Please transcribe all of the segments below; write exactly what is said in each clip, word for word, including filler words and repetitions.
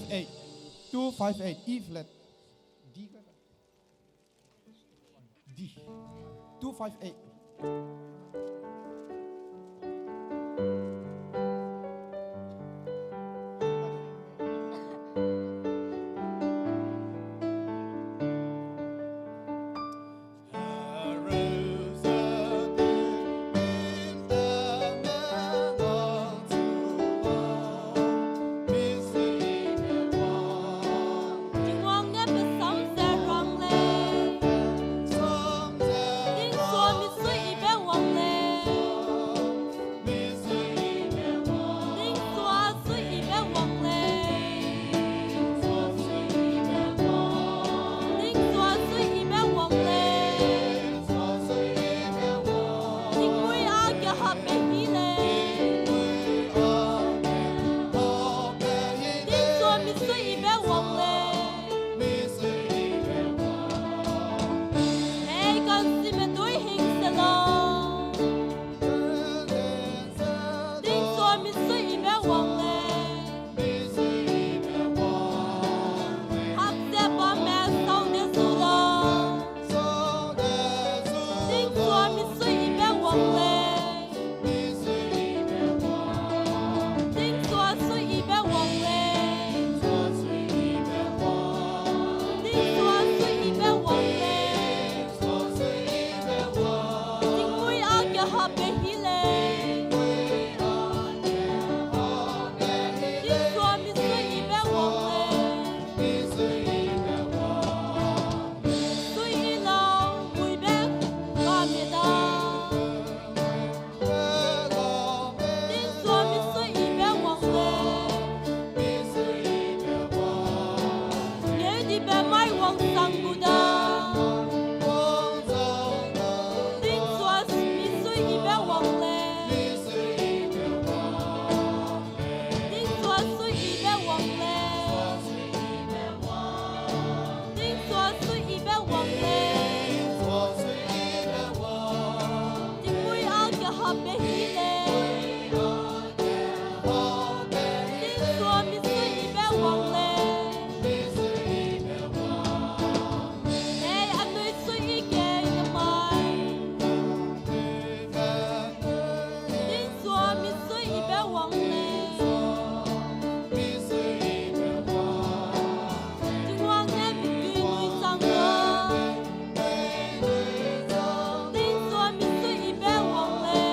Eight. Two five eight, E flat. D. D. Two five eight. Tingwang ne pe sam ze rang lei. Tingsua misui yibe wang lei. Tingsua sui yibe wang lei. Tingsua sui yibe wang lei. Tingmuî a ge hape hi lei. Tingsua misui yibe wang lei. Mei kansime dui hing se lau. Tingsua misui yibe wang lei. Hap ze bamme sau de zu lau. Tingsua misui yibe wang lei. Tingsua sui yibe wang lei. Tingsua sui yibe wang lei. Tingmuî a ge hape hi lei. Tingsua misui yibe wang lei. Sui yi lau, muibe kame da. Tingsua misui yibe wang lei. Ngeudibe mai wang sang gu da. Tingsua misui yibe wang lei. Tingsua sui yibe wang lei. Tingsua sui yibe wang lei. Tingmuî a ge hape hi lei. Tingsua misui yibe wang lei. Nei anui sui yi ge nemai. Tingsua misui yibe wang lei. Tingwang ne pepui nui chang da. Tingsua misui yibe wang lei.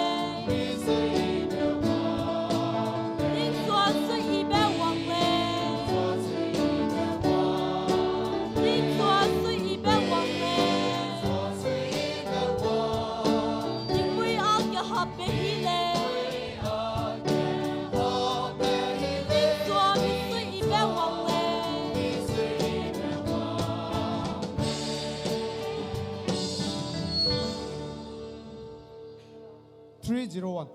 Tingsua sui yibe wang lei. Tingsua sui yibe wang lei. Tingmuî a ge hape hi lei. Tingsua misui yibe wang lei. Three zero one.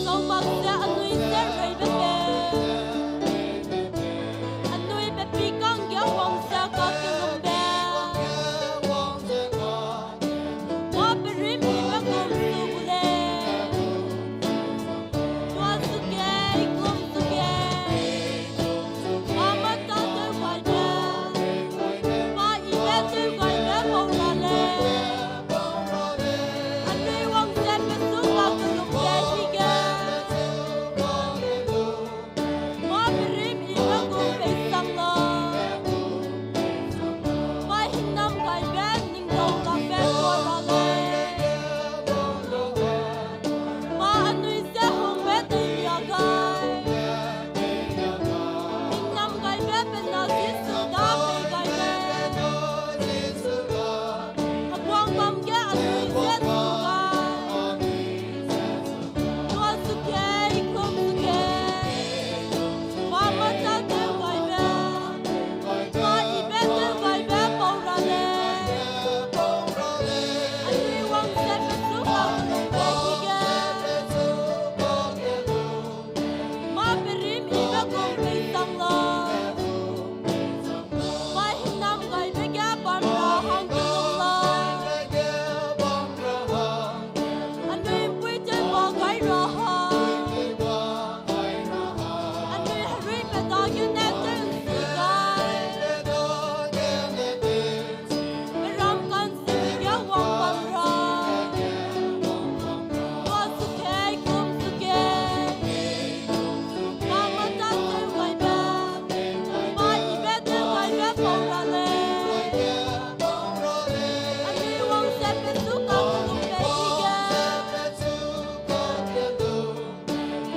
Sau mak ze anui ze reibe pe, anui pe pi kangge wang ze kakellumbe. Pau ra lei. Anui wangse pechu kangkelumbe dige.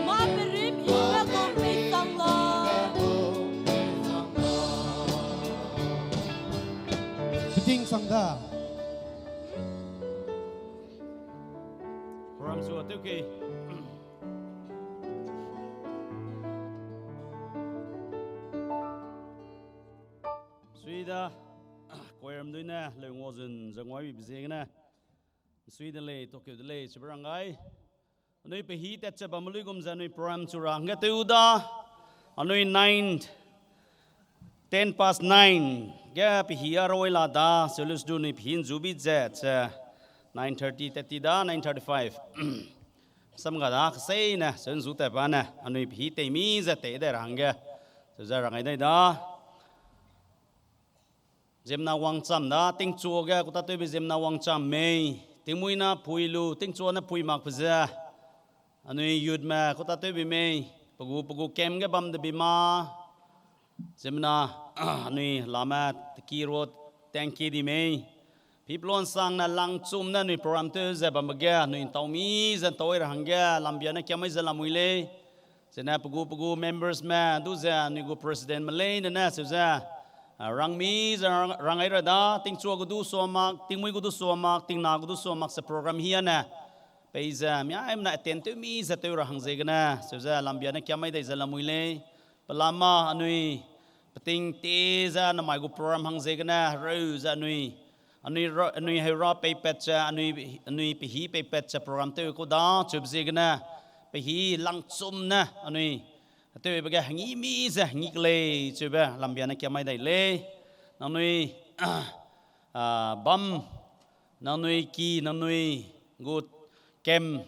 Mâ perim ibe kum mei sang la. Beting sang da. Program zu a tew kei. Sui da, koiram dui ne, leu ngua zun, ze nguaibe ziegene. Sui de lei, tokeu de lei, chibe rang gai. Anui pehî tat ze bam luigum ze anui program chu ra hangge tew da. Anui nine, ten past nine ge pehî a roi la da, solution du anui pehî nzu bi ze, ze nine thirty, thirty da, nine thirty-five. Samga da, keseine, solution zu tat ba ne, anui pehî tei mi ze tei de ra hangge. Seuze rang gai dai da. Ziemmena wangcham da, tingchua ge kutatewbe ziemmena wangcham mei, tingmuina pui lu, tingchua ne pui mak pe ze, anui youthme kutatewbe mei, pe gu, pe gu camp ge bam de bi ma, ziemmena, anui lame teki ro tangki di mei, pipelon sang ne langchum ne anui program tew ze bambe ge, anui ntau mi ze ntau ai ra hangge, lambia ne kiamai ze lamui lei. Zene pe gu, pe gu membersme, du ze anui gu presidentme leine ne, seuze, rang mi ze rang, rang ai ra da, tingchua gu du sua mak, tingmui gu du sua mak, tingna gu du sua mak ze program hia ne. Peize, miaimena attend tew mi ze tew ra hang ziegene, seuze lambia ne kiamai dai ze lamui lei. Pelama anui, peting te ze namai gu program hang ziegene, hereu ze anui, anui ra, anui heu ra peipat ze, anui, anui pehî peipat ze program tew ku da, cheube ziegene, pehî langchum ne, anui, tewbe ge hengî mi ze hengî kelei, cheube lambia ne kiamai dai lei. Nangnui, bam, nangnui ki, nangnui gu camp,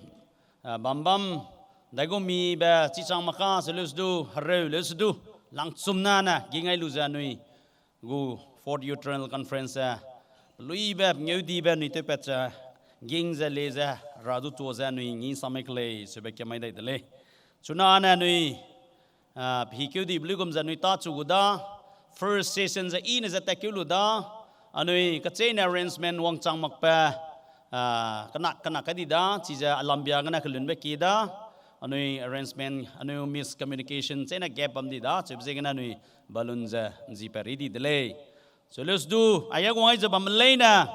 bam bam, daigu mibe, chichang maka, seuleuse du, hereu leuse du, langchum na ne, gingai lu ze anui, gu Fourth Youth Triennial Conference, peluibe, pengeudibe, anui tewpat ze, ging ze le ze, ra du tuâ ze anui ngî samai kelei, cheube kiamai dai de lei. Chuna ne anui, pehî keu dibe luigum ze anui tâ chu gu da, first session ze i ne ze tatkeu lu da, anui kacheîne arrangement wangchang makbe, kena, kena kai di da, chize alambia gene kelunbe kie da, anui arrangement, anui miscommunication, cheîne gap bam di da, cheube ziegene anui balloon ze nzipat ri di de lei. Seuleuse du, aige guang ai ze bamme leine,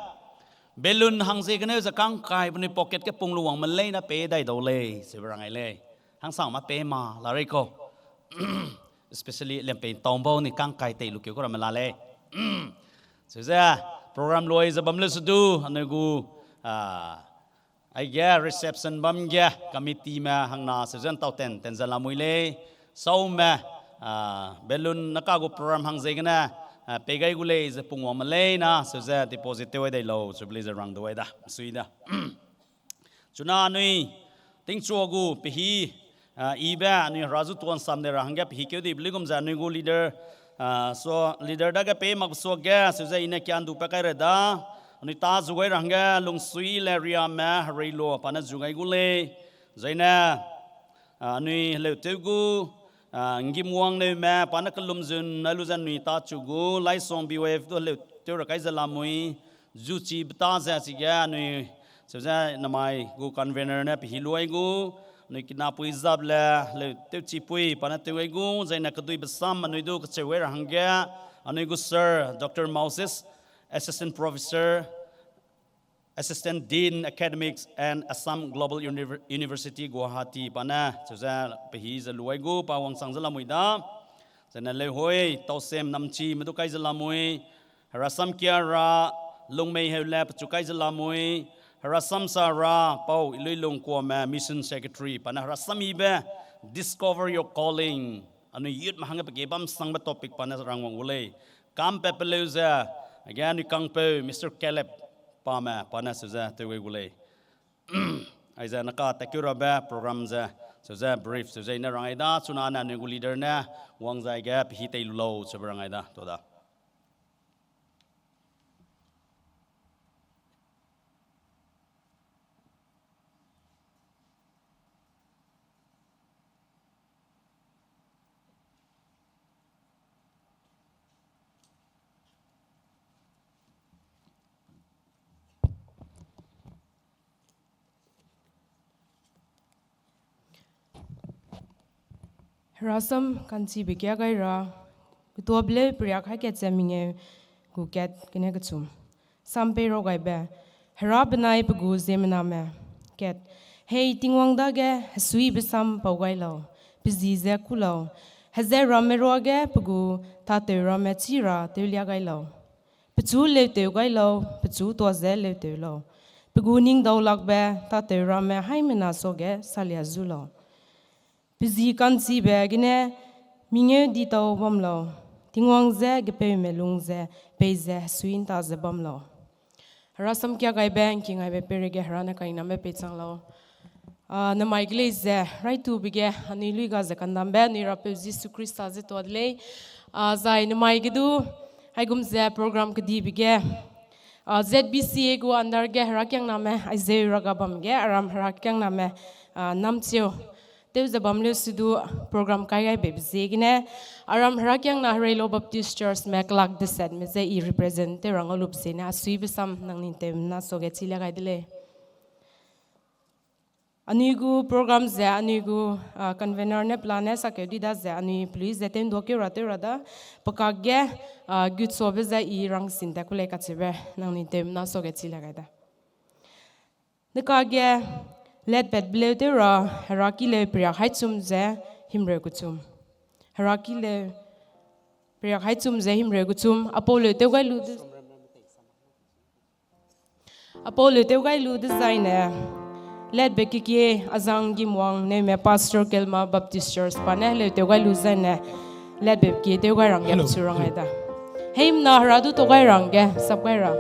balloon hang ziegene ze kangkai penui pocket ge pung lu wangme leine pei dai dau lei, cheube rang ai lei. Hangsang ma pei ma, la rei kau. Especially lempei taunbau ni kangkai tei lu keu ku ramme la lei. Seuze, program lui ze bam leuse du, anui gu, aige reception bam ge, committeeme hangna seuze ntau ten, ten ze lamui lei, saume, balloon naka gu program hang ziegene, pei gai gu lei ze pung wangme leine, seuze deposit tew ai dai lau, cheube lei ze rang du ai da, sui da. Chuna anui, tingchua gu pehî, ibe anui hera zu tuâ nsam de ra hangge pehî keu dibe luigum ze anui gu leader, so leader dage pei makbe suage, seuze i ne kiandupat kai ra da, anui tâ zu gai ra hangge Lungsui le Riame Hereilo pa ne zu gai gu lei, zaine, anui heleu tew gu, Ngimwang Neume pa ne kelum zun ai lu ze anui tâ chu gu, Laisong B Y F du heleu tew ra kai ze lamui, zuchi beta ze chige anui, seuze namai gu convener ne pehî lu ai gu, anui kinapui zap le, heleu tewchipui pa ne tew ai gu, zaine keduibe sam anui du kecheu ai ra hangge, anui gu sir, Doctor Moses, Assistant Professor, Assistant Dean Academics and Assam Global Univer-, University Guwahati pa ne, seuze pehî ze lu ai gu, pa wangchang ze lamui da. Zaine leu hoi, Tausem Namchime du kai ze lamui, herasam kia ra, Lungmei Heule pechu kai ze lamui, herasam sa ra, Pau Iluilung Kuame Mission Secretary pa ne herasam ibe, Discover Your Calling, anui youthme hangge pe ge bam sangbe topic pa ne rangwang gu lei. Kampat peleu ze, aige anui kangpeu Mister Caleb pame pa ne seuze tew gai gu lei. Aize naka tatkeu rabe program ze, seuze brief seuze i ne rang ai da, chuna ne anui gu leader ne, wang zai ge pehî tei lu lau, cheube rang ai da, tuâ da. Herasam ka'nchibe kia gai ra, ketuabe leu periak hai kat ze mengeu gu kat gene kechum. Sam pei ra gaibe, Hera benai pe gu ziemmename. Kat, hei Tingwang dage hesuibe sam pau gai lau, pe ji ze kû lau, heze ramme ruage pe gu tâtew ramme chî ra tewlia gai lau. Pechu leutew gai lau, pechu tuâ ze leutew lau. Pe gu ningdaulakbe tâtew ramme haimena suage salia zu lau. Pe ji ka'nchibe gene mengeu di tau bam lau. Tingwang ze gepeume lung ze peize hesui ’nta ze bam lau. Herasam kia gaibe, ’ngking gaibe peireige Hera ne kaningnambe peichang lau. A, nemai ge lei ze, raitube ge, anui luiga ze kandambe, anui Rapeu Jisu Khrista ze tuâ de lei. A, zai nemai ge du, aigum ze program kedibe ge, a, Z B C A gu under ge herakiangname, aizeu raga bam ge, aram herakiangname, a, namcheu. Tew ze bam leu se du program kai gaibe ziegene, aram herakiangna Hereilo Baptist Churchme kelak desetme je i represent tew rang a lube ziene, asuibe sam nangnui ’nteumena suage chilia gai de lei. Anui gu program ze, anui gu, a, convener ne pelane sakeu di da ze, anui pelui ze tew ’nduakeu ra tew ra da, pe kakge, a, gutsuabe ze i rangsin tat ku lei kacheube, nangnui ’nteumena suage chilia gai da. Dekage, letpatbe leu tew ra, heraki leu periak haichum ze himreu kechum. Heraki leu periak haichum ze himreu kechum, apau leu tew gai lu de, apau leu tew gai lu dezaine, letbe kekie, azang Gimwang, neume Pastor Kelma Baptist Church pa ne heleu tew gai lu zaine, letbe kekie tew gai rangge pechu rang gai da. Heimna Hera du tau gai rangge, sap gai ra.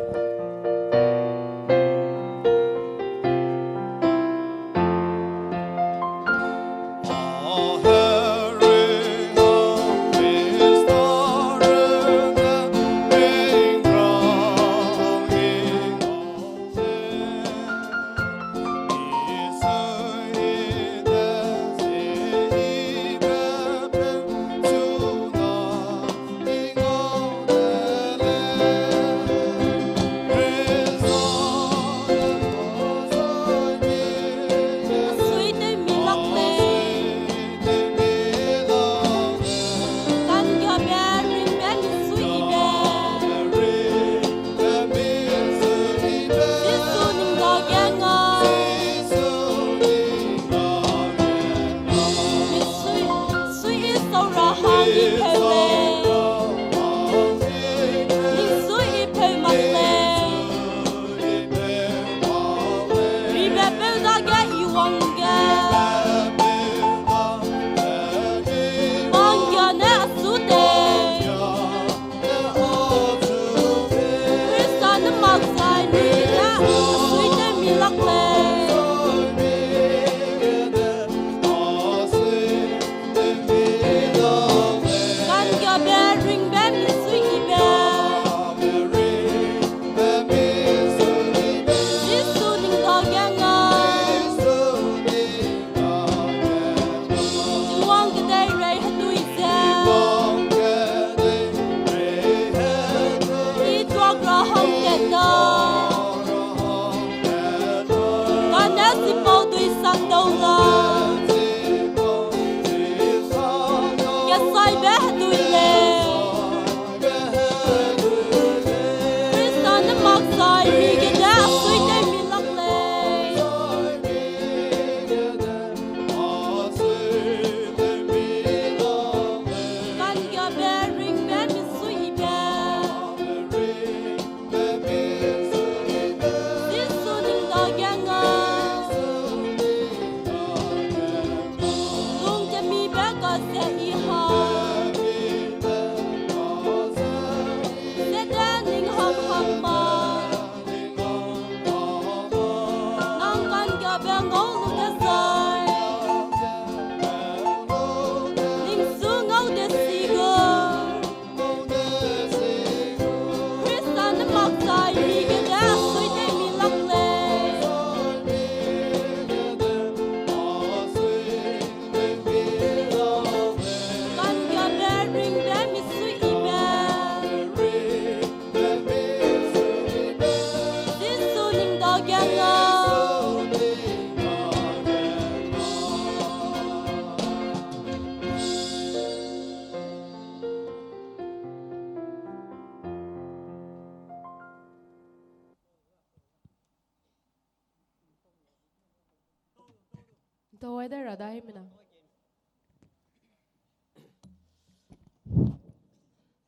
Tawai da ra da haimena.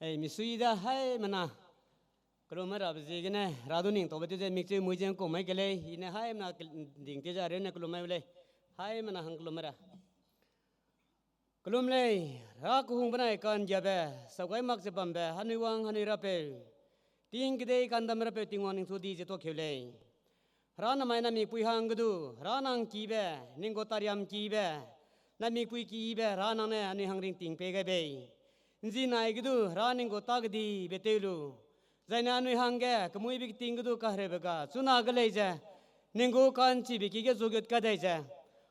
Ei, misui da haimena. Kelum rabe ziegene, ra du ning taube tew ze mikcheu mui ze ngkau mai ke lei, i ne haimena ke-, ding tew ze areu ne kelum mai u lei. Haimena hang kelum ra. Kelum lei, ra kehung benai ka'nggiabe, saugai mak ze bambe, hanui wang, hanui Rapeu. Ting kedei kandam Rapeu Tingwang ningchu di ze tuakeu lei. Hera namai na mikpui hang ge du, hera nang kibe, ning gu tariam kibe, na mikpui kibe, hera nang ne anui hang ringting pei gai bei. Nzi nai ge du, hera ning gu tâ kedibe tew lu. Zai ne anui hangge, kemuibe keting ge du kahereube ga, chuna ge lei ze, ning gu ka'nchibe ki ge zugut kadai ze,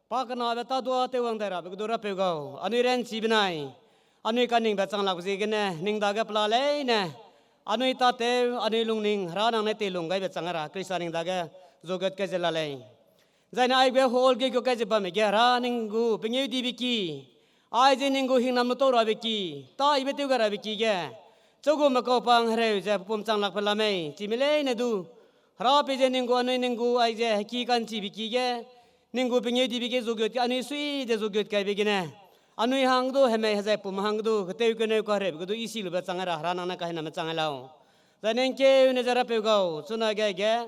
pa kenabe tâ dua tewwang dai rabe ge du Rapeu gau, anui ranchi benai, anui kaningbe chang lak ziegene, ning dage pela leine, anui tâtew, anui lungning, hera nang ne teilung gaibe chang ra, Khrista ning dage zugut kai ze la lei. Zai ne aibe hall ge gu kai ze bamme ge hera ning gu pengeu dibe ki, aize ning gu hingnam lu tau rabe ki, tâ ibe tew gai rabe ki ge, chau gu me kau pang hereu ze pepum chang lak pe la mei, chime leine du, hera pei ze ning gu anui ning gu aize heki ka'nchibe ki ge, ning gu pengeu dibe ki zugut, anui sui de zugut kaibe gene, anui hang du hemei hezai pum hang du, ketew keneu kahereube ge du i si lube chang ra, hera nang ne kahiname chang lau. Zai ne ngkeu ne ze Rapeu gau, chuna ge ge,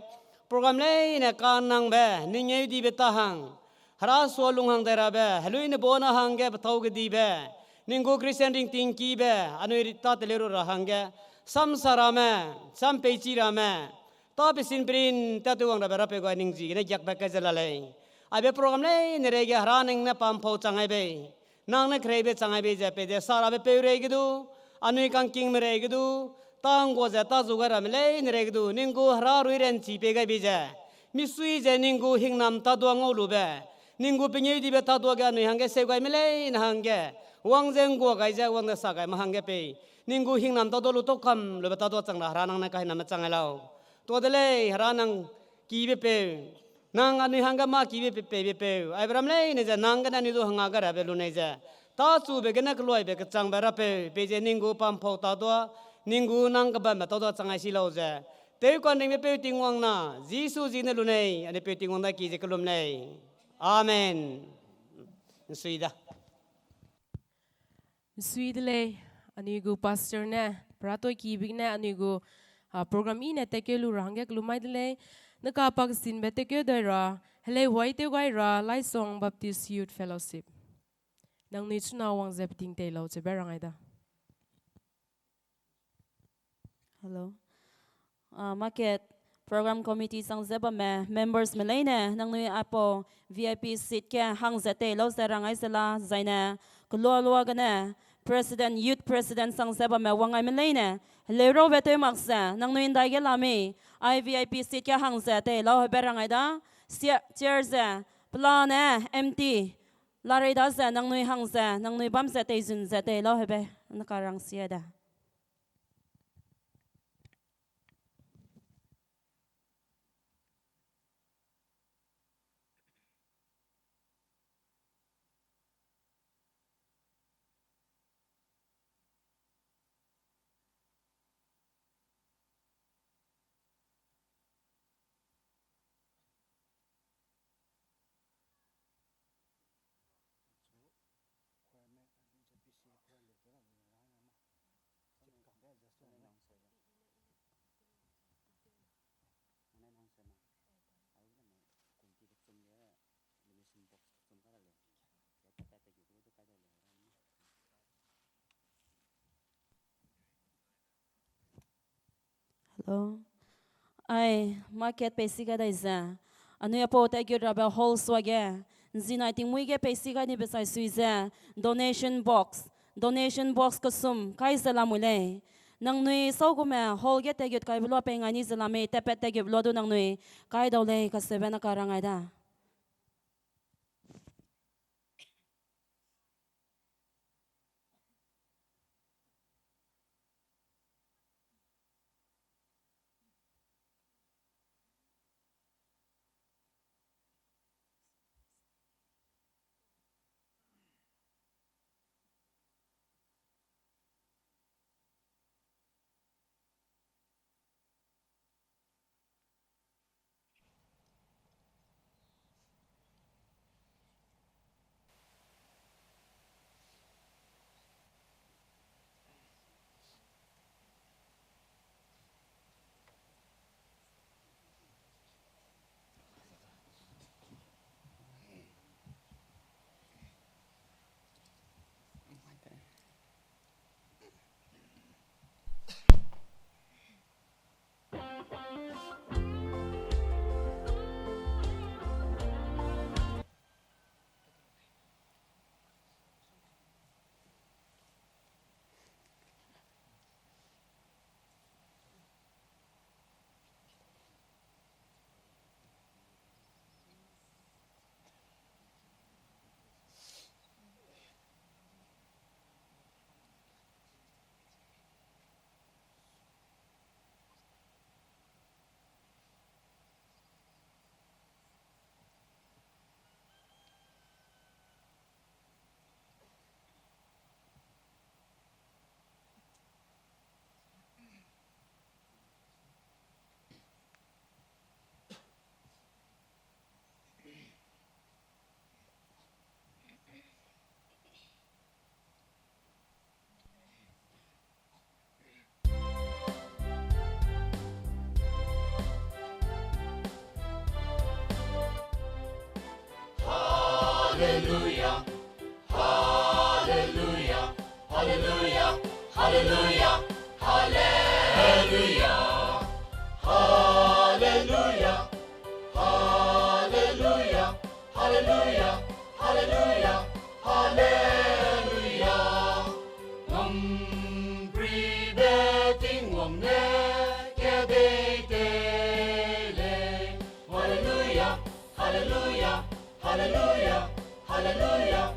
program leine kanangbe, ning ngeu dibe tâ hang, hera sua lung hang dai rabe, helui ne bau na hangge petâu kedibe, ning gu Christian ringting kibe, anui ri-, tâ teleu ru ra hangge, sam sa ramme, sam peichi ramme, tâ pesin perin, tâ tewwang rabe Rapeu gau ning ziegene giakbe kai ze la lei. Aibe program leine reige hera ning ne pampau chang ai bei. Nang ne kereibe chang ai bei ze pei ze sa rabe peu reige du, anui kangkingme reige du, tâ nggua ze tâ zu gai ramme leine reige du, ning gu hera rui ranchi pei gai bei ze, misui ze ning gu hingnam tâ dua ngau lube, ning gu pengeu dibe tâ dua ge anui hangge seu gaime leine hangge, wang ze nggua gai ze wang ze sa gaime hangge pei, ning gu hingnam tâ dua lu tau kam lube tâ dua chang ra hera nang ne kahiname chang ai lau. Tua de lei, hera nang kibe peu, nang anui hangge mâ kibe pe-, peibe peu, aibe ram leine ze nang gene anui du hanga ga rabe lu nei ze, tâ chube gene keluaibe kechangbe Rapeu, pei ze ning gu pampau tâ dua, ning gu nang kebambe tâ dua chang ai si lau ze, tewkanringbe peu Tingwang na, Jisu ziegene lu nei, anui peu Tingwang da ki ze kelum lei. Amen. Nsui da. Nsui de lei, anui gu pastor ne, peratoi kibe gene anui gu, ah, program i ne tekeu lu ra hangge kelum mai de lei, ne kapak sinbe tekeu dai ra, helei huai tew gai ra, Laisong Baptist Youth Fellowship. Nangnui chuna wang ze peting tei lau chebe rang ai da. Hello. Ah, market program committee sang ze bamme, members me leine, nangnui aipau V I P seat ge hang ze tei lau ze rang ai ze la, zai ne, kelua lua gene, president, youth president sang ze bamme wang ai me leine, heleu raube tew mak ze, nangnui ndai ge la mei, ai V I P seat ge hang ze tei lau hebe rang ai da, sia-, chair ze, pelane, empty, larei da ze, nangnui hang ze, nangnui bam ze, tei zun ze, tei lau hebe, naka rang sia da. Hello. Ai, market peisi gai dai ze. Anui aipau tat gut rabe hall suage. Nzinai tingmui ge peisi gai ni besai sui ze. Donation box. Donation box kesum kai ze lamui lei. Nangnui saugume hall ge tat gut kaibe lua pei ngai ni ze lamei, tatpat tat gut lua du nangnui kai dau lei, kasebe naka rang ai da. Hallelujah, hallelujah, hallelujah, hallelujah, hallelujah, hallelujah, hallelujah, hallelujah, hallelujah, hallelujah. Ngampribe Tingwang ne kedei tei lei. Hallelujah, hallelujah, hallelujah, hallelujah.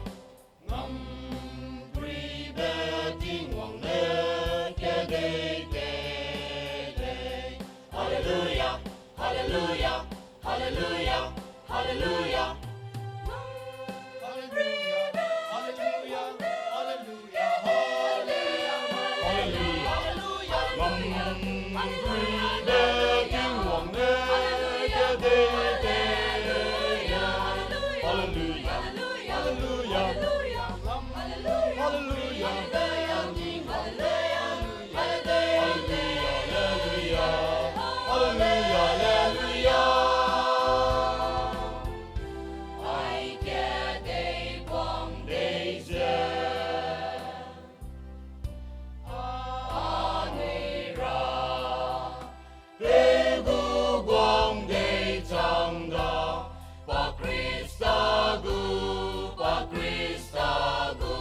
Ngampribe Tingwang ne kedei tei lei. Hallelujah, hallelujah, hallelujah, hallelujah, hallelujah. Hallelujah, hallelujah, hallelujah, hallelujah. Ngampribe Tingwang ne kedei tei lei. Hallelujah, hallelujah, hallelujah. Hallelujah, hallelujah, hallelujah, hallelujah, hallelujah, hallelujah. Ai kedei guang dei ze, anui ra tei gu guang dei chang da, pa Khrista gu, pa Khrista gu.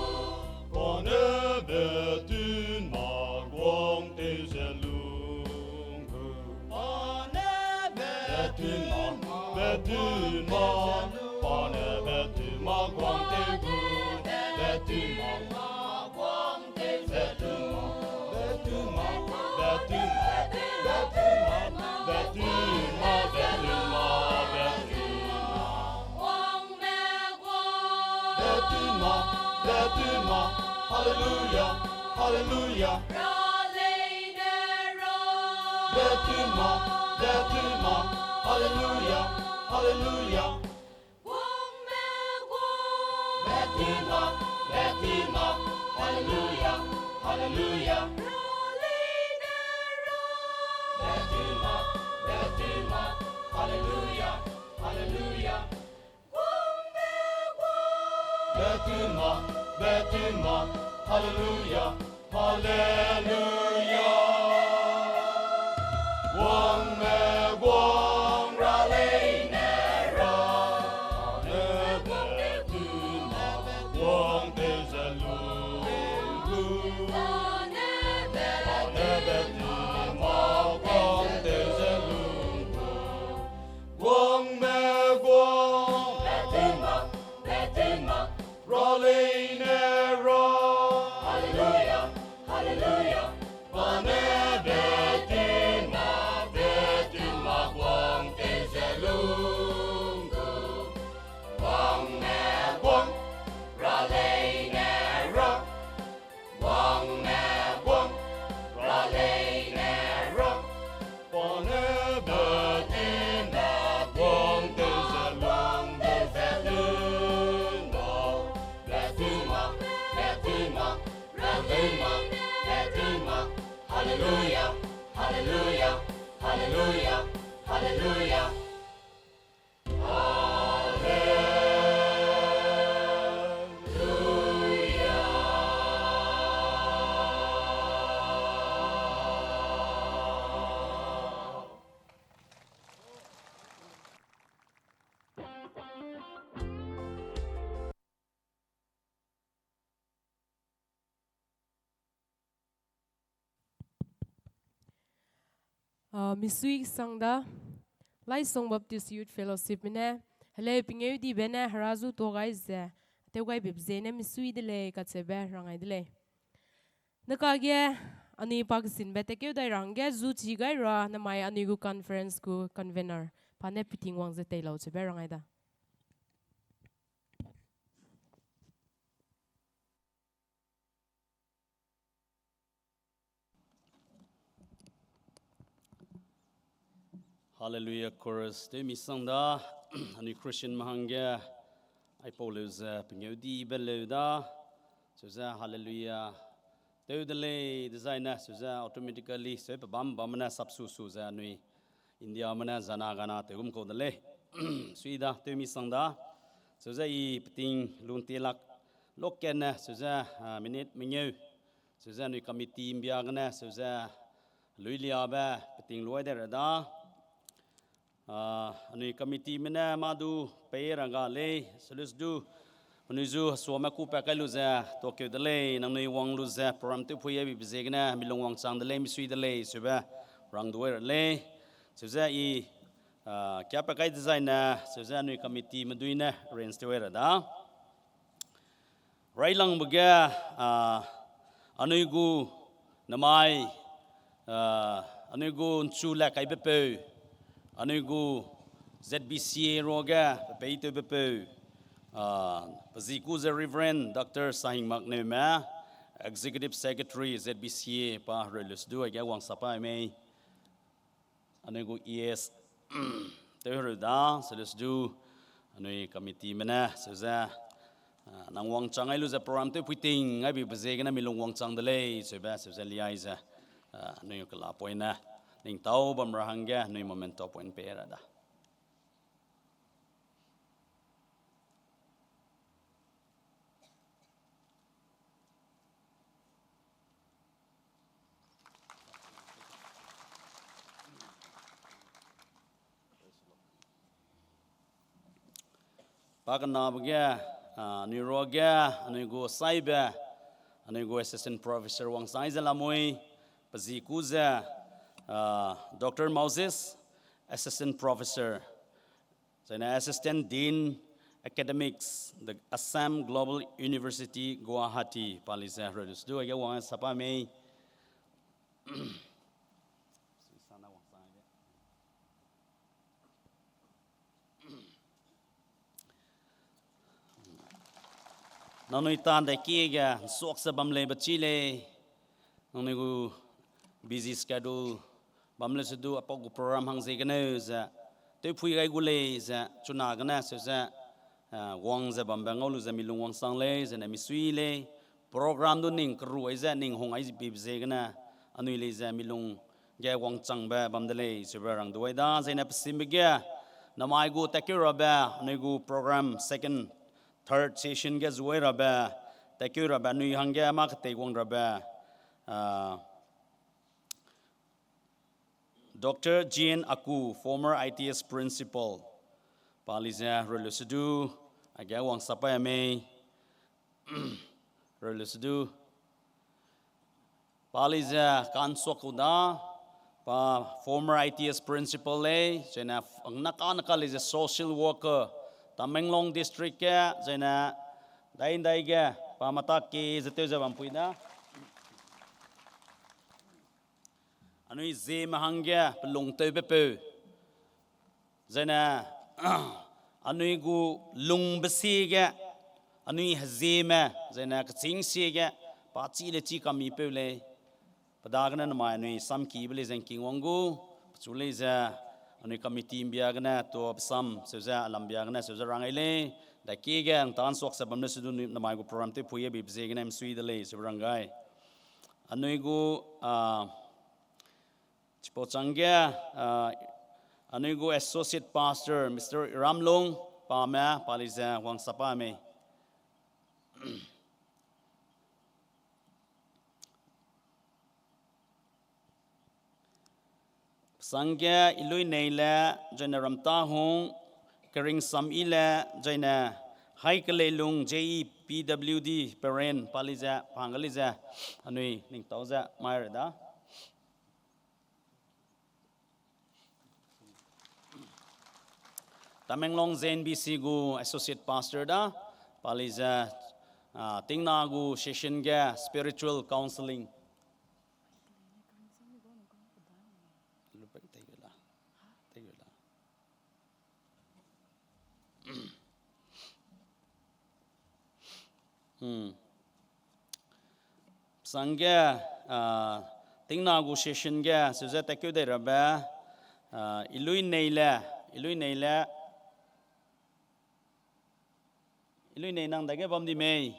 Pa ne betun ma guang tew ze lung gu. Pa ne betun ma, betun ma, pa ne betun ma guang tew gu, betun ma guang tew ze lung gu. Betun ma, betun ma, betun ma, betun ma, betun ma, betun ma. Guangme guang. Betun ma, betun ma, hallelujah, hallelujah. Ra leine ra. Betun ma, betun ma, hallelujah, hallelujah. Guangme guang. Betun ma, betun ma, hallelujah, hallelujah. Ra leine ra. Betun ma, betun ma, hallelujah, hallelujah. Guangme guang. Betun ma, betun ma, hallelujah, hallelujah. Guangme guang ra leine ra. Pa ne betun ma guang tew ze lung gu. Pa ne betun ma guang tew ze lung gu. Guangme guang. Betun ma, betun ma, ra leine ra. Hallelujah, hallelujah. Pa ne betun ma, betun ma guang tew ze lung gu. Guangme guang, ra leine ra. Guangme guang, ra leine ra. Pa ne betun ma guang tew ze lung gu, betun ma, betun ma, betun ma, ra leine, betun ma. Hallelujah, hallelujah, hallelujah, hallelujah. Ah, misui sang da, Laisong Baptist Youth Fellowship mine, heleu pengeu dibe ne hera zu tuâ gai ze, tew gai bep ze ne misui de lei kacheube rang gai de lei. Neka ge, anui pa kesinbe tekeu dai rang ge zu chi gai ra, namai anui gu conference gu convener, pa ne peting wang ze tei lau cheube rang gai da. Hallelujah chorus tew mi sang da, anui Christian me hangge, aipau leu ze pengeu dibe leu da, seuze Hallelujah tew de lei dezaine, seuze automatically, seu pe bam bamme ne sapsu su ze anui India me ne zana gana tew gum kau de lei. Sui da, tew mi sang da. Seuze i peting lungtie lak lokkene seuze, ah, minute mengeu. Seuze anui committee mbia gene seuze luiliabe peting luai de ra da. Ah, anui committee mene mâ du pei rangga lei, seulusdu, penui zu hesuame kû pa kai lu ze tuakeu de lei, nangnui wang lu ze program tewphui e bibe ziegene milung wangchang de lei, misui de lei, seube rang duai ra lei. Seuze i, ah, kia pa kai dezaine, seuze anui committee medui ne arrange tew ra da. Railangbe ge, ah, anui gu namai, ah, anui gu nchu le kaibepeu, anui gu Z B C A ruage pepeitewbepeu, ah, pe zi kû ze Reverend Doctor Sahingmak Neume, Executive Secretary Z B C A pa hereu lu sedu aige wangsapai mei. Anui gu E S tew hereu da, seulusdu, anui committee mene seuze, ah, nang wangchang ai lu ze program tewphui ting ai bibe ziegene milung wangchang de lei, seube seuze liai ze, ah, anui kelapoine ning tau bam ra hangge anui moment tau point pei ra da. Pa kenabe ge, ah, anui ruage, anui gu saibe, anui gu assistant professor wangsang ze lamui, pe zi kû ze, ah, Doctor Moses, assistant professor, zaine assistant dean academics, the Assam Global University, Guwahati, pa li ze hereu lu sedu aige wangsapai mei. Nangnui tande kie ge nsuak ze bam lei bechi lei. Nangnui gu busy schedule bam le sedu apau gu program hang ziegeneu ze tewphui gai gu lei ze chuna gene seuze, ah, wang ze bambe ngau lu ze milung wangsang lei, zene misui lei. Program du ning keru ai ze ning hung ai bibe ziegene anui lei ze milung ge wangchangbe bam de lei, seube rang duai da, zaine pesimbe ge, namai gu tatkeu rabe, anui gu program second, third session ge zuai rabe, tatkeu rabe, anui hangge mâ ketei wang rabe, ah, Doctor G N Aku, former I T S principal, pa li ze hereu lu sedu, aige wangsapai mei, hereu lu sedu. Pa li ze kansuak ku da, pa former I T S principal lei, zaine f-, naka naka li ze social worker, Tamenglong district ge, zaine dai ndai ge, pa mata ke ze tew ze bampui da. Anui Zeme hangge pe lungtewbepeu. Zaine, anui gu lungbe sie ge, anui hezieme, zaine kechîng sie ge, pa chî le chî kamipeu lei. Pe dagene namai anui samkibe lei ze ngking wang gu, pechu lei ze, anui committee mbia gene tuâ pe sam, seuze alam bia gene seuze rang ai lei, daki ge ngta nsuak ze bam le sedu namai gu program tewphui e bibe ziegene misui de lei, seube rang gai. Anui gu, ah, chipau changge, ah, anui gu associate pastor, Mister Ramlung, pame, pa li ze wangsapai mei. Sangge Iluinei le, zaine Ramtahung, Keringsam I le, zaine Haikeleilung J E P W D Peren, pa li ze, pa hangge li ze, anui ningtau ze mai ra da. Tamenglong Z N B C gu associate pastor da, pa li ze, ah, tingna gu session ge spiritual counseling. Hmm. Sangge, ah, tingna gu session ge, seuze tatkeu dei rabe, ah, Iluinei le, Iluinei le, Iluinei nang dage bam di mei.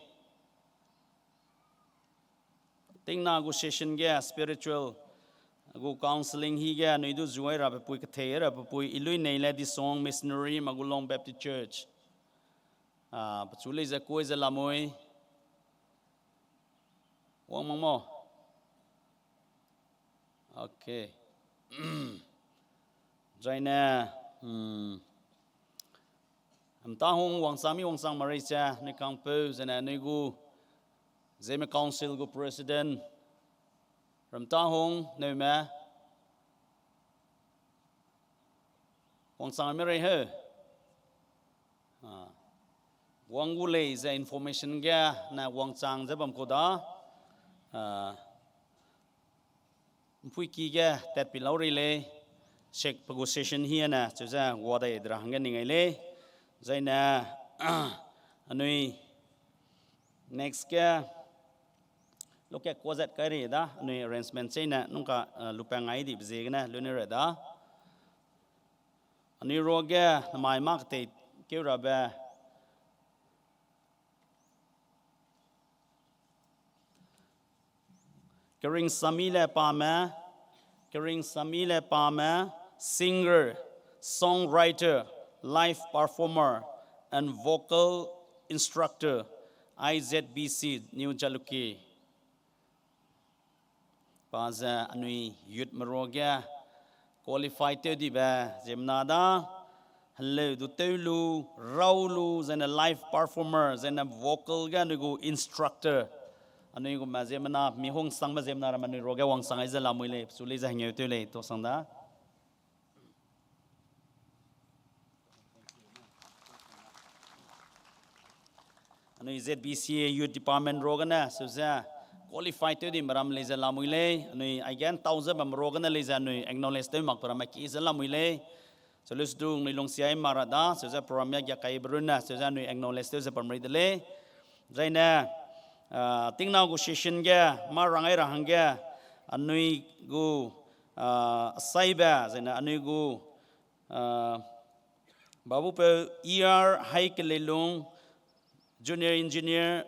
Tingna gu session ge, spiritual gu counseling hi ge, anui du zuai rabe pui, kethei rabe pui, Iluinei le Disong Missionary, Magulong Baptist Church. Ah, pechu lei ze kui ze lamui. Wang mang mo? Okay. Zaine, hmm, Ramtahung wangchang mi wangchang marei ze, anui kangpeu, zaine anui gu, Zeme Council gu President, Ramtahung, neume, wangchang mi rei heu. Ah, wang gu lei ze information ge, ne wangchang ze bam ku da. Ah, mpuiki ge tat pi lau rei lei, sek pe gu session hi ane, chu ze wade dra hangge ning ai lei. Zaine, anui next ge, loke kuazat kai rei da, anui arrangement cheine, nungka, eh, lupa ngai dibe ziegene, lune rei da. Anui ruage, namai mak tei keu rabe, Kering Sami le Pame, Kering Sami le Pame, singer, songwriter, live performer, and vocal instructor, I Z B C, New Jalukie. Pa ze anui youth me ruage qualify tew dibe ziemmena da, heleu du tew lu, rau lu, zaine live performer, zaine vocal ge anui gu instructor. Anui gu me ziemmena, mi hungsangbe ziemmena ramme anui ruage wangchang ai ze lamui lei, pechu lei ze hengeu tew lei, to sang da. Anui Z B C A Youth Department ruagene, seuze qualify tew di meram lei ze lamui lei, anui aige ntau ze bam ruagene lei ze anui acknowledge tew mak pe ramme ki ze lamui lei. Seuleusdu anui lungsiai mara da, seuze program ya giakai berunne, seuze anui acknowledge tew ze bam rei de lei. Zaine, ah, tingna gu session ge, ma rangai ra hangge, anui gu, ah, saibe, zaine anui gu, ah, Babu pe E R Haikeleilung, Junior Engineer,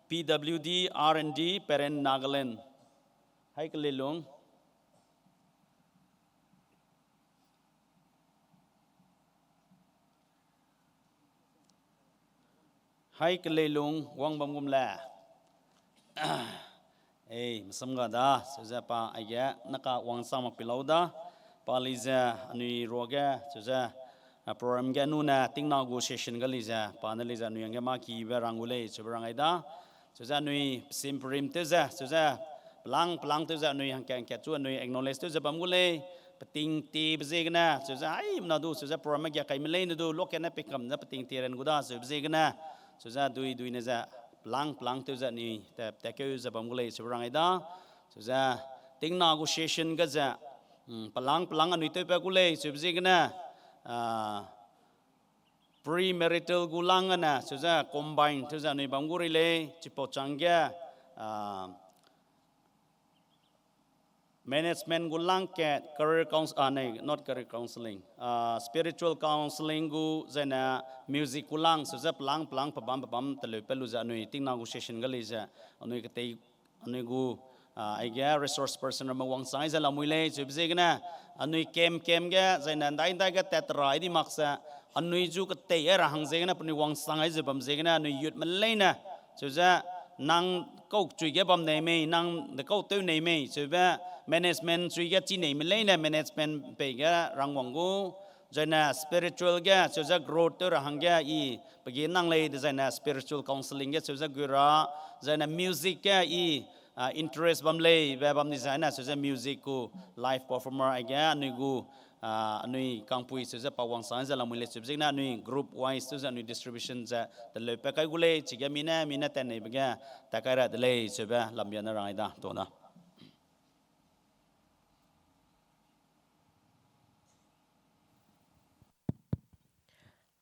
P W D, R and D, Peren Nagaland. Haikeleilung. Haikeleilung wang bam gum le. Ei, mesam ga da, seuze pa aige naka wangchang mak pi lau da. Pa lei ze anui ruage, seuze, ah, program ge nune tingna gu session ga lei ze, pa ne lei ze anui hangge ma kibe rang gu lei, seuze rang ai da. Seuze anui pesim perim tew ze, seuze pelang pelang tew ze anui hangkat hangkat chu anui acknowledge tew ze bam gu lei, peting tiebe ziegene, seuze haimena du, seuze program ge kaime leine du, lokene pekam ze peting ti ran gu da, seube ziegene, seuze dui duine ze pelang pelang tew ze anui te, tekeu ze bam gu lei, seube rang ai da. Seuze tingna gu session ge ze, mm, pelang pelang anui tewpa gu lei, seube ziegene, ah, premarital gu lang gene, seuze combine tew ze anui bam gu rei lei, chipau changge, ah, management gu lang ke career couns-, ah, nei, not career counseling, ah, spiritual counseling gu zaine music gu lang, seuze pelang pelang pebam pebam teleu pe lu ze anui tingna gu session ga lei ze, anui ketei anui gu, ah, aige resource person ramme wangchang ai ze lamui lei, seube ziegene, anui camp camp ge, zaine ndai ndai ge tat rai di mak ze, anui zu ketei ai ra hang ziegene, penui wangchang ai ze bam ziegene, anui youth me leine, seuze nang kau chui ge bam nei mei, nang de kau tew nei mei, seube management chui ge chi nei me leine management pei ge rangwang gu, zaine spiritual ge, seuze growth tew ra hangge i, pege nang lei dezaine spiritual counseling ge seuze gui ra, zaine music ge i, ah, interest bam lei, be bam ni zaine seuze music gu live performer aige anui gu, ah, anui kangpui seuze pa wangchang ze lamui lei, seube ziegene anui group wise seuze anui distribution ze teleu pe kai gu lei, chige mi ne, mi ne tat neibe ge, tat kai ra de lei, seube lambia ne rang ai da, to da.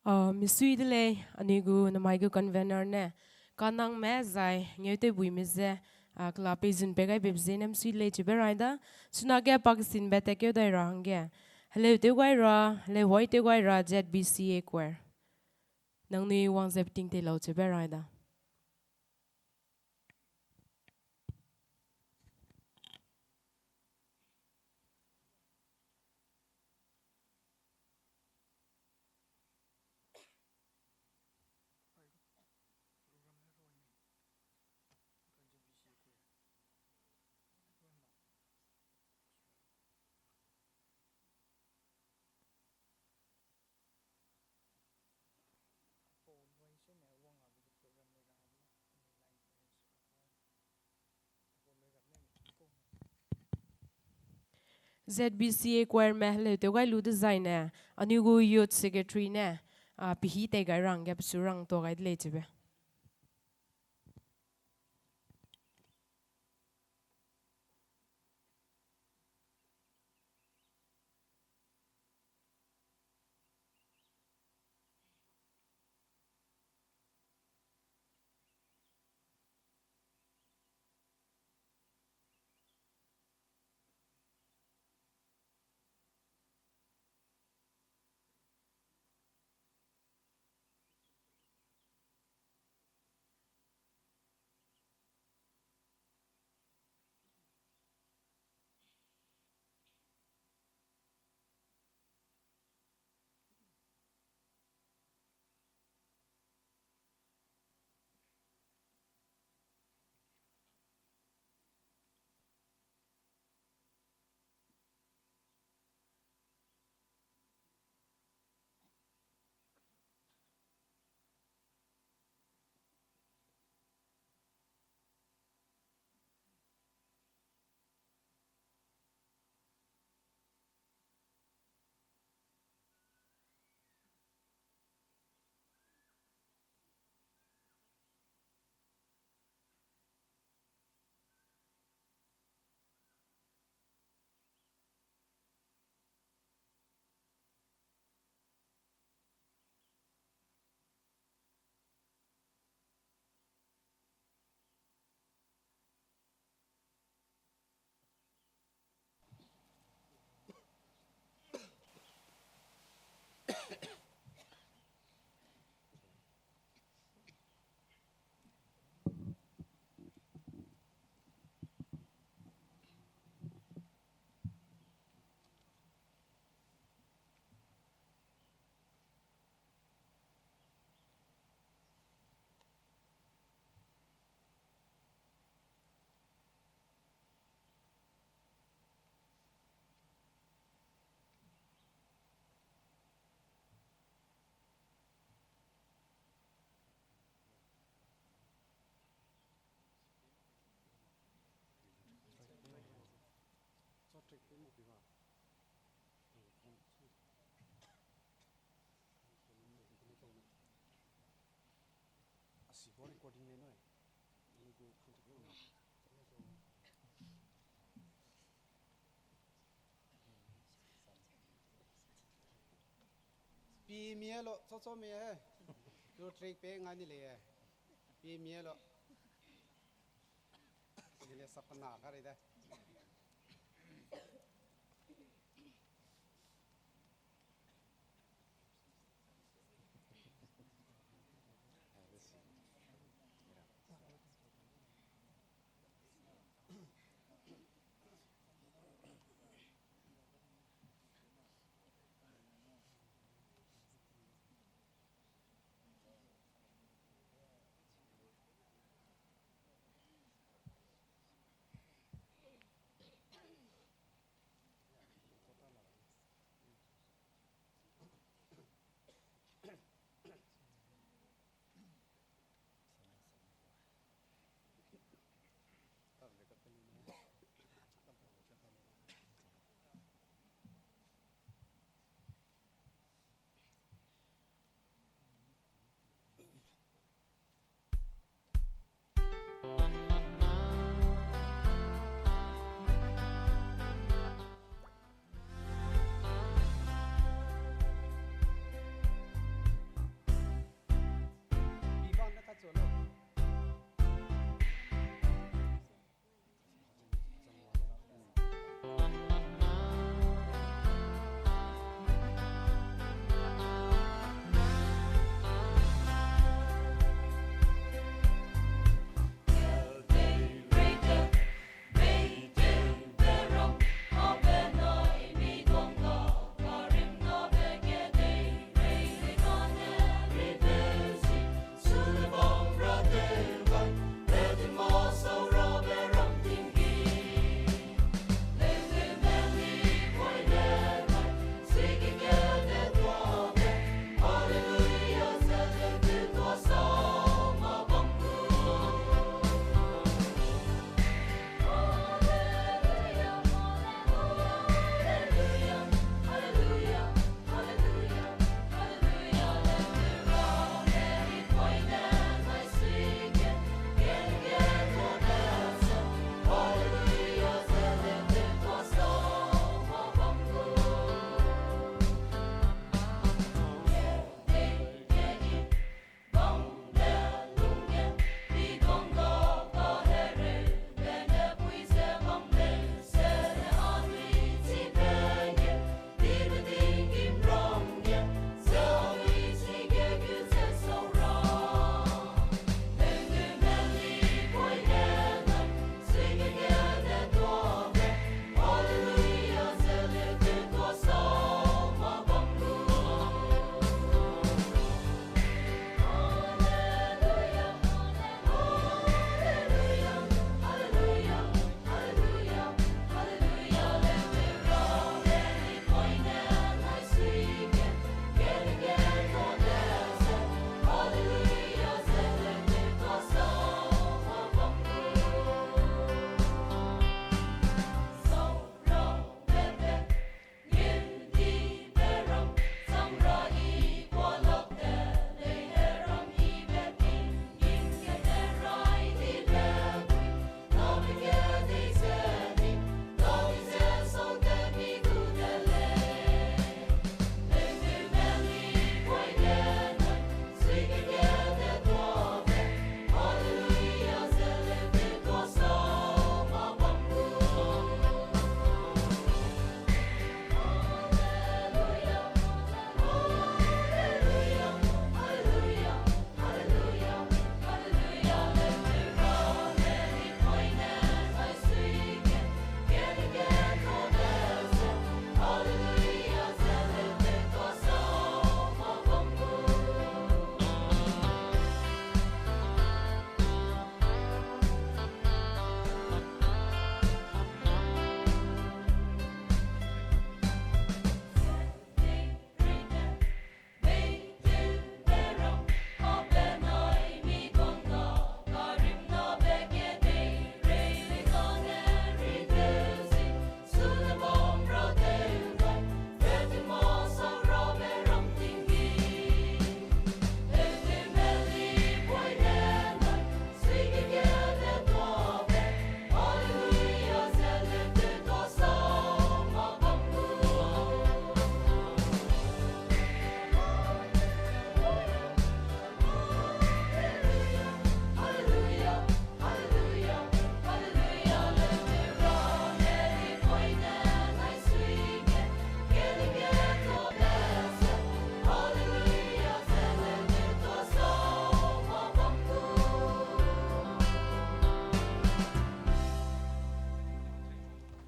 Ah, misui de lei, anui gu namai gu convener ne, kanangme zai, ngeutewbuime ze, ah, kela peizun pe gai bep ze ne misui de lei, chibe rai da, chunage pa kesinbe tekeu dai ra hangge, heleu tew gai ra, heleu huai tew gai ra, Z B C A choir. Nangnui wang ze peting tei lau, chibe rai da. Z B C A choirme heleu tew gai lu dezaine, anui gu youth secretary ne, a, pehî tei gai ra hangge pechu rang tuâ gai de lei chibe. Pi mie lo, cho cho mie he. Tu trick pe ngai ni le he. Pi mie lo. Ni le sapna ka ri de.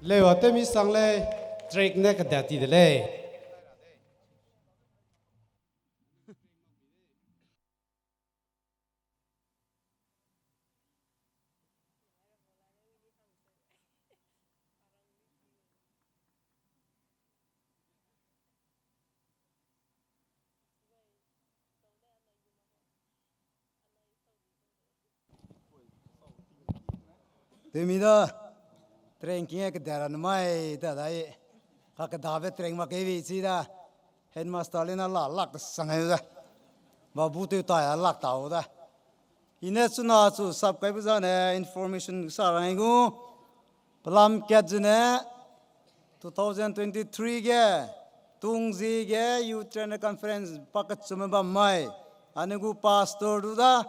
Leu a tewmi sang lei, track ne kedat ti de lei. Tewmi da, train king e kedera namai ta dai. Ka kedabe train ma kevi chi da. Headmaster le na la lak sang ai da. Babu tew tai a lak tau da. I ne chuna chu sap kai bu zane information sa rang gu. Pelam kat zene two thousand twenty-three ge, Tungzi ge Youth Trainer Conference pa kechume bam mai. Anui gu pastor du da,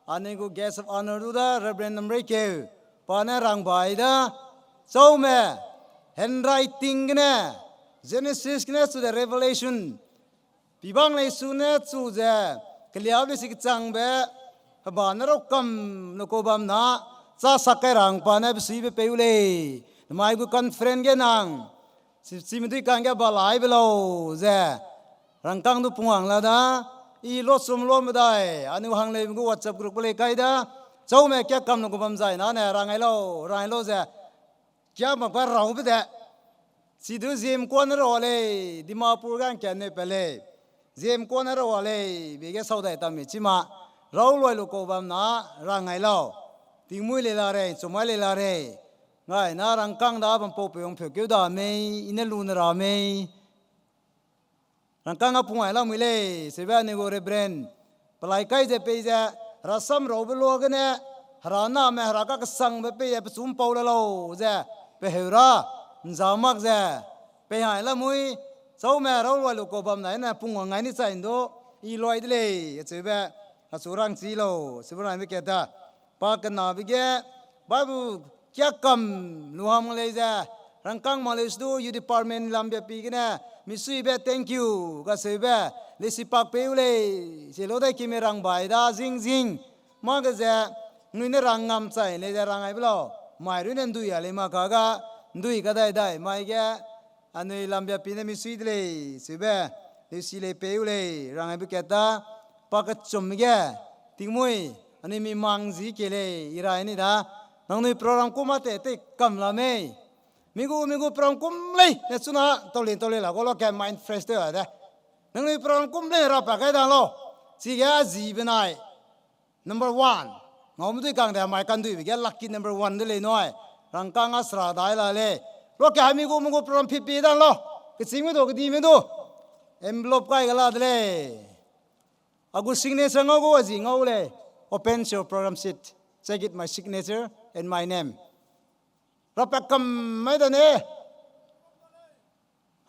anui gu guest of honor du da, Reverend Namreikeu, pa ne rang bai da, chaume, handwriting gene, Genesis gene chu de Revelation, pibang lei su ne chu ze, keliabe si kechangbe, heba ne rau kam ne ko bam na, cha sak kai rang pa ne besuibe peu lei, namai gu conference ge nang, si, chime dui kangge ba laibe lau ze, rangkâng du pungwang la da, i lochum lo medai, anui hang lei gu WhatsApp group lei kai da, chaume kia kam ne ko bam zai na ne, rang ai lau, rang ai lau ze, kia mak pa raube de. Chidu ziem kuane rau lei, Dimapur ga ngkia ne pe lei. Ziem kuane rau lei, bege sau dai tam mi chi ma. Rau loi lu kau bam na, rang ai lau. Tingmui lei la rei, chumai lei la rei. Ngai na rangkâng da bam pau pe ong peu keu da mei, i ne lu ne ra mei. Rangkâng a pung ai lamui lei, sebe anui gu Reverend. Pelai kai ze pei ze, hera sam raube luagene, hera name hera kakesangbe pei ze pechum pau le lau ze, pe heu ra, nza mak ze, pei hai lamui, chaume rau loi lu kau bam nai ne pung wang ngai ni chai ndu, i loi de lei, acheube, achu rang chi lau, sebe rangbe kat da. Pa kenabe ge, Bible kia kam lu ham lei ze, rangkâng mak lei su du, youth department lam bia pi gene, misuibe thank you, kaseube, lei si pak peu lei, se lo dai kime rang bai da, zing zing, mâ ge ze, nui ne rang ngam chai lei ze rang ai be lau, mai rui ne ndui a lei ma ka ga, ndui kadai dai, mai ge, anui lam bia pi ne misui de lei, seube, lei si lei peu lei, rang ai be kat da, pa kechum ge, tingmui, anui mi mang zi ke lei, i rai ni da, nangnui program kum a te, te kam la mei. Mi gu, mi gu program kum lei, ne chuna, tau lei, tau lei la, gu lo ke mind fresh tew a de. Nangnui program kum lei ra pa kai dang lau. Chige a zi benai. Number one. Ngaume dui kang de mai kanduibe ge lucky number one de lei nui. Rangkâng a sera dai la lei. Lo ke mi gu, mi gu program pi pi dang lau. Kechîngme du, kedime du. Envelope kai ga la de lei. A gu signature ngau gu a zi ngau lei. Open your program sheet. Check it my signature and my name. Rapat kam mai da ne.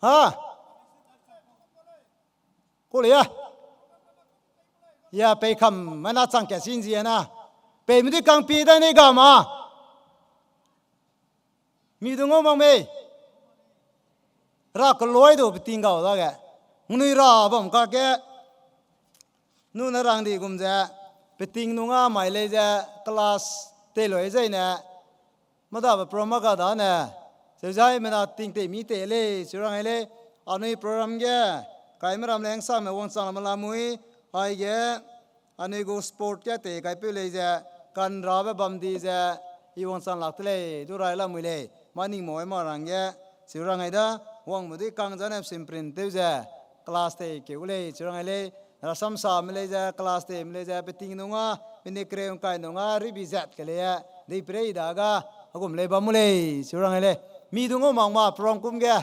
Ha? Ku le ya. Ya pei kam mai na chang ke sin zi na. Pei mi di kang pi da ne ga ma. Mi du ngau mak mei. Ra keloi du beting gau dage. Ngnui ra bam kake. Nune rang di gum ze. Beting nung a mai lei ze class te loi zai ne. Madabe program ga da ne. Seuzai mena ting te mi te lei, su rang ai lei. Anui program ge. Kaime ram leng same wangchang lam lamui. Aige. Anui gu sport ge te kaipeu lei ze, kanrabe bam di ze, i wangchang lak te lei, du rai lamui lei, ma ning mau ai ma rang ge, chiu rang ai da, wangme dui kang zane simprin tew ze, class te keu lei, chiu rang ai lei, rasam same lei ze, class teme lei ze, peting nung a, pene kreu ngkai nung a, ribi zat ke lei, dei perei da ga, agum lei bam mu lei, chiu rang ai lei, mi du ngau mak ma, program kum ge.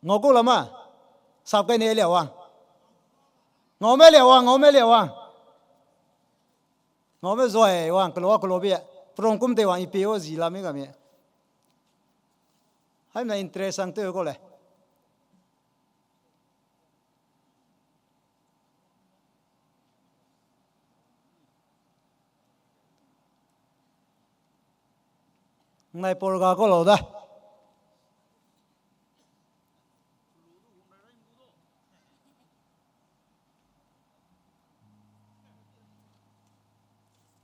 Ngau ku lama. Sap kai ne lia wang. Ngaume lia wang, ngaume lia wang. Ngaume zoi wang, kelo, kelo bia. Program kum te wang, i pe o zi la mi ga mi. Haimna interest ang te ko le. Nai por ga ko lau da.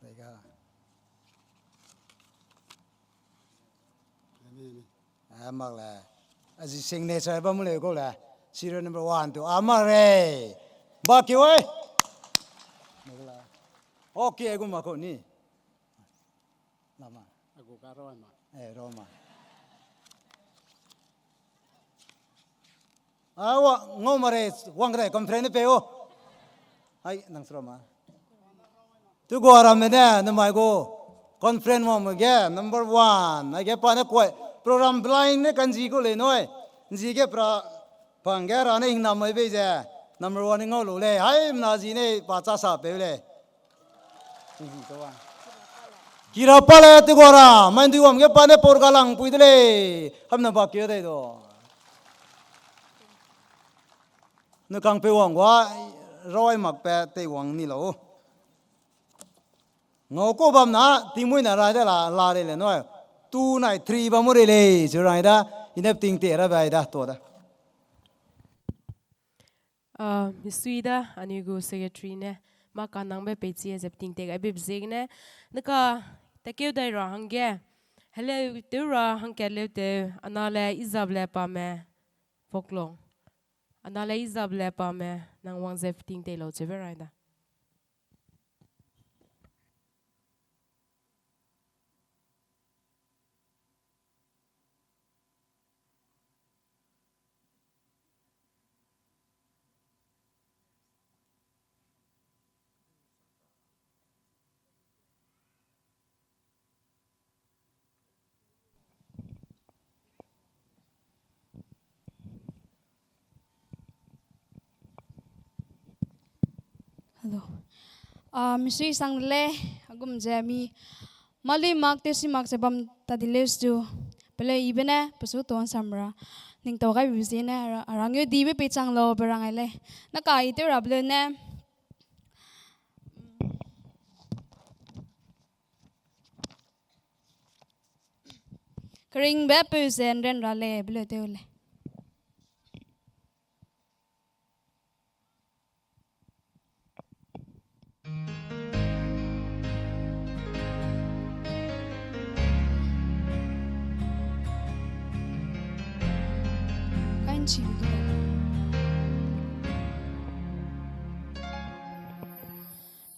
Dai ga. Mak le. A zi signature bam le kau le. Serial number one to a mak rei. Ba keu ai. Okay, gu mak kau ni. Lama. Agu ka ro ma. Eh, ro ma. A wa, ngau ma rei, wang kere conference pe o. Ai, nang sro ma. Tu gua ramme ne, namai gu conference wang me ge, number one. Ai ge pa ne kuai, program blind ne kanzi gu lei nui. Nzi ge pra, pang ge ra ne hingnam mai bei ze. Number one ngau lu lei. Hai, mna zi ne pa cha sa peu lei. Kira pa le te gua ra, mai ndui wam ge pa ne por ga lang pui de lei. Hamna ba keu dei do. Ne kang pe wang gua, roi mak pe tei wang ni lau. Ngau kau bam na, timui na rai de la, la rei le nui. Two nai three bam mu rei lei, chu rai da, i ne peting te ra bai da, to da. Ah, misui da, anui gu secretary ne, mâ kanangbe peichi ze peting te gai bip ziegene, ne ka, tekeu dai ra hangge, heleu tew ra hangkat leu tew, ana le Izap le Pame, Voklong. Ana le Izap le Pame, nang wang ze peting tei lau cheube rai da. Hello. Ah, misui sang le, agum ze mi, mâ lui mak, tewsi mak ze bam ta di leu stu, peleu ibe ne, pesu tuan sam ra, ningtau gai bi ziegene, ra, rangeu dibe pei chang lau, pe rang ai lei. Na ka i tew ra peleu ne, keringbe peu ze ’nren ra lei, peleu tew lei.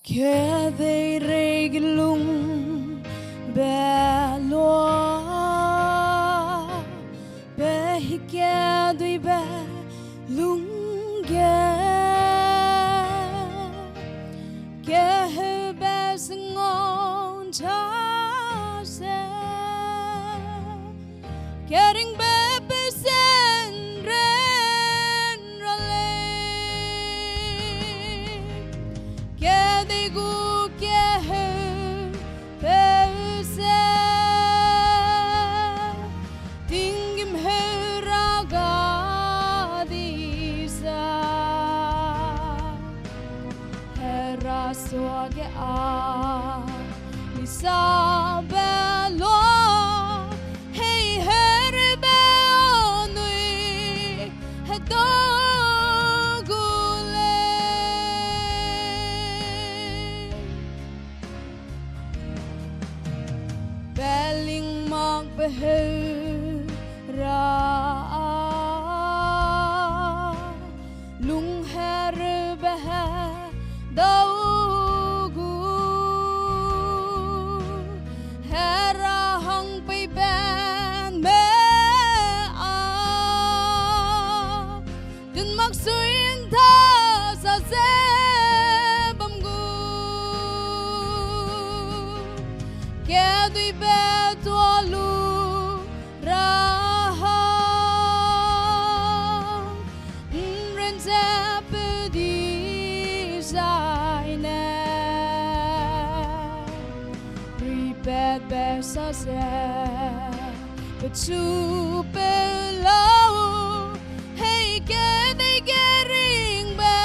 Kedei reige lungbe lua, pe hike duibe lung ge, keheube sengau ’ncha se, keringbe pe se ’nren ra lei, kedei gu keheu peu se, tinggîm heu ra ga di sa, Hera suage â, mi sabe lua, hei herbe anui hedau gu lei. Peling makbe heu ra, lunghereube hedau gu, Hera hang pei benme â, tun mak sui ’nda sa ze bam gu, keduibe tua lu ra hang, ’nren ze peu di zaine, ruipatbe sa ze, pechu peu lau, hei kedei keringbe,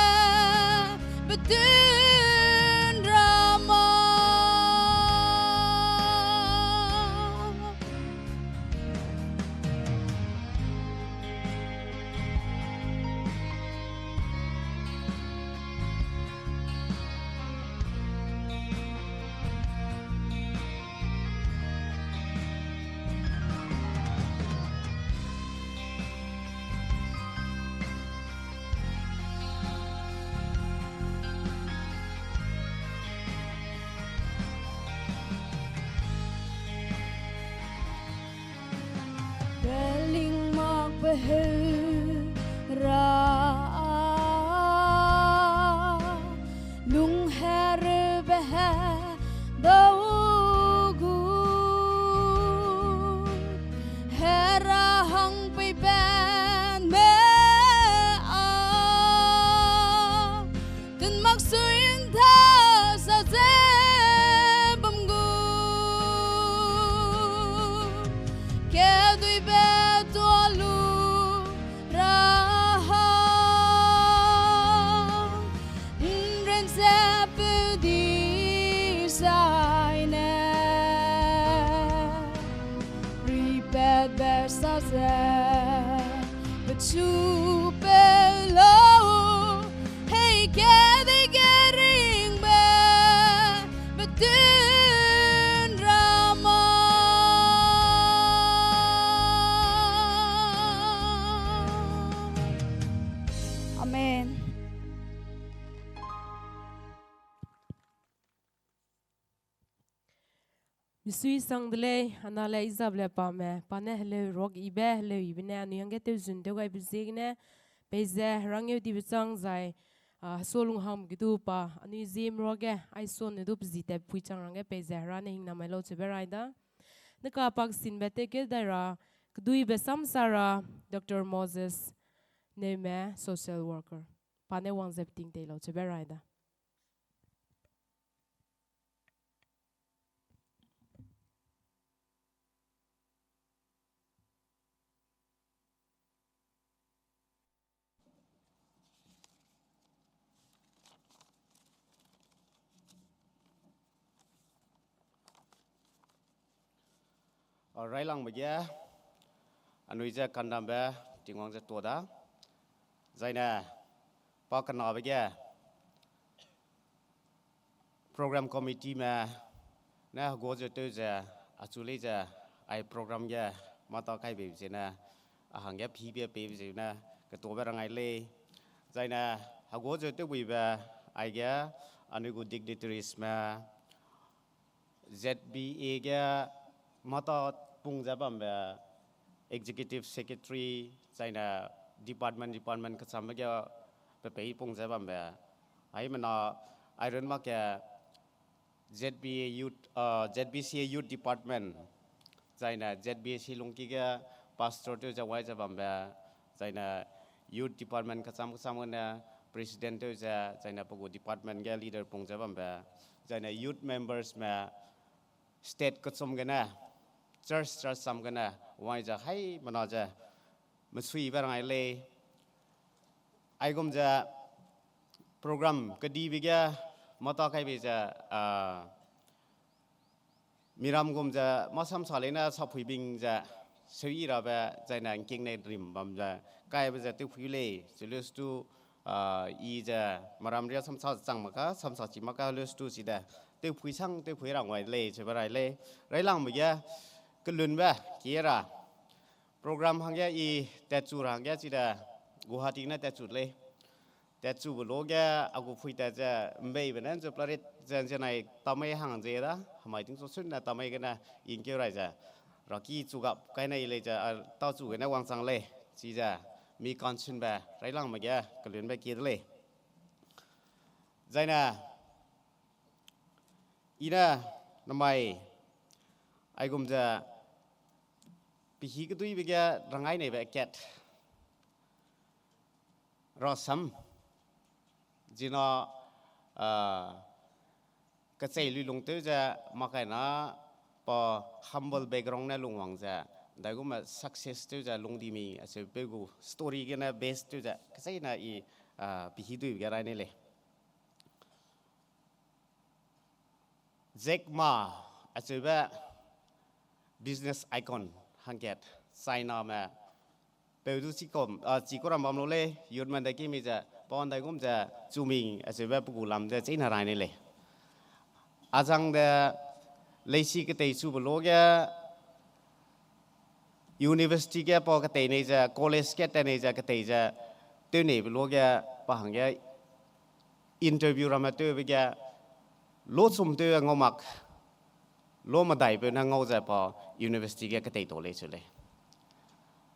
petun ra ma. Heu ra lung herbe he dau gu, Hera hang pei ben me a, tun mak sui nda sa ze bam gu, keduibe tua lu ra hang, nren ze peu di zaine, ripatbe sa ze, pechu peu lau, hei kedei keringbe, betun ra ma. Amen. Misui sang de lei, ana le izap le pame, pa ne heleu ruak ibe, heleu ibe ne, anui hangge tewzun tew gaibe ziegene, peize herangeu dibe chang zai, a, hesualung ham ge du pa, anui ziem ruage, aisuane du pe zi tat pui chang rangge, peize hera ne hingnamai lau cheube rai da. Neka pak sinbe tewke dai ra, keduibe samsa ra, Doctor Moses Neume, social worker. Pa ne wang ze peting tei lau cheube rai da. A, railangbe ge, anui ze kandambe, Tingwang ze tuâ da. Zaine, pa kenabe ge, program committeeme ne hegua zeu tew ze, achu lei ze, ai program ge mâ tâ kaibe zene, a hangge pîbe peibe zene, ketuabe rangai lei. Zaine, hegua zeu tewbuibe, aige, anui gu dignitariesme, Z B A ge mâ tâ pung ze bambe, executive secretary, zaine department, department kechambe ge pe pei pung ze bambe. Aimena, airun mak ge Z B A youth, a, Z B C A youth department, zaine Z B A C lungki ge pastor tew ze wai ze bambe, zaine youth department kecham kecham gene president tew ze, zaine pe gu department ge leader pung ze bambe, zaine youth membersme state kechum gene, church church cham gene, wai ze haimena ze, mesuibe rangai lei. Aigum ze program kedibe ge mâ tâ kaibe ze, a, miram gum ze mâ samsa leine saphuibing ze, seuyi rabe zaine ngkingne rim bam ze, kaibe ze tewphui lei, chileustu, a, i ze miram ria samsa chang mak ka, samsa chi mak ka leustu chide, tewphui sang tewphui rang wai lei, cheube rai lei, railangbe ge, kelunbe, kie ra. Program hangge i tatchu ra hangge chide, Guwahati ne tatchu lei. Tatchube luge a gu phui tat ze, mbeibe ne nzeu plarit ze nzianai tamei hang ze da, hemai tingchu sunne tamei gene, i ngkeu rai ze, raki chugap kaine i lei ze, a, tâ chu gene wangchang lei, chize, mi kansunbe, railangbe ge, kelunbe kie de lei. Zaine, i ne, namai, aigum ze, pehî keduibe ge rangai neibe kat. Rasam, zina, a, kechei lui lungtew ze, makaina, pa humble background ne lungwang ze, ndaigume success tew ze lungdi mi, acheu peu gu story gene base tew ze, kecheîne i, a, pehî duibe ge rai nei lei. Jack Ma acheube business icon hangkat Chiname peu du chikum, a, chikuram bam lu lei, youth man de kimi ze, pa ndaigum ze, chuming acheube pe gu lam ze, china rai nei lei. Azang de leisi ketei chube luge, university ge pa ketei nei ze, college ge tat nei ze, ketei ze, tew neibe luge, pa hangge interview ramme tewbe ge, lo chum tew ngau mak, lo medaibe ne ngau ze pa university ge ketei tau lei cheu lei.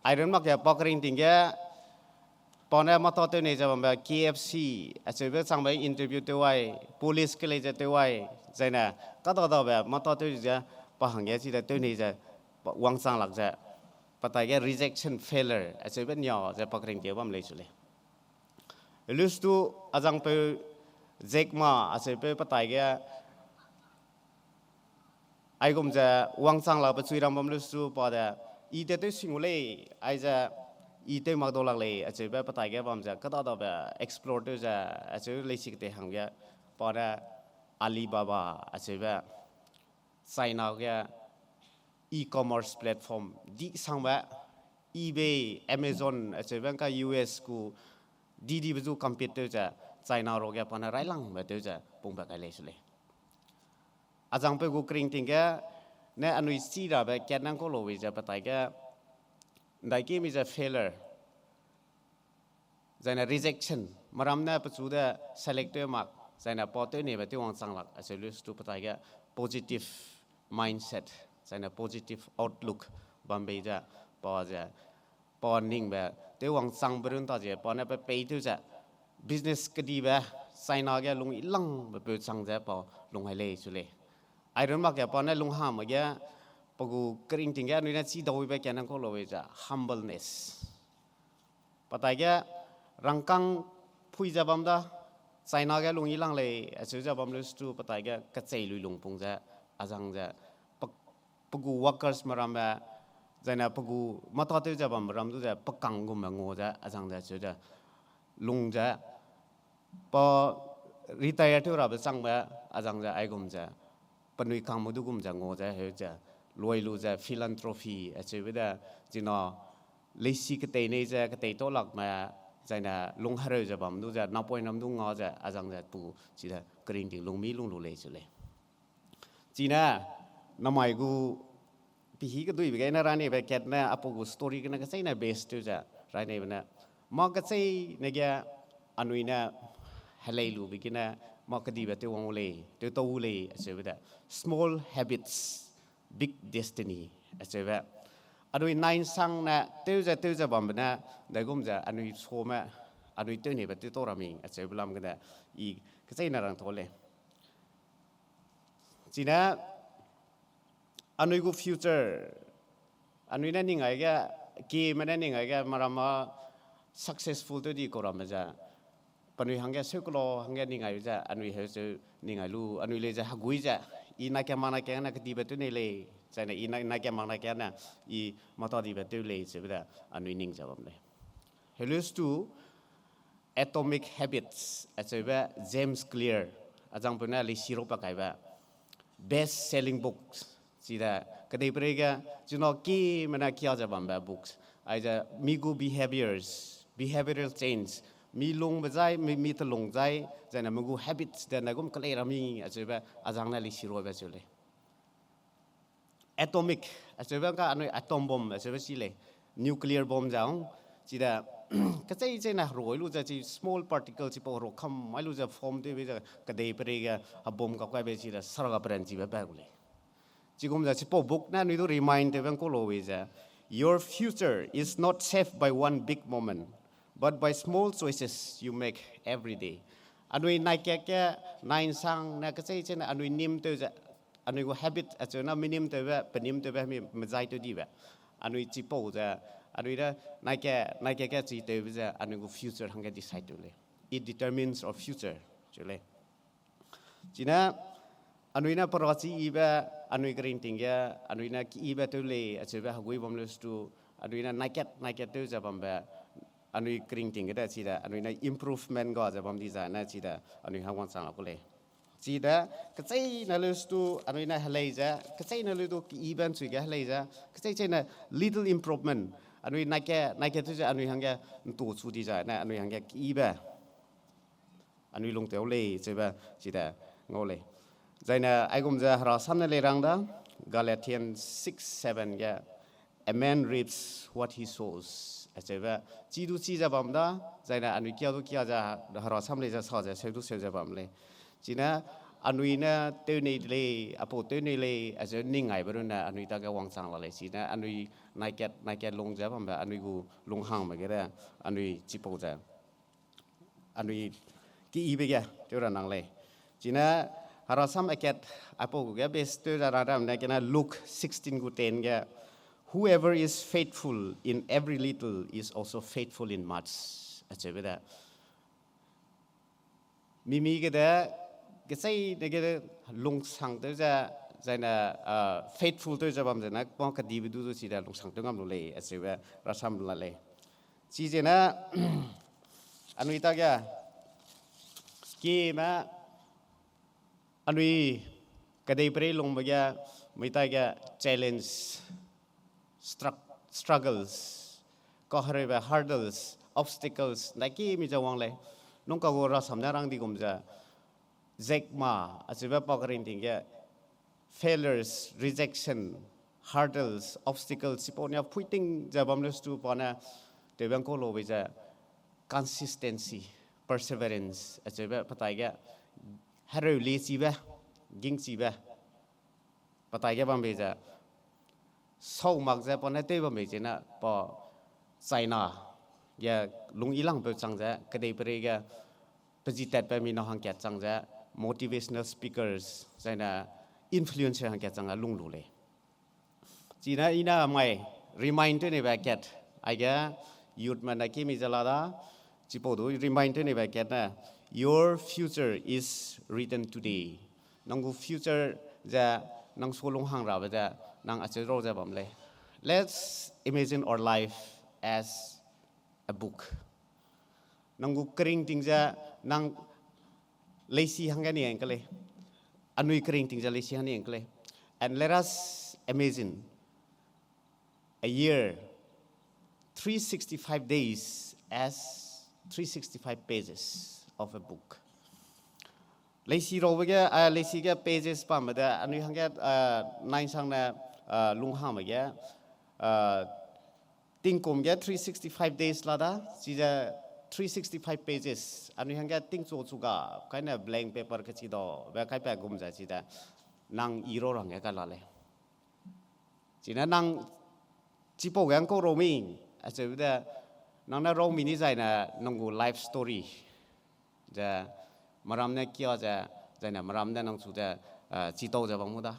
Iron mak ge pa keringting ge, pa ne mata tew nei ze bambe K F C, acheube changbe interview tew ai, police kelei ze tew ai, zaine, kada dabe mata tew ze, pa hangge chide tew nei ze, pa wangchang lak ze, pa taige rejection failure, acheube nia ze pa keringting ge bam lei su lei. Lustu azangpeu Jack Ma, acheupeu pa taige, aigum ze wangchang lakbe chui ram bam lustu pa de, i de tew sing u lei, aize i tew mak dau lak lei, acheube pa taige bam ze, kada dabe explore tew ze, acheu leisi ketei hangge, pa ne Alibaba, acheube China ge e-commerce platform di sangbe, eBay, Amazon, acheube ngka U S gu di dibe zu compete tew ze, China ruage pa ne railangbe tew ze pungbe kai lei su lei. Azangpeu gu keringting ge, ne anui chi rabe kat nang kau lau wi ze pa taige, ndaikimi ze failure, zaine rejection, meram ne pechu de select tew mak, zaine pa tew neibe tew wangchang lak, acheu lustu pa taige positive mindset, zaine positive outlook bam bei ze, pa ze, pa ningbe tew wangchangbe run ta ze, pa ne pe pei tew ze, business kedibe, China ge lung ilangbe peu chang ze pa lung hai lei su lei. Iron mak ge pa ne lunghangme ge, pa gu keringting ge anui ne chi dau wibe kat nang kau lau wi ze, humbleness. Pa taige rangkâng phui ze bam da, China ge lung ilang lei, acheu ze bam lustu pa taige kechei lui lungpung ze, azang ze, pe, pe gu workers merambe, zaine pe gu mata tew ze bambe ram du ze, pe kang gumme ngua ze, azang ze, acheu ze, lung ze, pa retire tew rabe changbe, azang ze, aigum ze, penui kangme du gum ze ngua ze, heu ze, luai lu ze, philanthropy, acheube de, zina, leisi ketei nei ze, ketei tau lakme, zaine, lung hereu ze bam du ze, napoinam du nga ze, azang ze, pu, chide, keringting lung mi lung lu lei su lei. Chine, namai gu, pehî keduibe gene raneibe kat ne, apau gu story gene kecheîne base tew ze, raneibe ne. Mâ kecheîne ge anui ne helei lube gene, mâ kedibe tew wang u lei, tew tau u lei, acheube de. Small habits, big destiny, acheube. Anui nai nsang ne, tew ze, tew ze bambe ne, ndaigum ze, anui suame, anui tew neibe tew tau ra ming, acheube lam gene, i kecheîne rang tau lei. Chine, anui gu future, anui ne ning aige, kime ne ning aige, meram mâ successful tew di kau ramme ze, penui hangge seu kelo hangge ning ai ze, anui heu seu ning ai lu, anui lei ze hegui ze, i naike mak naike ne kedibe tew nei lei, zaine i na, naike mak naike ne, i mâ ta dibe tew lei, cheube de, anui ning ze bam lei. Helus tu, Atomic Habits, acheube James Clear, azangpeu ne leisi ro pa kaibe, best selling books, chide, kedeiperei ge, chuna kime ne kia ze bambe books, aize mi gu behaviors, behavioral change, mi lungbe zai, mi, mi telung zai, zaine mi gu habits de ndaigum kelei ra mi, acheube, azang ne leisi robe cheu lei. Atomic, acheube ngka anui atom bomb, acheube si lei, nuclear bomb ze ong, chide, kecheî cheîne herui lu ze chi small particle chipau herui kam mai lu ze form tewbe ze kedeiperei ge hebomb kak kaibe chide sara ga peranchibe pa gu lei. Chigum ze chipau book ne anui du remind tewbe ngkau lau wi ze, your future is not shaped by one big moment, but by small choices you make every day. Anui nai kat ge, nai nsang ne kecheî cheîne anui nîm tew ze, anui gu habit acheu na mi nîm tewbe, pe nîm tewbe, mi mezai tew dibe. Anui chipau ze, anui de nai kat, nai kat ge chi tewbe ze, anui gu future hangge decide tew lei. It determines our future, cheu lei. Chine, anui ne perachi yibe, anui keringting ge, anui ne keyibe tew lei, acheube hegui bam leu stu, anui ne nai kat, nai kat tew ze bambe, anui keringting ge de chide, anui ne improvement ga ze bam di zai ne chide, anui ha wangchang la ku lei. Chide, kecheîne leu stu, anui ne helei ze, kecheîne leu du keyibe nchui ge helei ze, kecheî cheîne little improvement, anui nai kat, nai kat tew ze anui hangge ntu chu di zai ne, anui hangge keyibe anui lungtew lei, cheube, chide, ngau lei. Zaine, aigum ze herasam ne lei rang da, Galatians six seven ge, a man reaps what he sows, acheube, chi du chi ze bam da, zaine, anui kia du kia ze, herasam lei ze sa ze, seu du seu ze bam lei. Chine, Anui ne tew nei de lei, apau tew nei lei, acheu ning aibe runne anui dage wangchang la lei, chine anui naikat, naikat lung ze bambe, anui gu lunghangme gede, anui chipau ze, anui keyibe ge tew ra nang lei. Chine herasam akat, apau gu ge base tew ra ra ram ne kena Luke sixteen gu ten ge, "Whoever is faithful in every little is also faithful in much," acheube de. Mimi gede, gechei ne gede lungsang tew ze, zaine, faithful tew ze bam zene, pa kedibe du du chi de lungsang tew ngam lu lei, acheube rasam la lei. Chi zene, anui tage, kime, anui kedeiperei lungbe ge, mui tage challenge, strug-, struggles, kahereube hurdles, obstacles, ndai ki mi ze wang lei. Nung ka gu rasam ne rang di gum ze, zekma, acheube pa keringting ge, failures, rejection, hurdles, obstacles, chipau nia phuiting ze bam le stu pa ne, tewbe ngkau lo bei ze, consistency, perseverance, acheube petai ge, hereu liechibe, gingchibe, petai ge bam bei ze, sau mak ze pa ne tew bam bei zene pa China ge lung ilangpeu chang ze, kedeiperei ge, pe ji tatbe mi nâu hangkat chang ze, motivational speakers, zaine influencer hangkat chang a lung lu lei. Chine i ne mai remind tew neibe kat, aige youthme ne ki mi ze la da, chipau du remind tew neibe kat ne, your future is written today. Nang gu future ze nang su lunghang rabe ze, nang acheu rau ze bam lei. Let's imagine our life as a book. Nang gu keringting ze nang leisi hangge ni ang ke lei. Anui keringting ze leisi hang ni ang ke lei. And let us imagine a year, three sixty-five days as three sixty-five pages of a book. Leisi raube ge, leisi ge pages bambe de, anui hangge, nainsang ne, lunghangme ge, tingkum ge three sixty-five days la da, chize three sixty-five pages, anui hangge tingchu chu ga, kaine blank paper kechi dabe kaipat gum ze chize, nang i rau rangge ka la lei. Chine nang chipau ge ngkau rau mi, acheu de, nang ne rau mi ni zaine nang gu life story ze, meram ne kia ze, zaine meram ne nang chu ze, chitau ze bam mu da.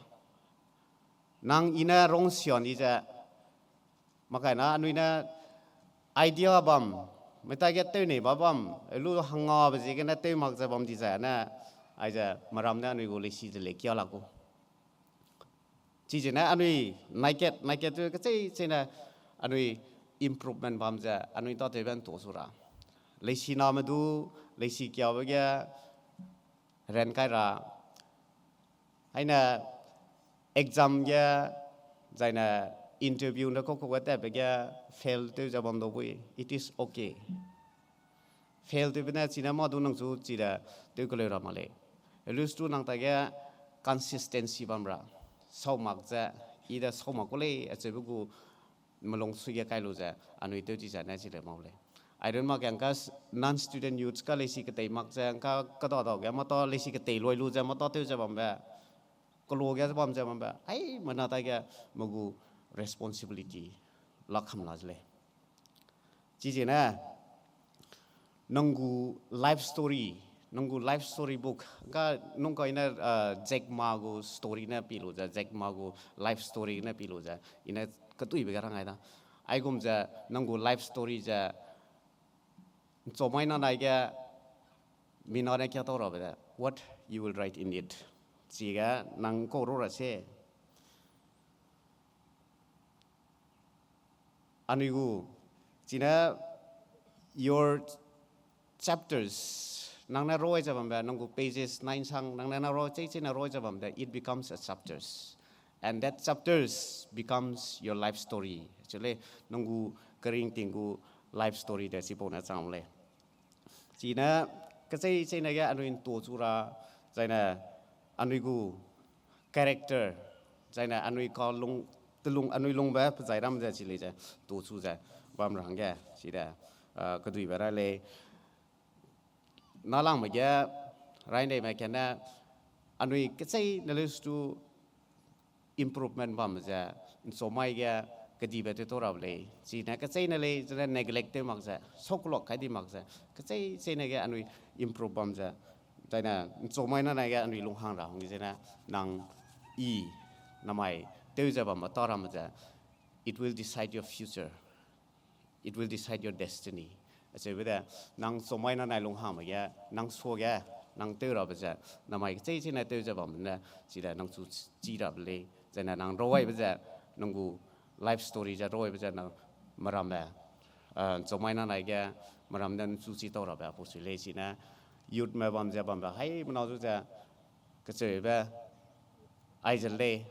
Nang i ne rongsia ni ze, makaina anui ne idea bam, metai ge tew nei ba bam, lu hangabe ziegene tew mak ze bam di zaine, aize meram ne anui gu leisi ze lei kia la gu. Chizene anui naikat, naikat tu kechei chene anui improvement bam ze anui tatewbe ntu su ra. Leisi name du, leisi kiabe ge ran kai ra. Aine exam ge, zaine interview ne kau kau ge tatbe ge fail tew ze bam dau bui, it is okay. Fail tewbe ne chine mâ du nang chu chide tew keleu ra mak lei. Elus tu nang taige consistency bam ra. Sau mak ze, i de sau mak ku lei, acheube gu melung sui ge kai lu ze, anui tew chi ze ne chi lei mau lei. Iron mak ge ngka non-student youths ka leisi ketei mak ze, ngka kedadau ge mata leisi ketei loi lu ze, mata tew ze bambe. Kelo ge bam ze bambe. Ai, mena taige me gu responsibility lak ham la ze lei. Chizene, nang gu life story, nang gu life story book, ngka nung ka ine, Jack Ma gu story ne pi lu ze, Jack Ma gu life story ne pi lu ze, ine ketuibe ge rang ai da. Aigum ze, nang gu life story ze, nchomai na nai ge, mina ne kia tau rabe de, what you will write in it. Chige nang kau ru ra se. Anui gu, chine your chapters, nang ne roi ze bambe, nang gu pages nine sang, nang ne na roi, chei chei ne roi ze bambe, it becomes a chapters. And that chapters becomes your life story. Actually, nang gu keringting gu life story de chipau ne chang lei. Chine, kechei chei ne ge anui ntu chu ra, zaine anui gu character, zaine anui ka lung, telung anui lungbe pezai ram ze chi lei ze, ntu chu ze, bam ra hangge, chide, keduibe ra lei. Nalangme ge, raindeime kene, anui kecheîne leustu improvement bam ze, ’nchomai ge kedibe tew tau rabe lei. Chine kecheîne lei, zene neglect tew mak ze, soklock kai di mak ze, kecheî cheîne ge anui improve bam ze, zaine ’nchomai nanai ge anui lunghang ra hangge zene, nang i namai tew ze bambe tâ ramme ze, it will decide your future. It will decide your destiny. Acheube de, nang ’nchomai nanai lunghangme ge, nang suage, nang tew rabe ze, namai kecheî cheîne tew ze bambe ne, chide nang chu chi rabe lei, zaine nang rawaibe ze, nang gu life story ze rawaibe ze, nang meramme, eh, ’nchomai nanai ge, meram ne nchu chi tau rabe apau sui lei chine, youthme bam ze bambe, haimena zu ze, kecheube, aize lei,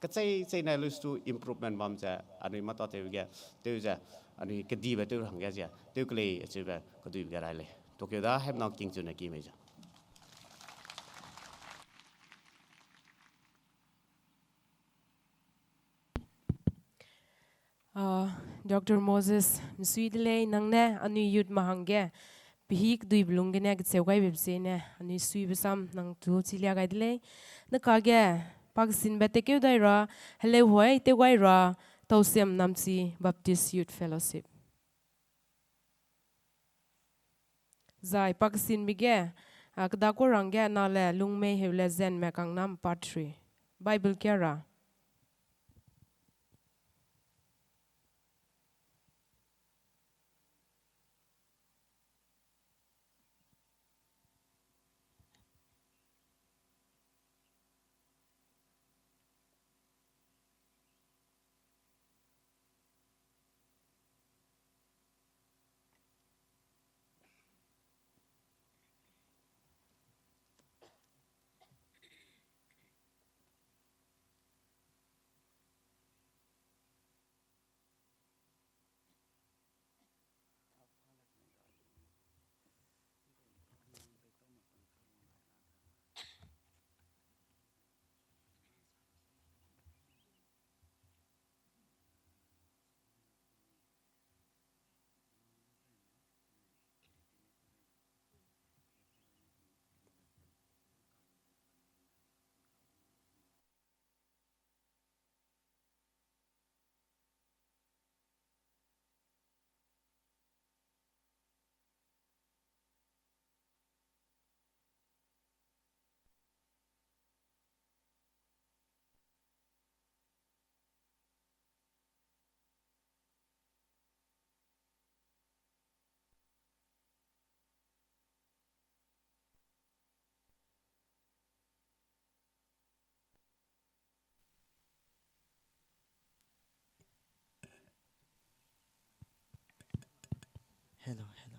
kecheî cheîne leustu improvement bam ze, anui mata tew ge, tew ze, anui kedibe tew hangge ze, tew kelei acheube, keduibe ge rai lei. Tokeu da, haimena kingchune ki mei ze. Ah, Doctor Moses, misui de lei, nang ne anui youth me hangge, pehî keduibe lung gene kecheu gaibe ziegene, anui suibe sam nang tu chilia gai de lei. Nekage, pakesinbe tekeu dai ra, heleu huai tew gai ra, Tausiam Namchi Baptist Youth Fellowship. Zai pakesinbe ge, a, kedakua rangge Nale Lungmei Heule Zenme Kangnam part three. Bible kia ra. Hello, hello.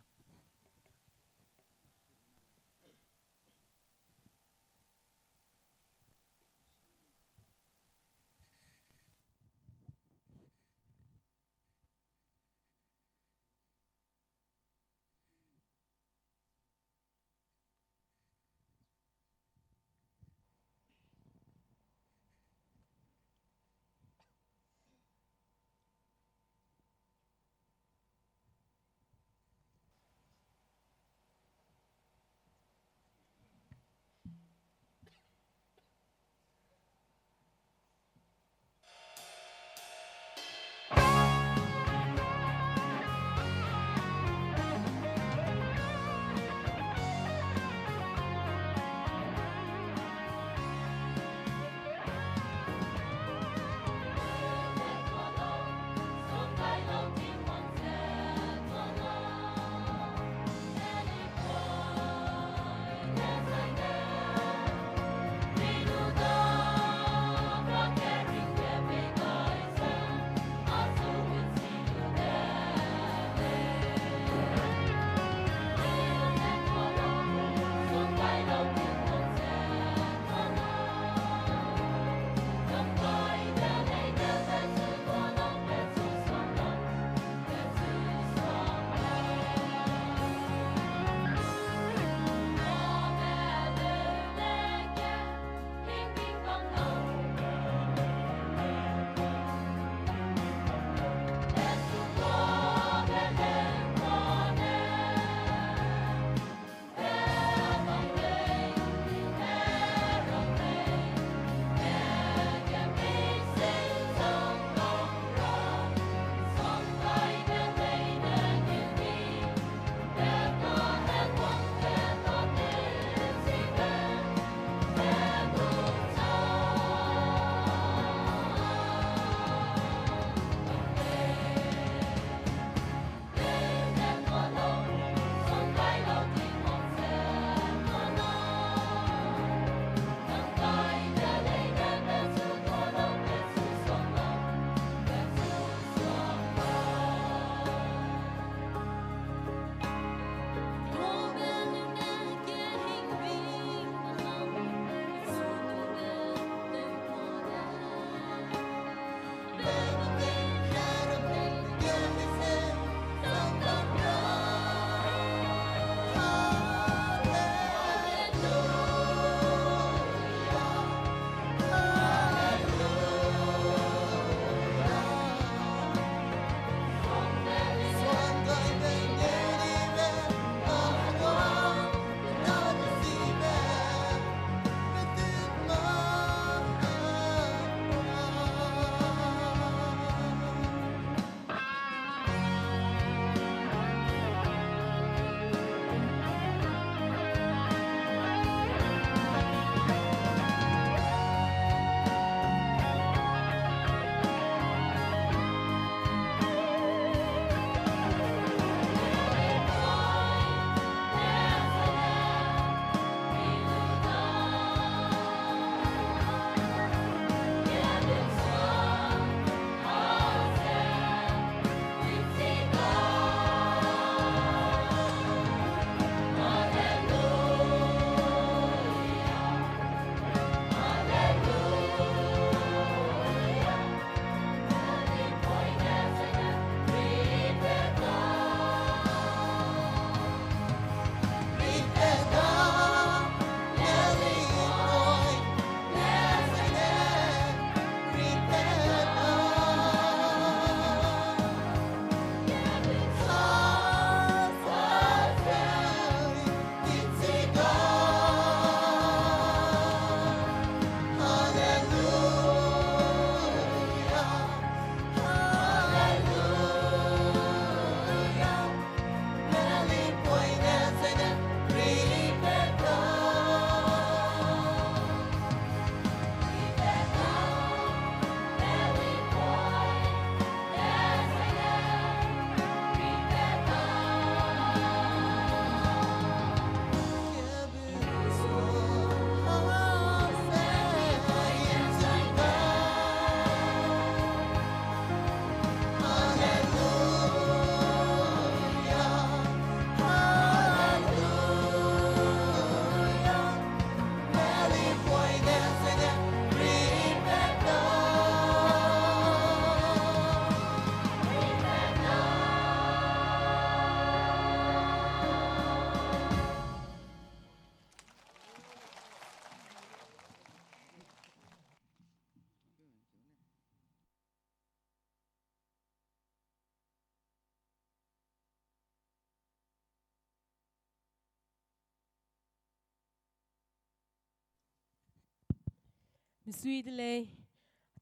Misui de lei,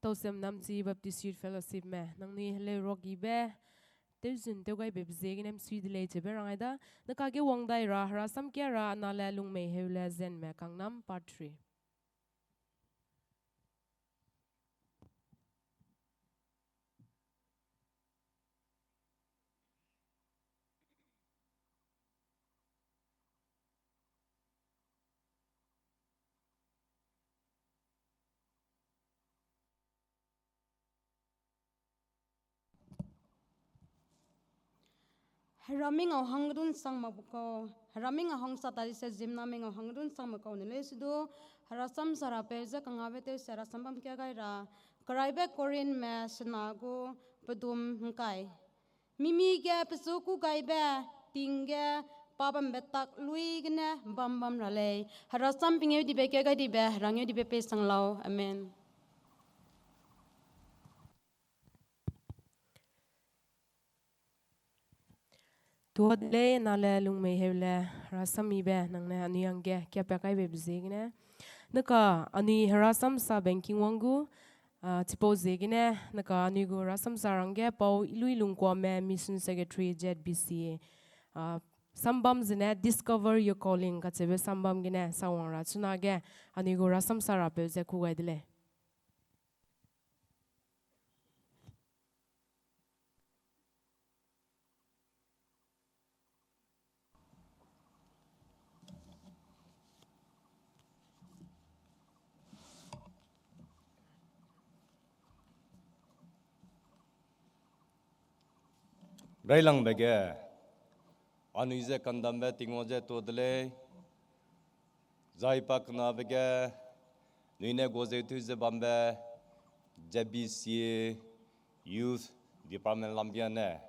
Tausem Namchi Baptist Youth Fellowshipme nangnui heleu ruakibe tewzun tewgaibe ziegene misui de lei cheube rang ai da. Neka ge wang dai ra, herasam kia ra, Anale Lungmeiheu le Zenme Kangnam, part three. Hera mingau hangge dunsang mak be kau, Hera mingau hang sa tadi se ziemmena mingau hangge dunsang be kau ne lei sudu, herasam sa rapeu ze kangabe tew se herasam bam kia gai ra, Keraibe Korinthme sena gu pedum ngkai. Mimi ge pechu kû gaibe, ting ge pa bambe tak lui gene bam bam ra lei. Herasam pengêudibe, kegaidibe, herangêudibe pei sang lau. Amen. Tua de lei, Anale Lungmeiheu le herasam mibe nang ne anui hangge kiapa kaibe ziegene. Neka anui herasam sabe ngking wang gu, ah, chipau ziegene, neka anui gu herasam sa rangge pau Ilui Lungkuame, Mission Secretary, Z B C A, ah, sambam zene Discover Your Calling kacheube sambam gene sawang ra chunage anui gu herasam sa rapeu ze kû gai de lei. Railangbe ge, anui ze kandambe Tingwang je tua de lei, zai pakenabe ge, nui ne guazeu tew ze bambe, Z B C A Youth Department lambiane,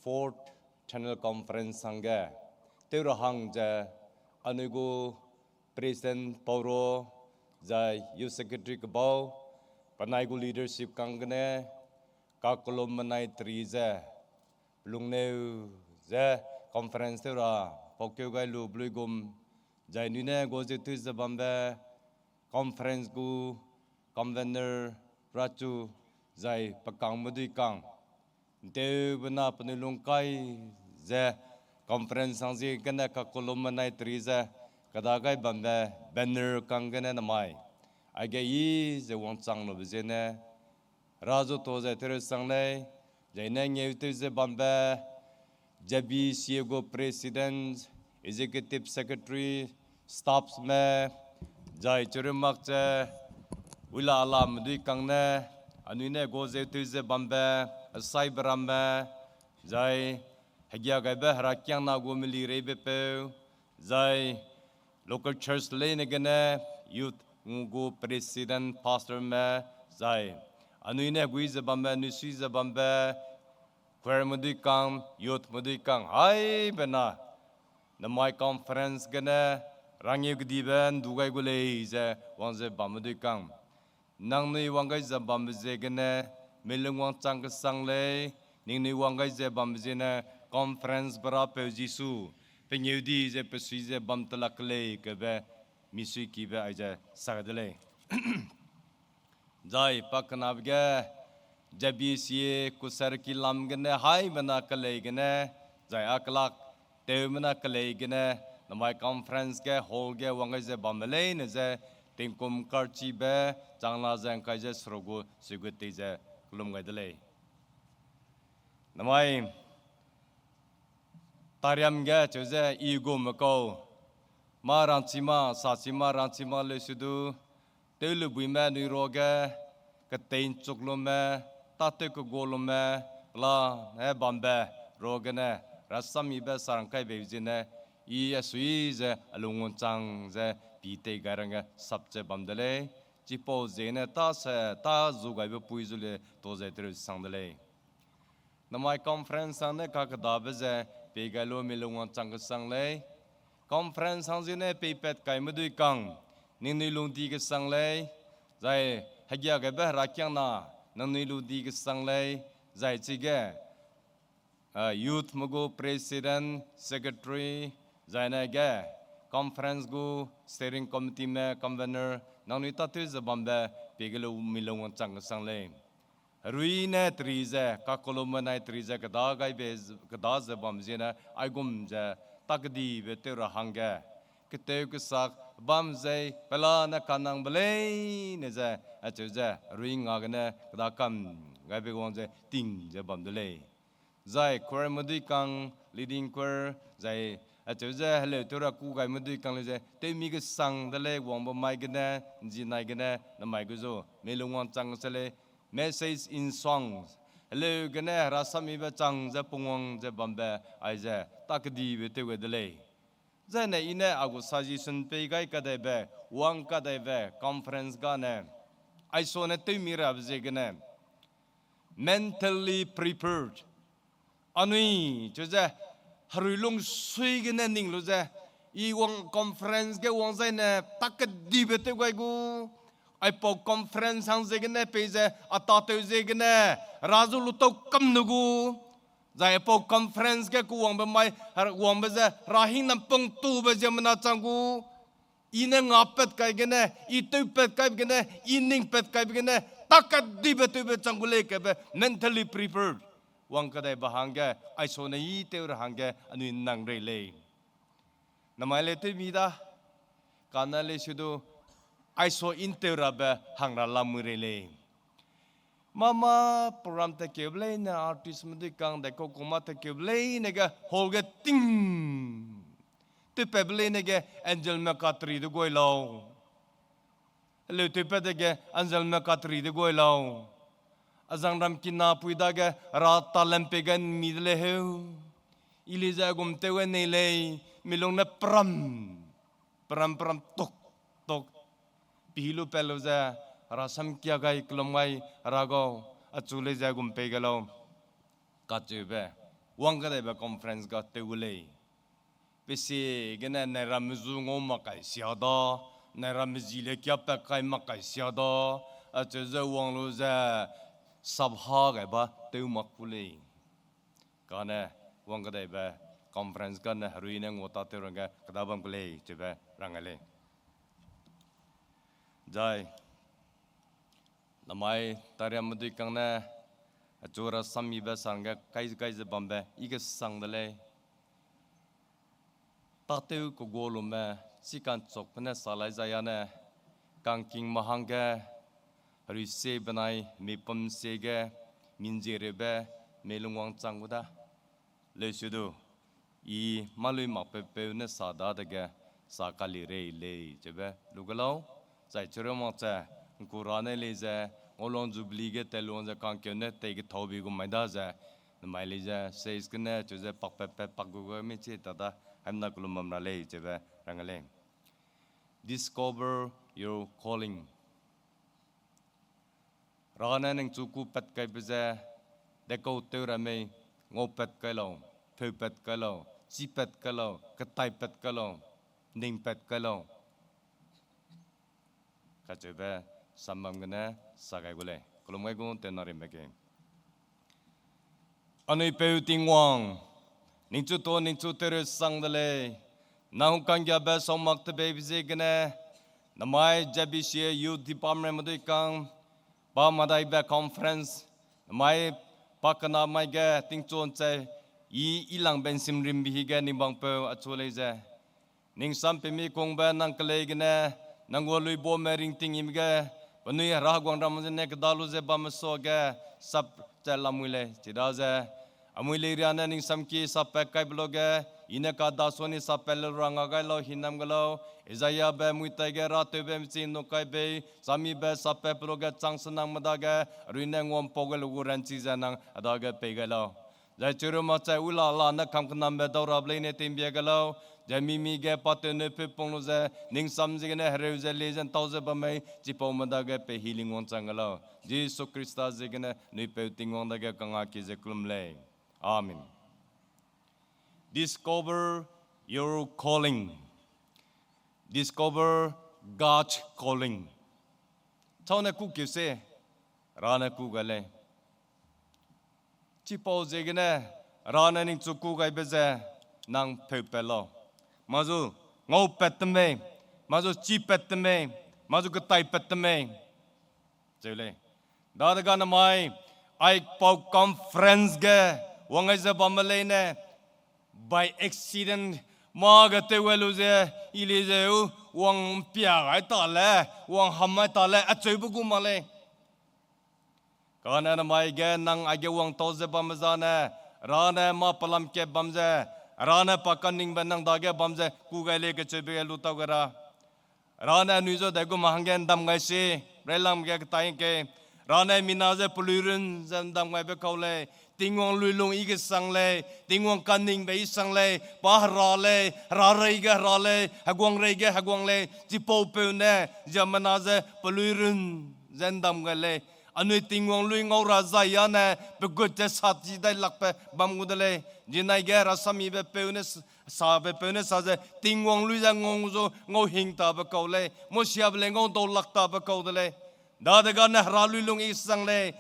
Fourth General Conference hangge, tew ra hang ze, anui gu President Pauro, zai Youth Secretary kebau, penai gu leadership kang gene, kakellum menai teri ze, pelungneu ze conference tew ra, paukeu gai lu beluigum, zai nui ne guazeu tew ze bambe conference gu convener rachu, zai pekangme dui kang, ntewbe na penui lungkai ze conference hangziegene kakellum menai teri ze, keda gai bambe banner kang gene namai, aige i ze wangchang lube ziegene, ra zu ta ze tew sang lei, zaine ngeu tew ze bambe, Z B C A gu President, Executive Secretary, staffsme, zai chirun mak ze, uila alame dui kang ne, anui ne guazeu tew ze bambe, asaibe ramme, zai hegia gaibe herakiangna gu melireibepeu, zai local church leine gene youth ngu gu president pastorme, zai anui ne gui ze bambe, nui sui ze bambe, choirme dui kang, youthme dui kang, haibe na, namai conference gene rangeu kedibe ndu gai gu lei ze wang ze bamme dui kang. Nangnui wang gai ze bambe ziegene, milung wangchang kesang lei, ningnui wang gai ze bambe ziegene, conference berapeu Jisu, pengeu di ze pesui ze bam telak lei kebe, misuikibe aize sa de lei. Zai pakenabe ge, Z B C A kuserki lam gene, haimena kelei gene, zai a kelak, tewmena kelei gene, namai conference ge, hall ge, wang gai ze bamme leine ze, tingkum karchibe, changna ze ngkai ze seruk gu, suigut tei ze, kelum gai de lei. Namai, tariam ge cheu ze i gume kau, mâ rangchi mâ, sachi mâ, rangchi mâ leusidu, tewlubuime nui ruage, ketei nchuk lume, tâtew kegua lume, pela ne bambe, ruagene, rasam mibe sarangkaibe ziegene, i asui ze, alung wangchang ze, pi tei gai rangge sap ze bam de lei, chipau ziegene tâ se, tâ zu gaibe pui zu le, ta ze tew sang de lei. Namai conference hangne kakedabe ze, pei gai lu milung wangchang kesang lei. Conference hangziegene peipat kaime dui kang, ningnui lungdi kesang lei, zai hegia gaibe herakiangna, nangnui lungdi kesang lei, zai chige, ah, youthme gu president, secretary, zaine ge, conference gu steering committeeme, convener, Nangnui tâtew ze bambe pie ge lu mi lungwangchang kesang lei. Herui ne teri ze, kakolomenai teri ze, keda gaibe z-, keda ze bam ziene, aigum ze, takedibe tew ra hangge, ketew kesak bam zei, pelane kanangbe leine ze, acheu ze, herui nga gene, keda kam gaibe wang ze, ting ze bam de lei. Zai choir medui kang, leading choir, zai acheu ze heleu tew ra ku gai medui kang lei ze, tewmi kesang de lei, wangbe mai gene, nzinai gene, namai ge zu, mi lungwangchang se lei, message in songs. Heleu gene, herasamibe chang ze pungwang ze bambe, aize, takedibe tew gai de lei. Zaine i ne a gu suggestion pei gai kadaibe, wang kadaibe, conference gane, aisone tewmi rabe ziegene, mentally prepared. Anui, cheu ze, herui lungsui gene ning lu ze, i wang conference ge wang zaine, takedibe tew gai gu, aipau conference hang ziegene pei ze, a tâtew ziegene, hera zu lu tau kam nu gu, zai aipau conference ge ku wangbe mai, her-, wangbe ze, hera hingnam pungtube ziemmena chang gu, i ne ngapat kai gene, i tewpat kai gene, i ningpat kai gene, takedibe tewbe chang gu lei kabe, mentally prepared. Wang kadaibe hangge, aisone i tew ra hangge, anui nang rei lei. Namai lei tewmi da, kane lei se du, aiso i tew rabe hang ra lamui rei lei. Mâ mâ program takeube leine, artist medui kang de kau kau mâ takeube leine ge hall ge ting. Tewpatbe leine ge angelme kateri de guai lau. Heleu tewpat dege angelme kateri de guai lau. Azangram kinapui dage hera talent pei ge nmi de lei heu. I lei ze aigum tew ge nei lei, mi lung ne pram, pram pram tok, tok. Pî lu pat lu ze, hera samkia gai, kellum gai, hera gau, achu lei ze aigum pei gai lau. Kacheube, wang kadaibe conference ga tew gu lei. Pesi gene nai ramme zu ngau mak kai sia da, nai ramme zi le kiapat kai mak kai sia da, acheu ze wang lu ze, sabha gai ba tew mak ku lei. Kane, wang kadaibe conference gane herui ne ngua tâtew rangge keda bam ku lei, cheube rang gai lei. Zai, namai tariamme dui kang ne, achu hera sammibe sangge kai kai ze bambe, i kesang de lei. Tâtew kegua lume, chi ka'nchukbe ne sa lai zai â ne, kangkingme hangge, herui sie benai, mipum sie ge, minziereube, mi lungwang chang gu da. Leuse du, i mâ lui makpeu peu ne sa dadege, sa kali rei lei, cheube lu gu lau, zai chireu mak che, ’ngku ra ne lei ze, ngaulung jubilee ge teiluang ze kangkeu ne tei kethâu bi gu mai da ze, namai lei ze, stage gene cheu ze pakpatpat pak gu gu mi chi ta da, haimna kelum bam ra lei, cheube rang lei. Discover your calling. Hera ne ningchu kupat kaibe ze, dekau tew ra mei, ngaupat kai lau, pheupat kai lau, chîpat kai lau, ketaipat kai lau, ningpat kai lau. Kacheube, sambam gene, sa gai gu lei, kelum gai gu tewna rimbe ge. Anui peu Tingwang, ningchu tu ningchu tew sang de lei, nang hungkanggiabe sau mak tebeibe ziegene, namai Z B C A Youth Department medui kang, pa madaibe conference, namai pa kena mai ge tingchu ’nchai, i, i langbe ’nsimrimbe hige ning bangpeu achu lei ze. Ning sam pemi kungbe nang kelei gene, nang gu luibome ringting yibe ge, penui hera heguangram zene keda lu ze bamme suage, sap che lamui lei, chidaze. Amui lei riane ning sam ki sappat kaibe luage, i ne kadasu ni sappat le ra nga gai lau, hinam gai lau, Isaiahbe muitai ge ratewbe mchi ’nnuk kai bei, sammibe sappatbe luage chang senangme dage, herui ne nguampau ge lu gu ranchi ze nang a dage pei gai lau. Zai chireu mak che ula la ne kamkenambe daurabe leine tingbia gai lau, zai mimi ge pa tewne peu pung lu ze, ning sam ziegene hereu ze le ze ’ntau ze bam mei, chipaume dage pei healing wangchang gai lau. Jisu Khrista ziegene nui peu Tingwang dage kangaki ze kelum lei. Amen. Discover your calling. Discover God's calling. Chau ne kûkeu se, Hera ne kû gai lei. Chipau ziegene, Hera ne ningchu kû gaibe ze, nang pheupat lau. Mazu, ngaupat te mei, mazu chipat te mei, Mâ zu ketai pat te mei. Cheu lei. Dadega namai, aipau conference ge, wang ai ze bamme leine, by accident, mâ ge tew gai lu ze, i le zeu, wang mpia gai ta le, wang ham gai ta le, acheube gu mak lei. Kane namai ge nang aige wangtau ze bamme zane, Hera ne mâ pelam kap bam ze, Hera ne pa kaningbe nang dage bam ze, ku gai lei kecheube ge lu tau ge ra. Hera ne anui zu dai gu ma hangge ndam gai si, Railam ge ketai ke. Hera ne mina ze peluirun ze ndam gaibe kau lei, Tingwang luilung i kesang lei, Tingwang kaningbe i sang lei, pa Hera lei, Hera reige Hera lei, Heguang reige Heguang lei, chipau peu ne, ziemmena ze peluirun ze ndam gai lei. Anui Tingwang lui ngau ra zai â ne, pe gut ze sa chi dai lakbe bam gu de lei. Zinai ge rasamibe peu ne s-, sabe peu ne sa ze, Tingwang lui ze ngau zu ngau hing tabe kau lei. Mosiabe lei ngau dau lak tabe kau de lei. Dadega ne Hera luilung i sang lei.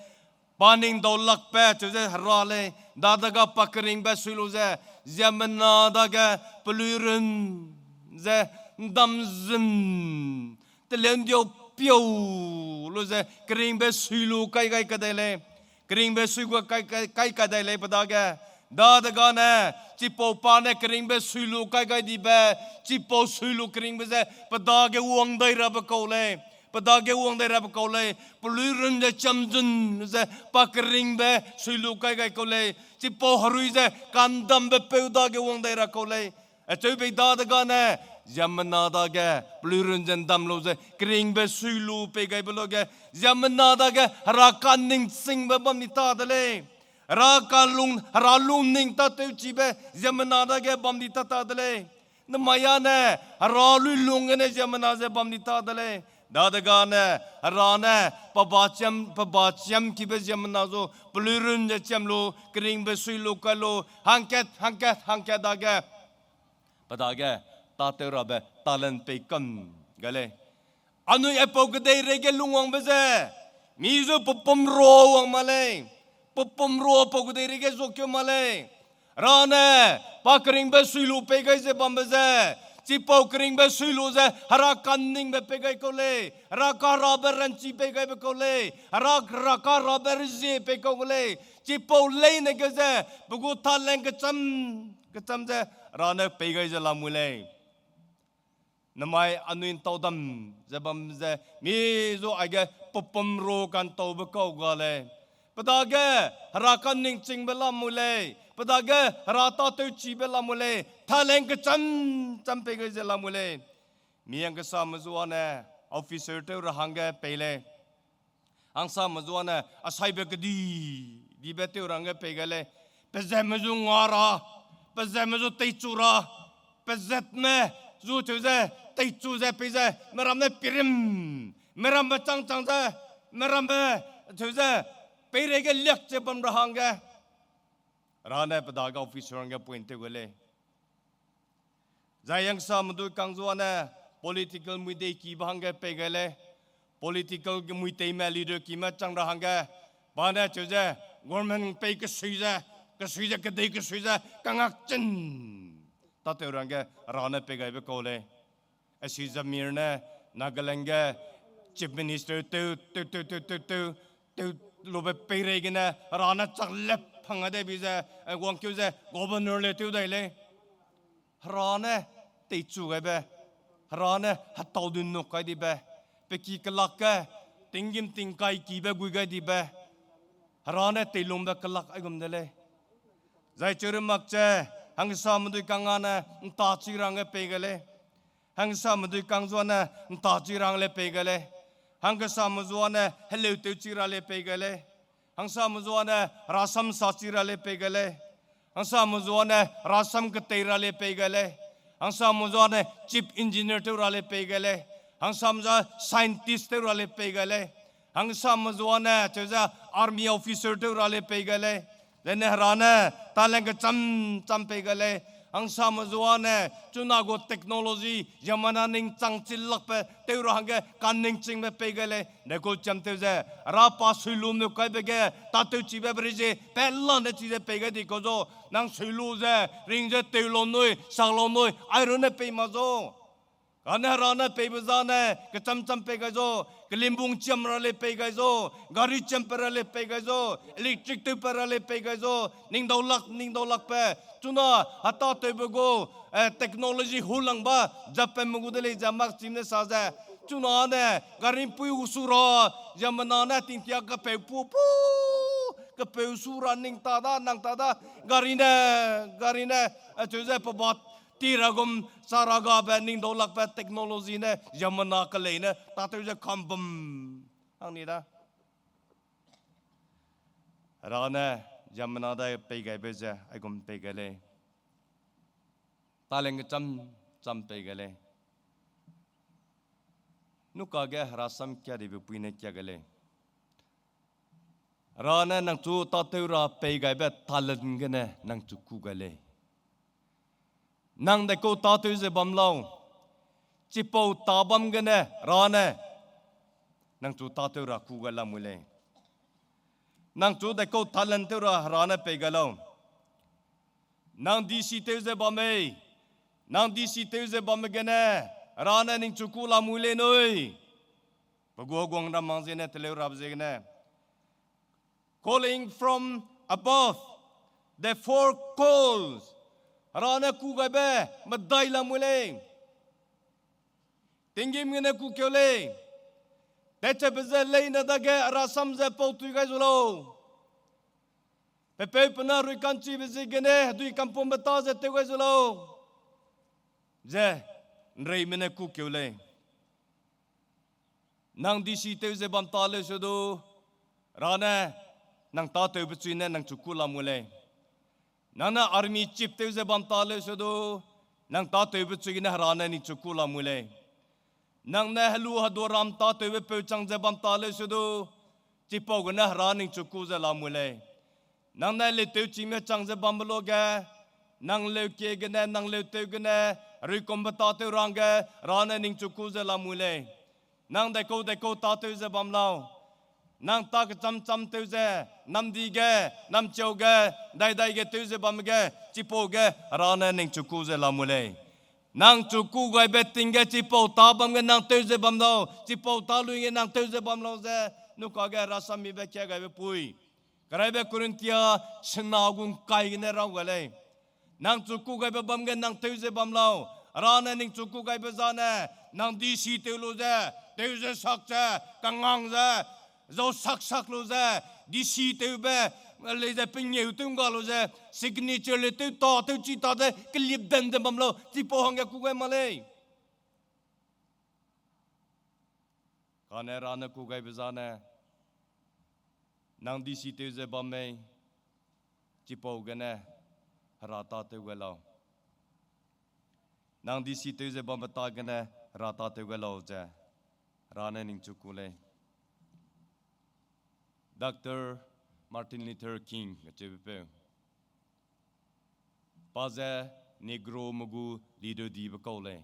Pa ning dau lakbe cheu ze Hera lei. Dadega pa keringbe sui lu ze, ziemmena dage peluirun ze ndam zun, teleu ndiau piau lu ze keringbe sui lu kai gai kadai lei. Keringbe sui gu kai, kai, kai kadai lei pe dage. Dadega ne, chipau pa ne keringbe sui lu kai gai dibe, chipau sui lu keringbe ze pe dage wang dai rabe kau lei. Pe dage wang dai rabe kau lei. Peluirun ze chiam zun ze pa keringbe sui lu kai gai kau lei. Chipau herui ze kandambe peu dage wang dai ra kau lei. Acheu bei dadega ne, ziemmena dage peluirun ze ndam lu ze keringbe sui lu pei gaibe luge, ziemmena dage Hera kaningchingbe bam di ta de lei. Hera kalung, Hera lungning tâtewchibe ziemmena dage bam di ta ta de lei. Namai â ne, Hera luilung gene ziemmena ze bam di ta de lei. Dadega ne, Hera ne, pe ba chiam, pe ba chiam kibe ziemmena zu, peluirun ze chiam lu, keringbe sui lu kai lu, hangkat, hangkat, hangkat dage. Pe dage, tâtew rabe talent pei kam gai lei. Anui aipau kedeireige lungwangbe ze, mi zu pepum ro wang ma lei, pepum ro pau kedeireige zuakeu ma lei. Hera ne, pa keringbe sui lu pei gai ze bambe ze, chipau keringbe sui lu ze Hera kaningbe pei gai kau lei, Hera kaherabe ranchi pei gaibe kau lei, Hera, Hera kaherabe rezie pei kau gu lei, chipau leine ge ze, pe gu talent kecham, kecham ze, Hera ne pei gai ze lamui lei. Namai anui ’ntau dam ze bam ze, mi zu aige pepum ro ka'ntaube kau ga lei. Pe dage Hera kaningchingbe lamui lei. Pe dage Hera tâtewchibe lamui lei. Talent kecham cham pei gai ze lamui lei. Mi hangkesame zu â ne officer tew ra hangge pei lei. Hangsame zu â ne asaibe kedi, dibe tew ra hangge pei gai lei. Pezatme zu nga ra, pezatme zu teichu ra, pezatme zu cheu ze, teichu ze pei ze, meram ne pirim, merambe chang chang ze, merambe cheu ze, peireige liak ze bam ra hangge. Hera ne pe dage officer hangge point tew gai lei. Zai hangsame dui kang zu â ne political muidei kibe hangge pei gai lei. Political ge muiteime leader kime chang ra hangge. Pa ne cheu ze, government pei kesui ze, kesui ze, kedei kesui ze, kangak chin tâtew ra hangge Hera ne pei gaibe kau lei. Ashish Zamir ne Nagaland ge Chief Minister tew, tew, tew, tew, tew, tew, tew lube peirei gene Hera ne chaklep hang ade bi ze, eh, wangkeu ze Governor le tew dai lei. Hera ne teichu gaibe, Hera ne hetau dun nuk kai dibe, pe ki kelak ge tinggîm tingkai kibe gui gai dibe, Hera ne teilungbe kelak aigum de lei. Zai cheu re mak ze, hangsame dui kang â ne ’ntachi ra hangge pei gai lei. Hangsame dui kang zu â ne ’ntachi ra hang le pei gai lei. Hangsame zu â ne heleu tewchi ra le pei gai lei. Hangsame zu â ne rasam sachi ra le pei gai lei. Hangsame zu â ne rasam ketei ra le pei gai lei. Hangsame zu â ne chief engineer tew ra le pei gai lei. Hangsame zu â scientist tew ra le pei gai lei. Hangsame zu â ne cheu ze army officer tew ra le pei gai lei. Zene Hera ne talent kecham cham pei gai lei. Hangsame zu â ne chuna gu technology, ziemmena ning chang chilakbe tew ra hangge kaningchingbe pei gai lei. Dekau cham tew ze, Hera pa sui lu me kaibe ge, tâtewchibe beri ze, pelane chi ze pei gai di kau zu, nang sui lu ze, ring ze tew lau nui, sak lau nui, airune pei ma zu. Kane Hera ne peibe zane, kecham cham pei gai zu, kelimbung chiam ra lei pei gai zu, gari chiam pe ra lei pei gai zu, electric tew pe ra lei pei gai zu, ningdaulak, ningdaulakbe, chuna, hetâtewbe gu, eh, technology hulangba, Japanme gu de lei ze mak chim ne sa ze, chuna ne, gari mpui gu su ra, ziemmena ne tingtia kapeu pu pu, kapeu su ra ning ta da, nang ta da, gari ne, gari ne, acheu ze pe ba ti ra gum sa ra gabe ningdaulakbe technology ne ziemmena keleine tâtew ze kambum. Hang ni da. Hera ne ziemmena dai pei gaibe ze aigum pei gai lei. Talent kecham cham pei gai lei. Nukage Hera sam kia dibe pui ne kia gai lei. Hera ne nangchu tâtew ra pei gaibe talent gene nangchu kû gai lei. Nang dekau tâtew ze bam lau, chipau tâ bam gene Hera ne nangchu tâtew ra kû gai lamui lei. Nangchu dekau talent tew ra Hera ne pei gai lau. Nang D C tew ze bam mei, nang D C tew ze bam gene Hera ne ningchu kû lamui lei nui. Pe gu heguangram hang ziene teleu rabe ziegene, calling from above, the four calls. Hera ne kû gaibe medai lamui lei. Tinggîm gene kûkeu lei. Tatchabe ze leine dage Hera sam ze pau tui gai zu lau. Pepeu pena rui ka'nchibe ziegene hedui kampumbe tâ ze tew gai zu lau, ze ’nreime ne kûkeu lei. Nang D C tew ze bam ta leu se du, Hera ne nang tâtewbe chui ne nangchu kû lamui lei. Nang ne army chief tew ze bam ta leu se du, nang tâtewbe chui gene Hera ne ningchu kû lamui lei. Nang ne helu heduaram tâtewbe peu chang ze bam ta leu se du, chipau gene Hera ningchu kû ze lamui lei. Nang ne leutewchime chang ze bambe luage, nang leukie gene, nang leutew gene, heruikumbe tâtew ra hangge Hera ne ningchu kû ze lamui lei. Nang dekau dekau tâtew ze bam lau. Nang tâ kecham cham tew ze, namdi ge, namcheu ge, daidai ge tew ze bam ge, chipau ge Hera ne ningchu kû ze lamui lei. Nangchu kû gaibe ting ge chipau tâ bam ge nang tew ze bam lau, chipau tâ lui ge nang tew ze bam lau ze, nukage Hera sammibe kia gaibe pui. Keraibe Korinthia sena gu ’ngkai gene rau gai lei. Nangchu kû gaibe bam ge nang tew ze bam lau, Hera ne ningchu kû gaibe zane, nang D C tew lu ze, tew ze sak ze, kangang ze, zau sak sak lu ze, D C tewbe, lei ze pengeu tew ’ngga lu ze, signature lei tew ta, tew chi ta ze, kelipden ze bam lau, chipau hangge kû gai mak lei. Kane Hera ne kû gaibe zane, nang D C tew ze bam mei, chipau gene Hera tâtew gai lau. Nang D C tew ze bambe ta gene Hera tâtew gai lau ze, Hera ne ningchu kû lei. Doctor Martin Luther King kacheube peu. Pa ze Negrome gu leader dibe kau lei.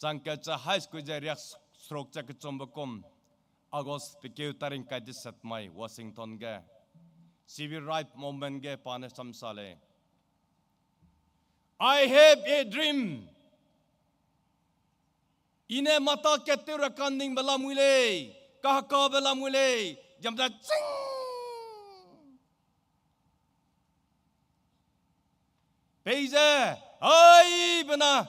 Changkat ze high school ze riak seruk ze kechumbe kum, August pekeu tarik kai deset mai Washington ge civil right movement ge pa ne sam sa lei. I have a dream. I ne mata kat tew ra ka'nningbe lamui lei, kahekabe lamui lei, jam da ching. Peize, ai bena,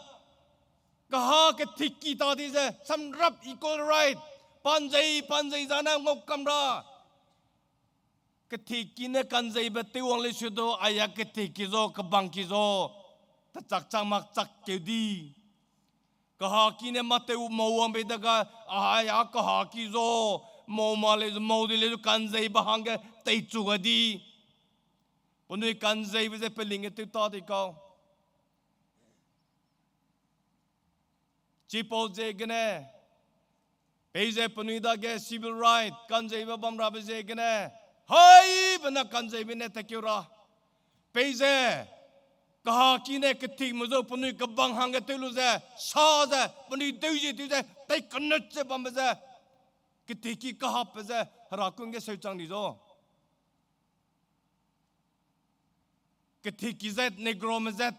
kaha kethikki ta di ze, samrap equal right, panzei, panzei zane ngau kam ra. Kethikki ne kanzeibe tew wang lei su du, aia kethikki zo, kebangki zo, tachak chang mak chak keu di. Kahaki ne mâ tew mau wang bei dega, aia kahaki zo, mau ma lei, mau di lei zu kanzeibe hangge teichu ga di. Penui kanzeibe ze peling ge tew ta di kau. Chipau ziegene, peize penui dage civil right kanzeibe bam rabe ziegene, hai bena kanzeibe ne tekeu ra. Peize, kahaki ne kethikme zu penui kebang hangge tew lu ze, sa ze, penui deuzie tew ze, tei kenut ze bambe ze, kethikki kahapbe ze, Hera kun ge seuchang di zo. Kethikki zet, Negrome zet,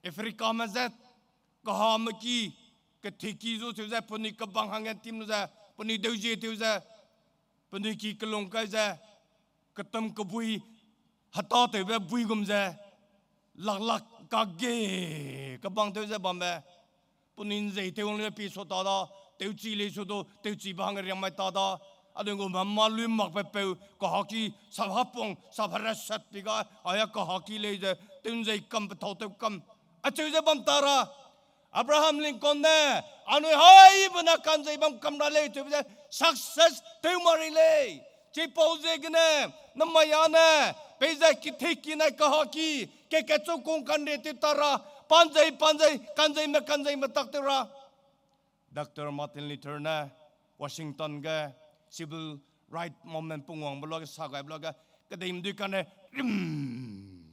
Africame zet, Kahame ki, kethiki zu tew ze, penui kebang hangge tim lu ze, penui deuzie tew ze, penui ki kelung kai ze, ketum kebui, heta tewbe bui gum ze, lak lak kage, kebang tew ze bambe, penui nzei tew wang le pi su ta da, tewchi lei su du, tewchibe hangge riam mai ta da, adung gu ma ma lui makbe peu, kahaki, sap hapung, sap hera sat pi ga, aia kahaki lei ze, tew nzei kam, pethau tew kam, acheu ze bam ta ra, Abraham Lincoln ne, anui haibe na kanzei bam kam ra lei, tewbe ze success tew ma rei lei. Chipau ziegene, namai â ne, peize kethiki nai kahaki, ke kechukung kanre tew ta ra, panzei, panzei, kanzeime, kanzeime tak tew ra. Doctor Martin Luther ne, Washington ge, civil right movement pungwangbe luage, sa gaibe luage, kedeime dui kane, rim.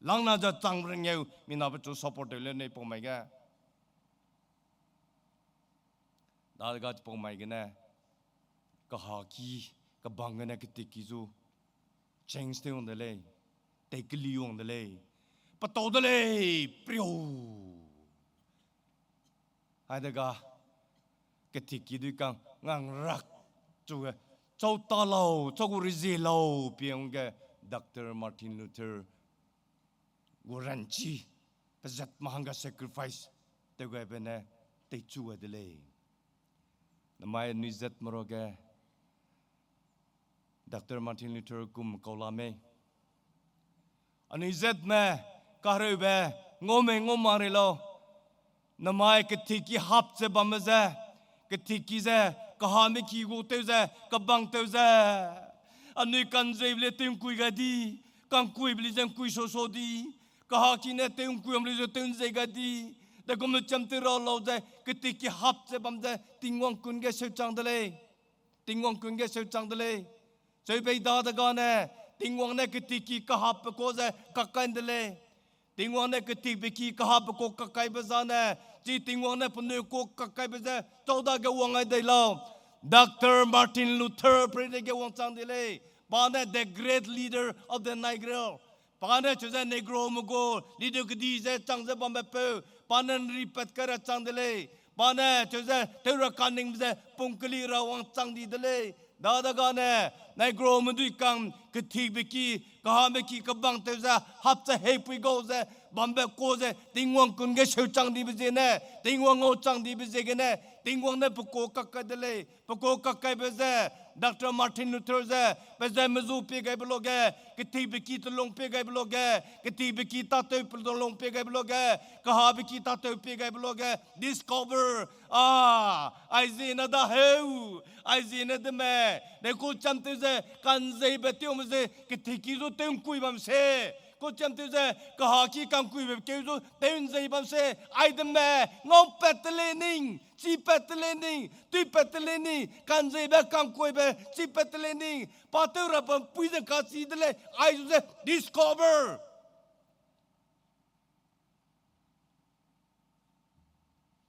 Langna ze chang rengeu, mina pechu support tew le nei pau mai ge. Dadege chipau mai gene, kahaki, kebang gene kethiki zu, change tew wang de lei, tei keli wang de lei, petau de lei, priu. Aidega, kethiki dui kang ngang rak chu ge, chau ta lau, chau gu rezie lau, piang ge, Doctor Martin Luther gu ranchi, pezat ma hangge sacrifice, tew gaibe ne, teichu gai de lei. Namai anui zat me ruage, Doctor Martin Luther kum kau la mei. Anui zat me, kareube, ngau mei ngau ma rei lau. Namai kethiki hap ze bamme ze, kethiki ze, kahame ki gu tew ze, kebang tew ze. Anui kanzeibe le tew ngkui gai di, kangkuibe le ze ngkui so so di, kahaki ne tew ngkui am le ze tew nzei gai di, de gum lu cham tew ra lau ze, kethiki hap ze bam ze, Tingwang kun ge seuchang de lei. Tingwang kun ge seuchang de lei. Cheubei dadegane, Tingwang ne kethiki kahapbe kau ze kakai de lei. Tingwang ne kethikbe ki kahapbe kau kakaibe zane, chi Tingwang ne penui kau kakaibe ze chau dage wang ai dei lau. Doctor Martin Luther preireige wangchang de lei. Pa ne the great leader of the Negro. Pa ne cheu ze Negrome gu leader kedi ze chang ze bambe peu. Pa ne nripat kai ra chang de lei. Pa ne cheu ze tew ra kaningbe ze pung keli ra wangchang di de lei. Dadegane, Negrome dui kang kethikbe ki, kahame ki kebang tew ze, hap ze heipui gau ze, bambe kau ze, Tingwang kun ge seuchang dibe ziene, Tingwang ngauchang dibe ziegene, Tingwang ne pe kau kakai de lei, pe kau kakaibe ze, Doctor Martin Luther ze, pe ze mezu pie gaibe luage, kethikbe ki telung pie gaibe luage, kethikbe ki tâtew pe telung pie gaibe luage, kahabe ki tâtew pie gaibe luage, discover, a, aiziene da heu, aiziene de me, de ku cham tew ze, kanzeibe tewme ze, kethiki zu tew ngkui bam se, ku cham tew ze, kahaki kangkuibe keu zu tew nzei bam se, ai de me, ngaupat te lei ning, chipat te lei ning, tuipat te lei ning, kanzeibe kangkuibe chipat te lei ning, pa tew ra bam pui ze kachi de lei, ai zu ze, discover.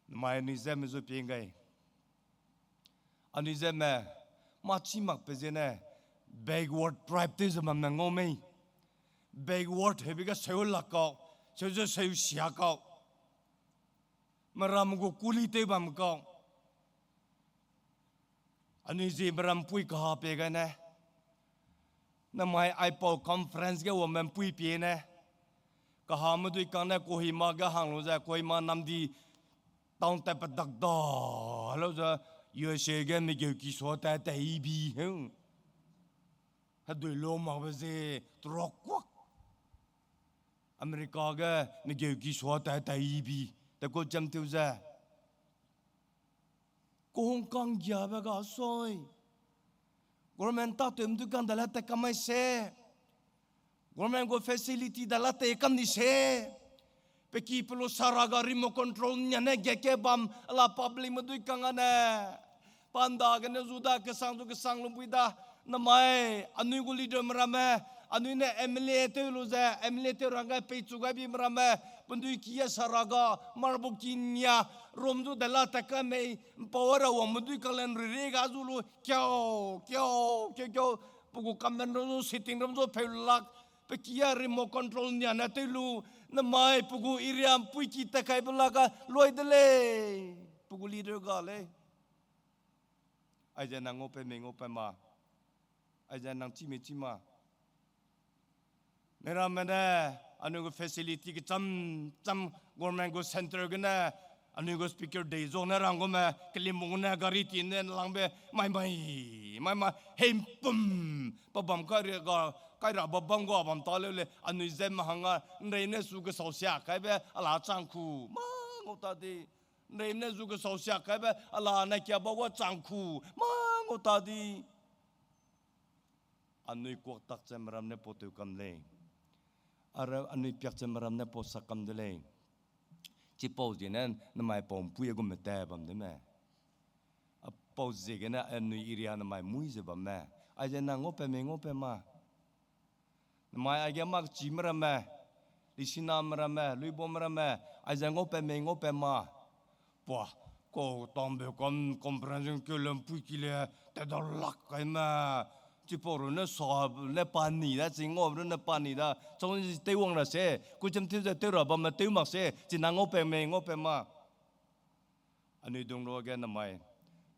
Namai anui zeme zu pie gai. Anui zeme, mâ chî makbe ziene, backward tribe tew ze bamme ngau mei. Backward hebe ge seu lak kau, seu ze seu sia kau. Meram gu kuli tew bam kau. Anui zie meram pui kaha pie gai ne. Namai aipau conference ge wangme mpui pie ne. Kahame dui kang ne Kohima ge hang lu ze, Kohima namdi town tat pedak da, lau ze, U S A ge migeu ki sua tat tat ibi, heu. Hedui lo makbe ze, trok kuak. America ge migeu ki sua tat tat ibi, te ku cham tew ze. Kuhung kanggiabe ga soi. Government tâtew mdu kang da la tat kam mai se. Government gu facility da la tat kam di se. Pe ki pe lu sara ga remote control nia ne ge ke bam, ala public me dui kang ane. Pa ndagene zu da kesang zu kesang lu bui da. Namai, anui gu leader me ramme, anui ne M L A tew lu ze, M L A tew rangge peichu gai bi me ramme, pendui ki a sara ga, marbu ki nia, rum zu da la tat kam mei, mpau ra wang me dui kang le nriri ga zu lu, kiau, kiau, kiau, kiau, pe gu comment rum zu, sitting rum zu, pheu lak, Pe ki a remote control nia ne tew lu, namai pe gu area ’mpuiki tat kaibe la ga luai de lei, pe gu leader ga lei. Aize nang ngaupat mei ngaupat ma, aize nang chî mei chî ma. Miramme ne, anui gu facility kecham cham, government gu center gene, anui gu speaker dei zone rang gume, kelimung ne gari ti ne langbe, mai mai, mai mai, heimpum, pa bam kai ra ga, kai ra ba bam ga bam ta leu lei, anui zeme hang a, ’nreime ne zu kesau sia kaibe, a la chang ku, mâ ngau ta di. ’Nreime ne zu kesau sia kaibe, a la ne kia ba ga chang ku, mâ ngau ta di. Anui kuak tak cheme ram ne pau tew kam lei. Ara anui piak cheme ram ne pau sak kam de lei. Chipau ziegene namai pau ’mpuî a gume ta bam de me. A pau ziegene anui area namai muî ze bamme. Aize nang ngaupat mei ngaupat ma. Namai aige mak chime ramme, Lisiname ramme, Luibome ramme, aize ngaupat mei ngaupat ma. Pua, kau tambe kam conference keu le ’mpuîki le, tat da lak kai me. Chipau ru ne sa ne pa ni da, chi ngau ru ne pa ni da. Chang tew wang ra se, kuchem tew ze tew ra bamme tew mak se, chi nang ngaupat mei ngaupat ma. Anui dung ruage namai,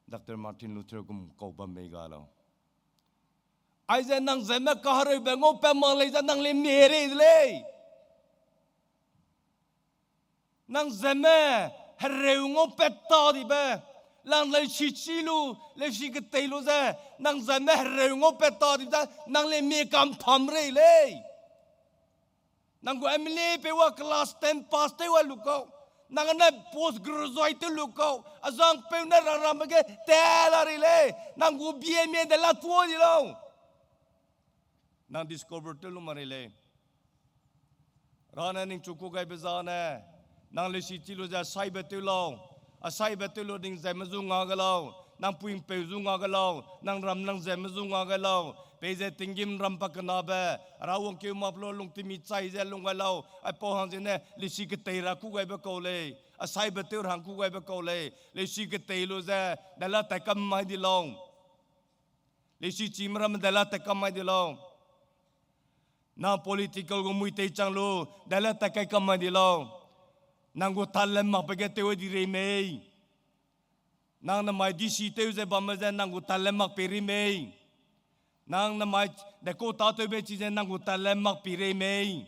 Doctor Martin Luther gum kau bam mei ga lau. Aize nang zeme kahereube ngaupat mak lei ze nang le mie rei de lei. Nang zeme hereu ngaupat ta dibe, lang leusi chî lu, leusi ketei lu ze, nang zeme hereu ngaupat ta dibe ze, nang le mie kam pham rei lei. Nang gu M L A pei wa class ten pass tew wa lu kau. Nang ne post graduate tew lu kau. A zangpeu ne raramme ge tat la rei lei. Nang gu B A M A de la tuâ di lau. Nang discover tew lu ma rei lei. Hera ne ningchu kû gaibe zane, nang leusi chî lu ze saibe tew lau. A saibe tew lu ning zeme zu nga ge lau. Nang pui'mpeu zu nga ge lau. Nang ram nang zeme zu nga ge lau. Peize tinggîm ram pa kenabe, Hera wangkeu mâ pe lu lungtemi chai ze lung gai lau. Aipau hang ziegene leusi ketei ra kû gaibe kau lei. A saibe tew ra hang kû gaibe kau lei. Leusi ketei lu ze, dala tat kam mai di lau. Leusi chîme ramme dala tat kam mai di lau. Nang political gu mui tei chang lu, dala tat kai kam mai di lau. Nang gu talent makbe ge tew di rei mei. Nang namai D C tew ze bamme ze nang gu talent mak pei rei mei. Nang namai dekau tâtewbe chize nang gu talent mak pei rei mei.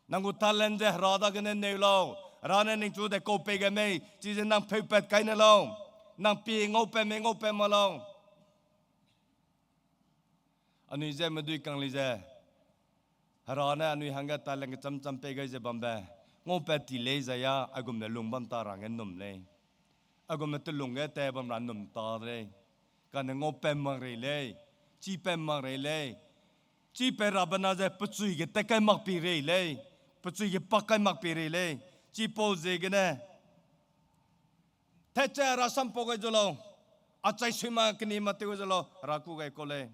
Nang gu talent ze Hera dagene neu lau. Hera ne ningchu dekau pei gai mei, chize nang pheupat kai ne lau. Nang pie ngaupat mei ngaupat ma lau. Anui ze medui kang lei ze, Hera ne anui hangge talent kecham cham pei gai ze bambe, ngaupat ti lei zai a, aigumbe lung bam ta ra hangge num lei. Aigumbe telung ge ta bam ra num ta de lei. Kane ngaupat mak rei lei, chipat mak rei lei. Chipat rabe na ze pechui ge tat kai mak pei rei lei, pechui ge pak kai mak pei rei lei. Chipau ziegene tatche Hera sam pau gai zu lau, a chai sui ma keni ma tew gai zu lau, Hera kû gai kau lei.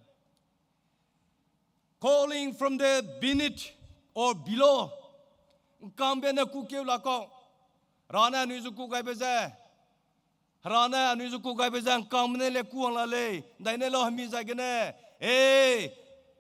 Calling from the beneath or below. ’Ngkangbe ne kûkeu la kau. Hera ne anui zu kû gaibe ze, Hera ne anui zu kû gaibe ze ’ngkangbe ne le kûwang la lei. ’Ndaine lau hemi zai gene, e,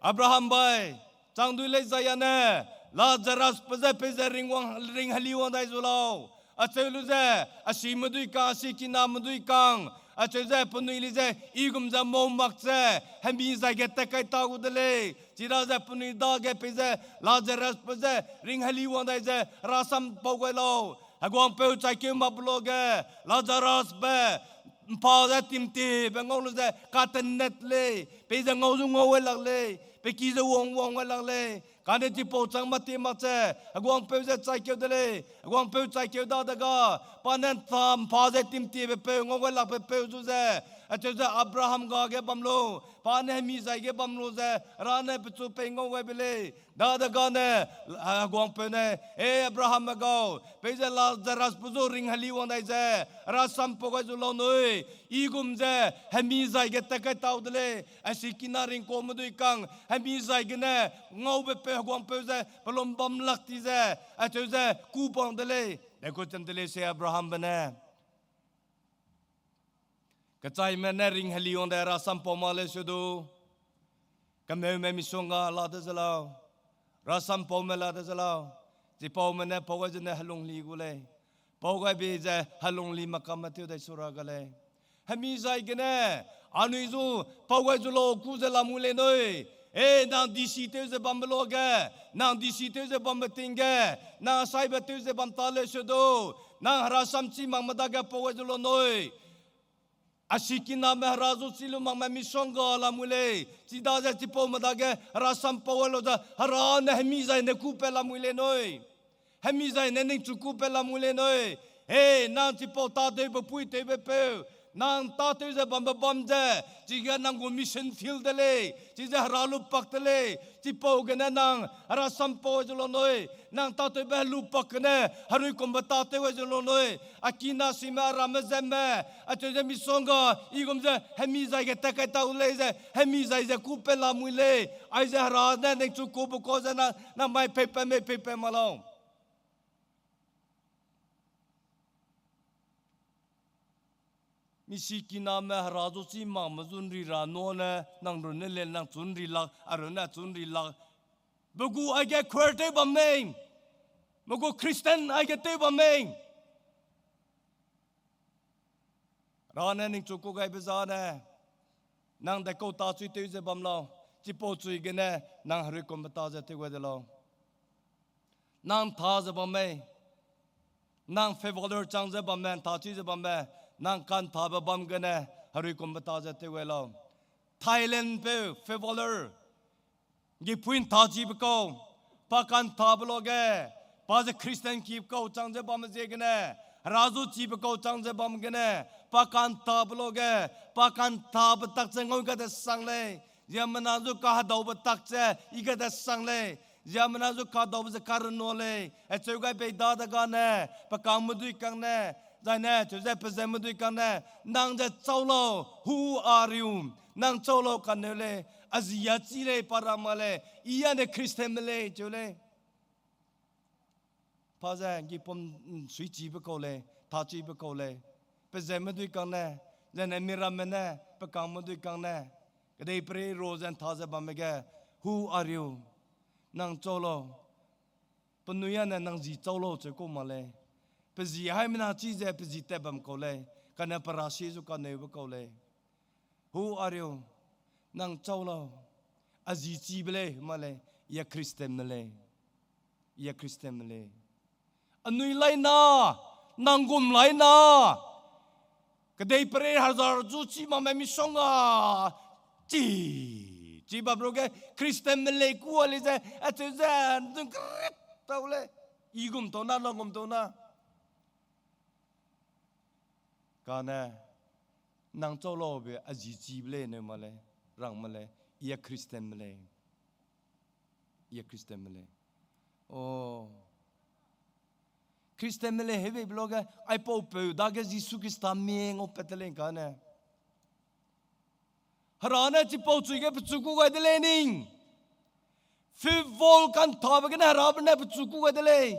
Abraham bai, chang dui lei zai a ne, Lazarusbe je peize ring wang, ring heli wang dai zu lau. Acheu lu ze, a sime dui kang, a sikiname dui kang, acheu ze penui lei ze, i gum ze mau mak ze, hemi zai ge tat kai ta gu de lei. Chidaze penui dage peize, Lazarusbe je ring heli wang dai ze, Hera sam pau gai lau. Heguangpeu chaikeu mak pe luage, Lazarusbe, ’mpa ze timtibe ngau lu ze katenat lei, peize ngau zu ngau gai lak lei, pe ki ze wang wang gai lak lei. Kane chipau chang mâ ti mak ze, heguangpeu ze chaikeu de lei, heguangpeu chaikeu dadege, pa ne ’nta ’mpa ze timtibe peu ngau gai lakbe peu zu ze, acheu ze Abraham gage bam lu, pa ne hemi zai ge bam lu ze, Hera ne pechu pei ngau gaibe lei. Dadege ne, heguangpeu ne, e Abrahambe gau, peize Lazarusbe zu ring heli wang dai ze, Hera sam pau gai zu lau nui, i gum ze, hemi zai ge tat kai tau de lei, a sikina ringkaume dui kang, hemi zai gene, ngaube peu heguangpeu ze, pelum bam lak ti ze, acheu ze, kû bang de lei, dekut cham de lei se Abrahambe ne. Kechaime ne ring heli wang dai Hera sam pau mak lei se du. Kemeume misongga la de ze lau. Rasam paume la de ze lau. Chipaume ne pau gai zene helungli gu lei. Pau gai bei ze helungli makamme tew dai su ra ga lei. Hemi zai gene, anui zu pau gai zu lau ku ze lamui lei nui. E, nang D C tew ze bambe lo ge, nang D C tew ze bambe ting ge, nang saibe tew ze bam ta le se du, nang herasam chi makme dage pau gai zu lau nui. A sikiname hera zu chi lu makme misongga lamui lei. Chidaze chipaume dage herasam pau gai lau ze Hera ne hemi zai ne kû pat lamui lei nui. Hemi zai ne ningchu kû pat lamui lei nui. He, nang chipau tâtewbe pui tewbe peu, nang tâtew ze bambe bam ze, chige nang gu mission field de lei, chize hera lu pak de lei, chipau gene nang herasam pau gai zu lau nui, nang tâtewbe helu pak gene herui kumbe tâtew gai zu lau nui, a kina sime, a ramme zemme, acheu ze misongga, i gum ze hemi zai ge tat kai tau lei ze, hemi zai ze kû pat lamui lei, aize hera ne ningchu kûbe kau ze nang, nang mai peipat mei peipat mak lau. Mi sikiname hera zu chi makme zu nri ra nane, nang runne le nang chu nri lak, a runne chu nri lak. Be gu aige choir tew bam mei. Me gu Christian aige tew bam mei. Hera ne ningchu kû gaibe zane, nang daikau tâchui tew ze bam lau, chipau chui gene, nang herui kumbe ta ze tew gai de lau. Nang ntha ze bam mei, nang favor chang ze bam mei, nthachi ze bam mei, nang kanthabe bam gene, herui kumbe ta ze tew gai lau. Thailand peu favor, gipui nthachibe kau, pa kanthabe lo ge, pa ze Christian kibe kau chang ze bamme ziegene, hera zu chibe kau chang ze bam gene, pa kanthabe lo ge, pa kanthabe tak ze ngau i gade sang lei, ziemmena zu kahedaube tak ze i gade sang lei, ziemmena zu kahedaube ze kareno lei, acheu gai bei dadegane, pe kangme dui kang ne, zai ne, cheu ze pe zemme dui kang ne, nang ze châu lau, who are you? Nang châu lau kaneu lei, a zi a chi lei, pa ra ma lei, i a ne Christianme lei, cheu lei. Pa ze gipum, mm, suichibe kau lei, thachibe kau lei. Pe zemme dui kang ne, zai ne miramme ne, pe kangme dui kang ne. Kedeiperei ro ze ntha ze bamme ge, who are you? Nang châu lau. Penui a ne nang zi châu lau cheu kau ma lei. Pe zi haimena chi ze pe zi tat bam kau lei. Kane pe rasie zu kaneube kau lei. Who are you? Nang châu lau. A zi chibe lei, ma lei. I a Christianme lei. I a Christianme lei. Anui laina, nang gum laina. Kedeiperei hazar zu chi makme misongga. Chi, chi bam ru ge Christianme lei kû a lei ze, acheu ze, ndung kret tau lei. I gum tau na, nang gum tau na. Kane, nang châu lau be a zi chibe lei neu ma lei, rang ma lei, i a Christianme lei. I a Christianme lei. O. Christianme lei heube be lo ge, aipaupeu dage Jisu Khrista mie ngaupat te lei kane. Hera ne chipau chui ge pechu kû gai de lei ning. Football kanthabe gene herabe ne pechu kû gai de lei.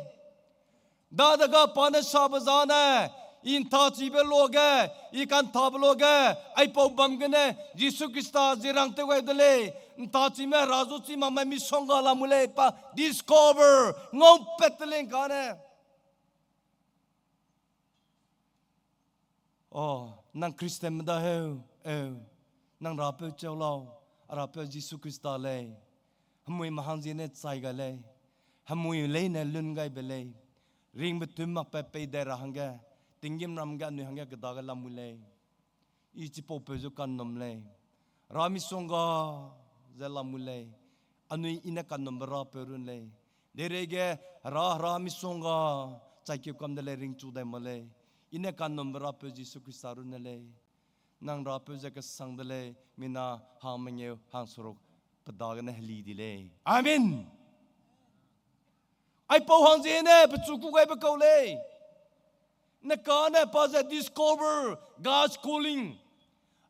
Dadege pa ne sabe zane, i nthachibe lo ge, i kanthabe lo ge, aipau bam gene, Jisu Khrista zi rang tew gai de lei. Nthachime hera zu chi makme misongga lamui lei pa discover, ngaupat te lei kane. O, nang Christianme da heu, eu, nang Rapeu cheu lau, a Rapeu Jisu Khrista lei. Hemuime hangziene chai gai lei. Hemui leine lun gaibe lei. Ringbe tun makpat pei dai ra hangge, tinggîmram ge anui hangge kedage lamui lei. I chipaupeu zu kanum lei. Hera misongga ze lamui lei. Anui i ne kanumbe Rapeu run lei. Dereige hera, hera misongga chaikeu kam de lei, ringchu dai ma lei. I ne kanumbe Rapeu Jisu Khrista run ne lei. Nang Rapeu ze kesang de lei, mina hang mengeu hang seruk pe dagene heli di lei. Amen. Aipau hangziene pechu kû gaibe kau lei. Ne kane pa ze discover God's calling.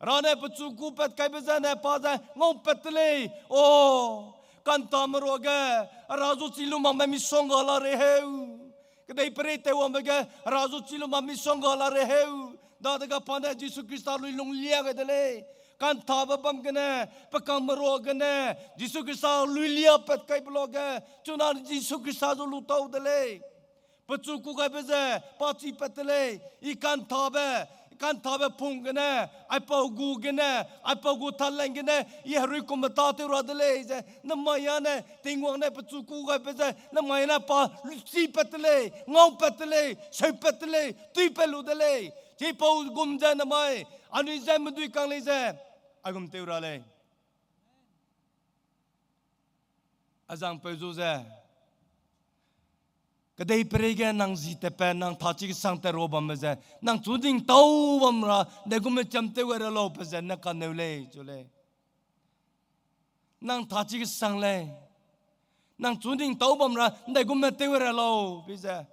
Hera ne pechu kûpat kaibe zene pa ze ngaupat te lei. O, kantame ruage, hera zu chi lu makme misongga la rei heu. Kedeiperei tewwangbe ge, hera zu chi lu mak misongga la rei heu. Dadege pa ne Jisu Khrista lui lung lia gai de lei. Kanthabe bam gene, pe kangmerua gene, Jisu Khrista luilia pat kaibe luage, chuna Jisu Khrista zu lu tau de lei. Pechu kû gaibe ze, pa chi pat de lei, I kanthabe, kanthabe pung gene, aipau gu gene, aipau gu talent gene, I herui kumme tâtew ra de lei ze, nemai â ne, Tingwang ne pechu kû gaibe ze, nemai ne pa lu chi pat de lei, ngau pat de lei, seu pat de lei, tui pat lu de lei. Chipau gum ze nemai, anui ze medui kang lei ze, aigum tew ra lei. Azangpeu zu ze, kedeipereige nang zi tatpat, nang thachi kesang tat ra bamme ze, nang chu ning tau bam ra, ndaigum me cham tew gai ra lau pe ze, ne kaneu lei, chu lei. Nang thachi kesang lei. Nang chu ning tau bam ra, ndaigum me tew gai ra lau, pe ze.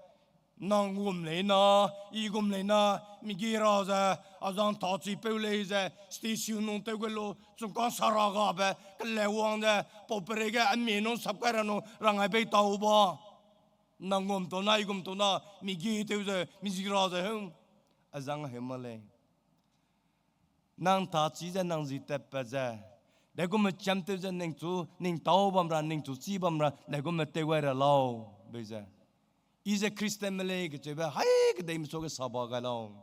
Nang gum lei na, I gum lei na, migi ra ze, azang thachi peu lei ze, station nung tew gai lu, chungkang sara gabe, kele wang ze, pau pereige, ami nung sap kai ra nung, rangai bei tau ba. Nang gum tau na, I gum tau na, migi tew ze, migi ra ze, heu. Azang heu ma lei. Nang thachi ze nang zi tatpat ze, ndaigum me cham tew ze ningchu, ning tau bam ra, ningchu chi bam ra, ndaigum me tew gai ra lau, bei ze. I ze Christian me lei kecheube, hai kedei me suage saba gai lau.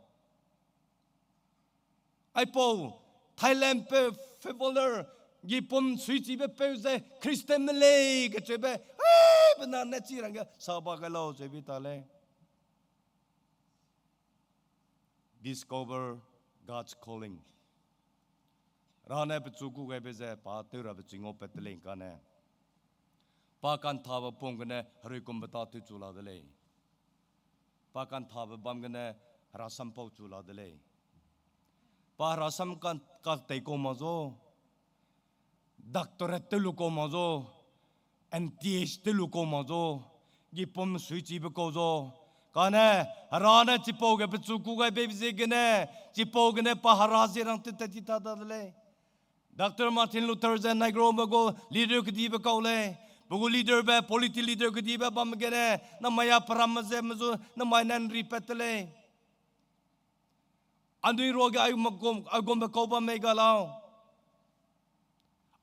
Aipau, Thailand peu footballer, gipum suichibe peu ze Christian me lei kecheube, hai bena ne chi rangge saba gai lau, cheubi ta lei. Discover God's calling. Hera ne pechu kû gaibe ze pa tew rabe chi ngaupat te lei kane. Pa kanthabe pung gene herui kumbe tâtew chu la de lei. Pa kanthabe bam gene herasam pau chu la de lei. Pa herasam kan kaktei kau mak zu, doctorate tew lu kau mak zu, M Th tew lu kau mak zu, gipum suichibe kau zu. Kane, Hera ne chipau ge pechu kû gaibe ziegene, chipau gene pa Hera zie rang tew tat ti ta da de lei. Doctor Martin Luther ze Negrobe gu leader kedibe kau lei. Pe gu leaderbe, politi leader kedibe bam gene, namai a peramme ze me zu, namai ne nri pat te lei. Anui ruage aigum, aigumbe kau bam mei ga lau.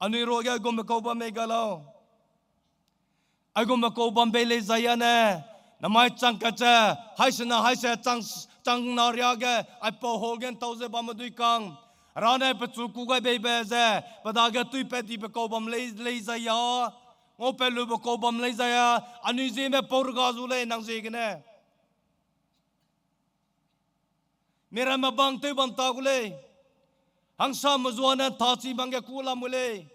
Anui ruage aigumbe kau bam mei ga lau. Aigumbe kau bam bei lei zai a ne, namai chang kache, haisena haise chang, chang na riage, aipau hall ge ntau ze bamme dui kang. Hera ne pechu kû gai beibe ze, pe dage tuipat dibe kau bam lei, lei zai a. Ngaupat lube kau bam lei zai a, anui zieme pau rega zu lei nang ziegene. Miramme bang tew bam ta gu lei. Hangsame zua ne nthachi hangge kû lamui lei.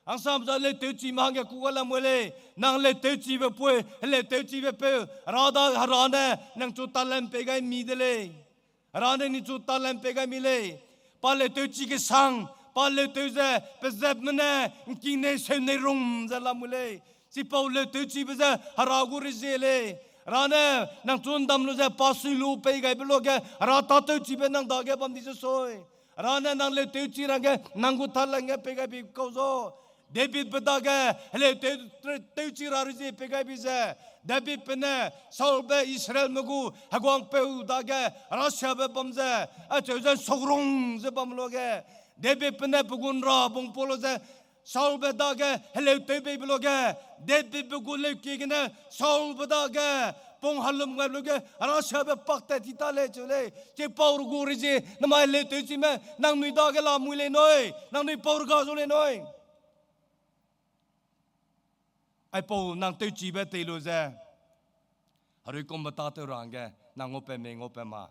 Hangsame zua leutewchime hangge kû ga lamui lei. Nang leutewchibe pui, heleutewchibe peu, Hera da Hera ne nang chu talent pei gai mi de lei. Hera ne ningchu talent pei gai mi lei. Pa leutewchi kesang, pa leutew ze, pezatme ne, ngkingnei seunei rum ze lamui lei. Chipau leutewchibe ze Hera gu rezie lei. Hera ne nang chu ndam lu ze pa sui lu pei gaibe luage, Hera tâtewchibe nang dage bam di ze sui. Hera ne nang leutewchi rangge, nang gu talent ge pei gai bi kau zu. Davidbe dage, heleu tew, tewchi ra rezie pei gai bi ze. Davidbe ne, Saulbe Israelme gu, heguangpeu dage, Russiabe bam ze, acheu ze nsogrung ze bam luage. Davidbe ne pe gu nra bung pau lu ze, Saulbe dage, heleu tew beibe luage. Davidbe gu leukie gene, Saulbe dage, pung helum gai luage, Russiabe pak tat ti ta lei cheu lei. Chipau gu rezie, namai leutewchime, nangnui dage lamui lei nui, nangnui pau rega zu lei nui. Aipau nang tewchibe tei lu ze, herui kumbe tâtew ra hangge, nang ngaupat mei ngaupat ma.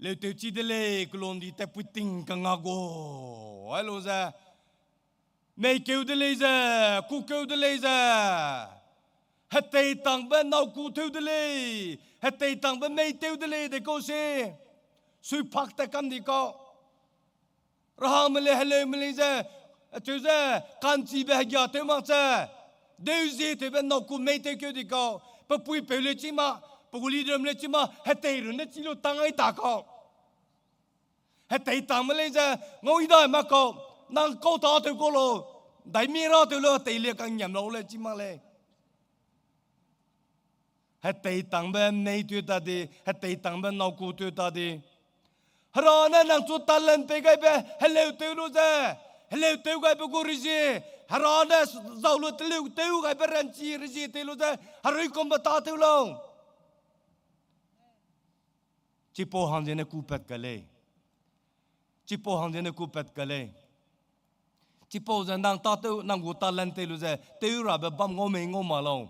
Leutewchi de lei, kelum di tatpui ting kanga gu, ai lu ze, meikeu de lei ze, kûkeu de lei ze, heteitangbe nâu kû tew de lei, heteitangbe mei tew de lei de kau se, suipak tat kam di kau. Rahangme lei, heleume lei ze, acheu ze, ka'nchibe hegia tew mak ze, deuzie tewbe nâu kû mei tewkeu di kau, pe puipeu lei chi ma, pe gu leaderme lei chi ma, hetei runne chi lu tang ai ta kau. Heteitangme lei ze, ngau i dai ma kau, nang kau tâtew kau lau, daimi ra tew lu hetei le kangiam lau lei chi mak lei. Heteitangbe mei tew ta di, heteitangbe nâu kû tew ta di. Hera ne nang chu talent pei gaibe heleu tew lu ze, heleu tew gaibe gu rezie, Hera ne zau lu teleu tew gaibe ranchi rezie tei lu ze, heruikumbe tâtew lau. Chipau hangziegene kupat ka lei. Chipau hangziegene kupat ka lei. Chipau ze nang tâtew, nang gu talent tei lu ze tew rabe bam ngau mei ngau ma lau.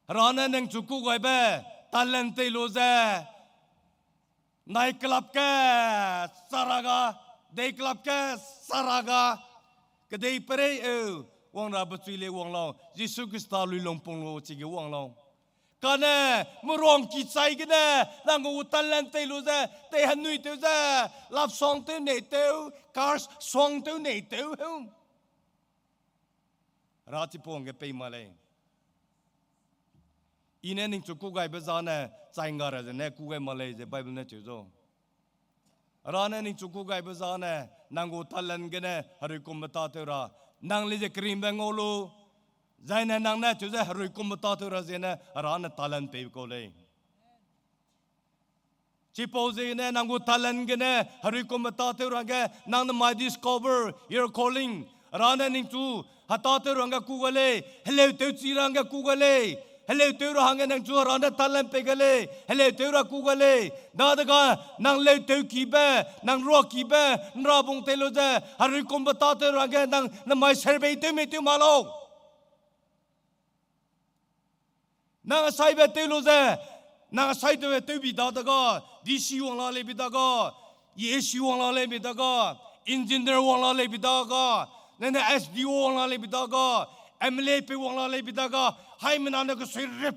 Hera ne nang chu kû gaibe talent tei lu ze, night club ge saraga, day club ge saraga, kedei perei eu, wang rabe chui lei wang lau, Jisu Khrista lui lungpung lu chige wang lau. Kane, meruang ki chai gene, nang gu talent tei lu ze, tei henui tew ze, love song tew nei tew, curse song tew nei tew heu. Hera chipau hangge pei ma lei. I ne ningchu kû gaibe zane, chai ngga ra zene kû gai ma lei ze Bible ne cheu zu. Hera ne ningchu kû gaibe zane, nang gu talent gene heruikumbe tâtew ra, nang lei ze keringbe ngau lu, zaine nang ne cheu ze heruikumbe tâtew ra ziegene Hera ne talent pei kau lei. Chipau ziegene nang gu talent gene heruikumbe tâtew rangge, nang nemai discover your calling. Hera ne ningchu hetâtew rangge kû gai lei, heleu tew chi rangge kû gai lei, heleu tew ra hangge ningchu Hera ne talent pei gai lei, heleu tew ra kû gai lei. Dadege nang leu tew kibe, nang ruakibe, nrabung tei lu ze, heruikumbe tâtew rangge nang nemai survey tew mei tew ma lau. Nang asaibe tew lu ze, nang asai tewbe tewbi dadege, D C wang la leibi dage, E A C wang la leibi dage, engineer wang la leibi dage, nene S D O wang la leibi dage, M L A pe wang la leibi dage, haimena ne kesui rip.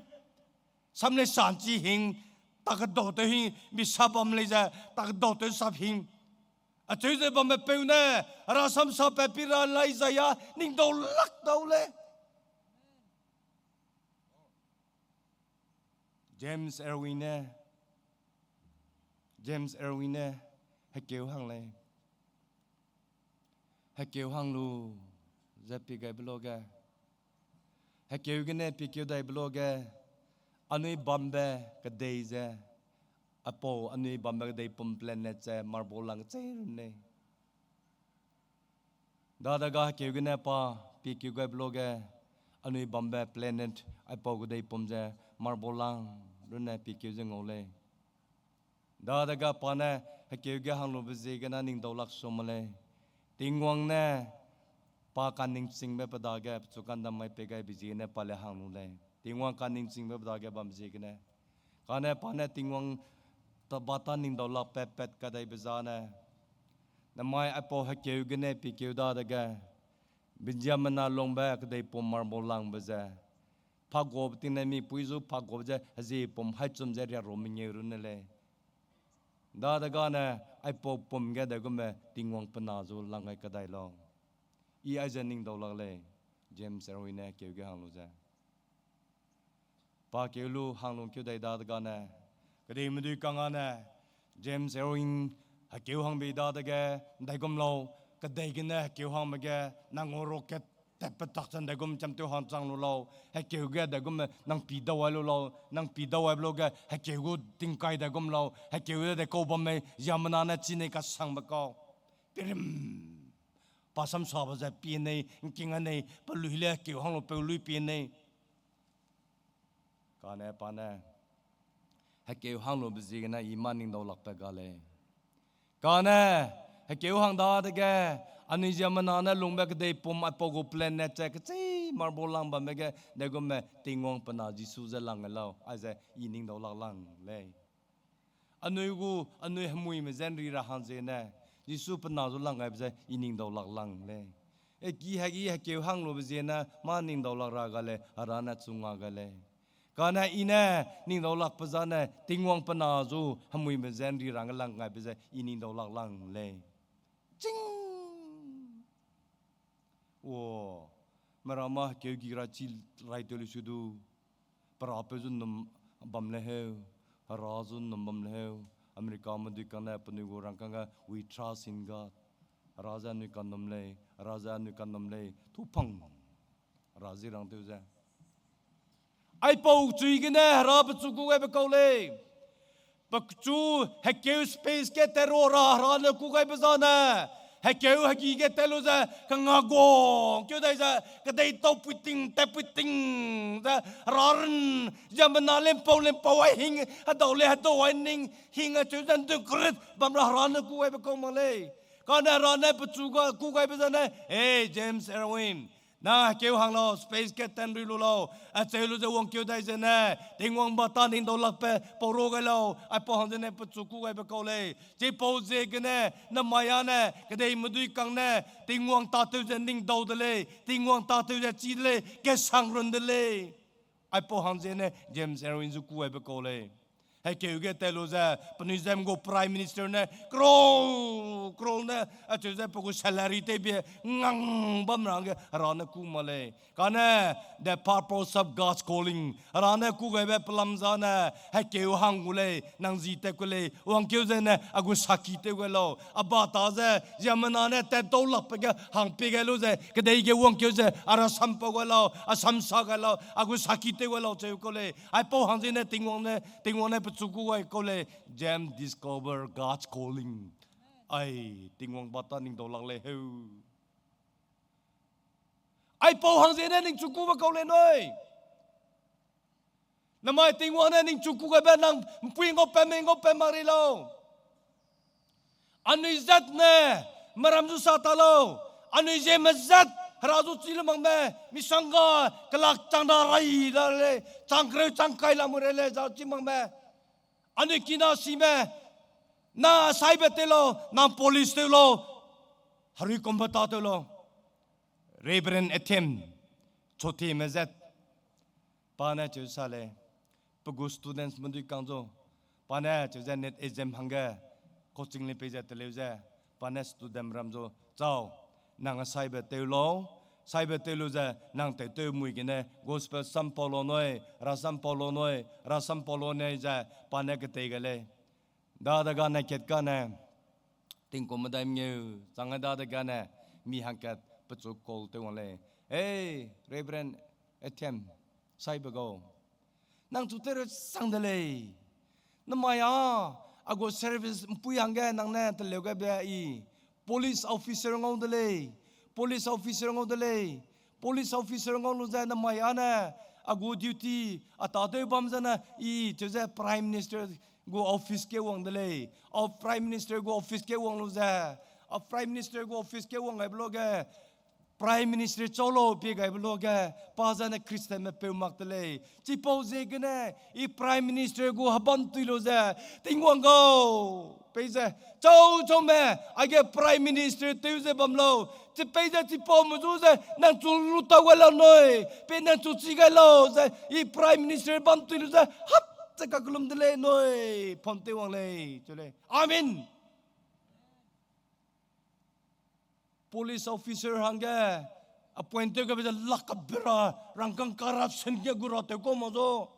Sam lei sanchi hing, tak kedau tew hing, bisa bam lei ze, tak kedau tew sap hing. Acheu ze bambe peu ne, Hera sam sapat pi ra lai zai a, ning dau lak dau lei. James Irwin ne, James Irwin ne, hekeu hang lei. Hekeu hang lu ze pie gaibe luage, hekeu gene piekeu daibe luage, anui bambe kedei ze, apau anui bambe kedei pum planet ze marble lang chei run lei. Dadege hekeu gene pa piekeu gaibe luage, anui bambe planet aipau kedei pum ze marble lang runne piekeu ze ngau lei. Dadege pa ne hekeu ge hang lube ziegene ning dau lak sua ma lei. Tingwang ne pa kaningchingbe pe dage pechu kandam mai pei gaibe ziegene pa le hang lu lei. Tingwang kaningchingbe pe dage bam ziegene. Kane pa ne Tingwang ta ba ta ning dau lak pat pat kadaibe zane, namai aipau hekeu gene piekeu dadege, Benjamin-a lungbe kedei pum marble langbe ze, paguabe ting ne mipui zu paguabe ze hezie pum haichum ze riarua mengeu runne lei. Dadege ne aipau pum ge daigumme Tingwang pe na zu lang gai kadai lau. I aize ning dau lak lei, James Irwin ne keu ge hang lu ze. Pa keu lu hang lungkeu dai dadege ne, kedeime dui kang â ne, James Irwin hekeu hangbe dadege, ndaigum lau, kedei gene hekeu hangbe ge, nang gu rocket tatpe tak ze ndaigum cham tew hang chang lu lau, hekeu ge daigumme nang pi dau ai lu lau, nang pi dau aibe luage, hekeu gu tingkai daigum lau, hekeu de de kau bamme, ziemmena ne chi nei kasangbe kau. Pirim. Pa samsabe ze pie nei, ngking a nei, pelui le hekeu hang lu peu lui pie nei. Kane pa ne, hekeu hang lube ziegene i mâ ning dau lakbe ga lei. Kane, hekeu hang dadege, anui ziemmena ne lungbe kedei pum aipau gu planet ze kechei marble lang bambe ge, daigumme Tingwang pe na Jisu ze lang gai lau, aize i ning dau lak lang lei. Anui gu, anui hemuime je nri ra hang ziegene, Jisu pe na zu lang gaibe ze i ning dau lak lang lei. E ki hegi hekeu hang lube ziegene, mâ ning dau lak ra ga lei, Hera ne chunga ga lei. Kane i ne ning dau lakbe zane, Tingwang pe na zu hemuime je nri ra hangge lang gaibe ze i ning dau lak lang lei. Ching! O, mera mâ hekeu gi ra chi rai tew lu su du, pera peu zu num bam le heu, Hera zu num bam le heu, Americame dui kane penui gu rangkâng ge we trust in God. Hera ze anui kanum lei, Hera ze anui kanum lei, tu pang. Hera zi rang tew ze. Aipau chui gene Hera pechu gu gaibe kau lei. Pechu hekeu space ge tat ra ra Hera ne kû gaibe zane, hekeu hegi ge tat lu ze, kanga guang keu dai ze, kedei tau puiting, tat puiting ze, Hera ren, ziemmena lempau lempau ai hing, hedau le hedau ai ning, hing acheu ze ndun krit bam ra Hera ne kû gaibe kau mak lei. Kane Hera ne pechu ga kû gaibe zane, Hey, James Irwin, nang hekeu hang lau, space ge tat rui lu lau, acheu lu ze wangkeu dai zene, Tingwang ba ta ning dau lakbe pau ra gai lau, aipau hang zene pechu kû gaibe kau lei. Chipau ziegene, namai â ne, kedei medui kang ne, Tingwang tâtew ze ning dau de lei, Tingwang tâtew ze chi de lei, kesang run de lei. Aipau hang zene, James Irwin zu kû gaibe kau lei. Hekeu ge tat lu ze, penui zem gu Prime Minister ne, crore, crore ne, acheu ze pe gu salary tewbe, ngang bam ra hangge, Hera ne kû mak lei. Kane, the purpose of God's calling. Hera ne kû gaibe pelam zane, hekeu hang gu lei, nang zi tat ku lei, wangkeu zene, a gu saki tew gai lau. A ba ta ze, ziemmena ne tat dau lakbe ge hang pie gai lu ze, kedei ge wangkeu ze, a rasam pau gai lau, a sam sa gai lau, a gu saki tew gai lau cheu kau lei. Aipau hang zene Tingwang ne, Tingwang ne pechu kû gai kau lei. James discover God's calling. Ai, Tingwang ba ta ning dau lak lei heu. Aipau hang zene ningchu kûbe kau lei nui. Namai Tingwang ne ningchu kû gaibe nang mpui ngau pat mei ngau pat mak rei lau. Anui zat ne, meram zu sa ta lau. Anui ziemme zat, Hera zu chi lu makme, misongga, kelak chang da rai da lei, chang kereu chang kai lam rei lei, za chi makme. Anui kina sime, na saibe tew lau, nang police tew lau, herui kumbe tâtew lau. Reverend Ethem, Chotheme zat, pa ne cheu sa lei, pe gu students medui kang zu, pa ne cheu ze NET exam hangge, coaching le pei ze teleu ze, pa ne student ram zu, chau, nang saibe tew lau, saibe tew lu ze, nang tewtew mui gene, gospel sam pau lau nui, rasam pau lau nui, rasam pau lau nei ze, pa ne ketei gai lei. Dadege ne kat kane, tingkum medai mengeu, chang dadege ne, mi hangkat pechu call tew wang lei. Hey, Reverend Ethem, saibe gau. Nang chu tew ra sang de lei. Namai â, a gu service mpui hangge nang ne teleu gaibe i. Police officer ngau de lei. Police officer ngau de lei. Police officer ngau lu ze namai â ne, a gu duty, a tâtew bam zene, i, cheu ze Prime Minister gu office ge wang de lei. A Prime Minister gu office ge wang lu ze, a Prime Minister gu office ge wang gaibe luage, Prime Minister chau lau pie gaibe luage, pa zene Christianme peu mak de lei. Chipau ziegene, i Prime Minister gu hebam tui lu ze, Tingwang gau, peize, chau chaume, aige Prime Minister tew ze bam lau, chipeize chipaume zu ze, nang chu lu tau gai lau nui, pe nang chu chi gai lau ze, i Prime Minister bam tui lu ze, hap ze kakellum de lei nui, phone tew wang lei, cheu lei. Amen. Police officer hangge appoint tew gaibe ze lak kabe ra, rangkâng corruption ge gu ra tew kau mak zu.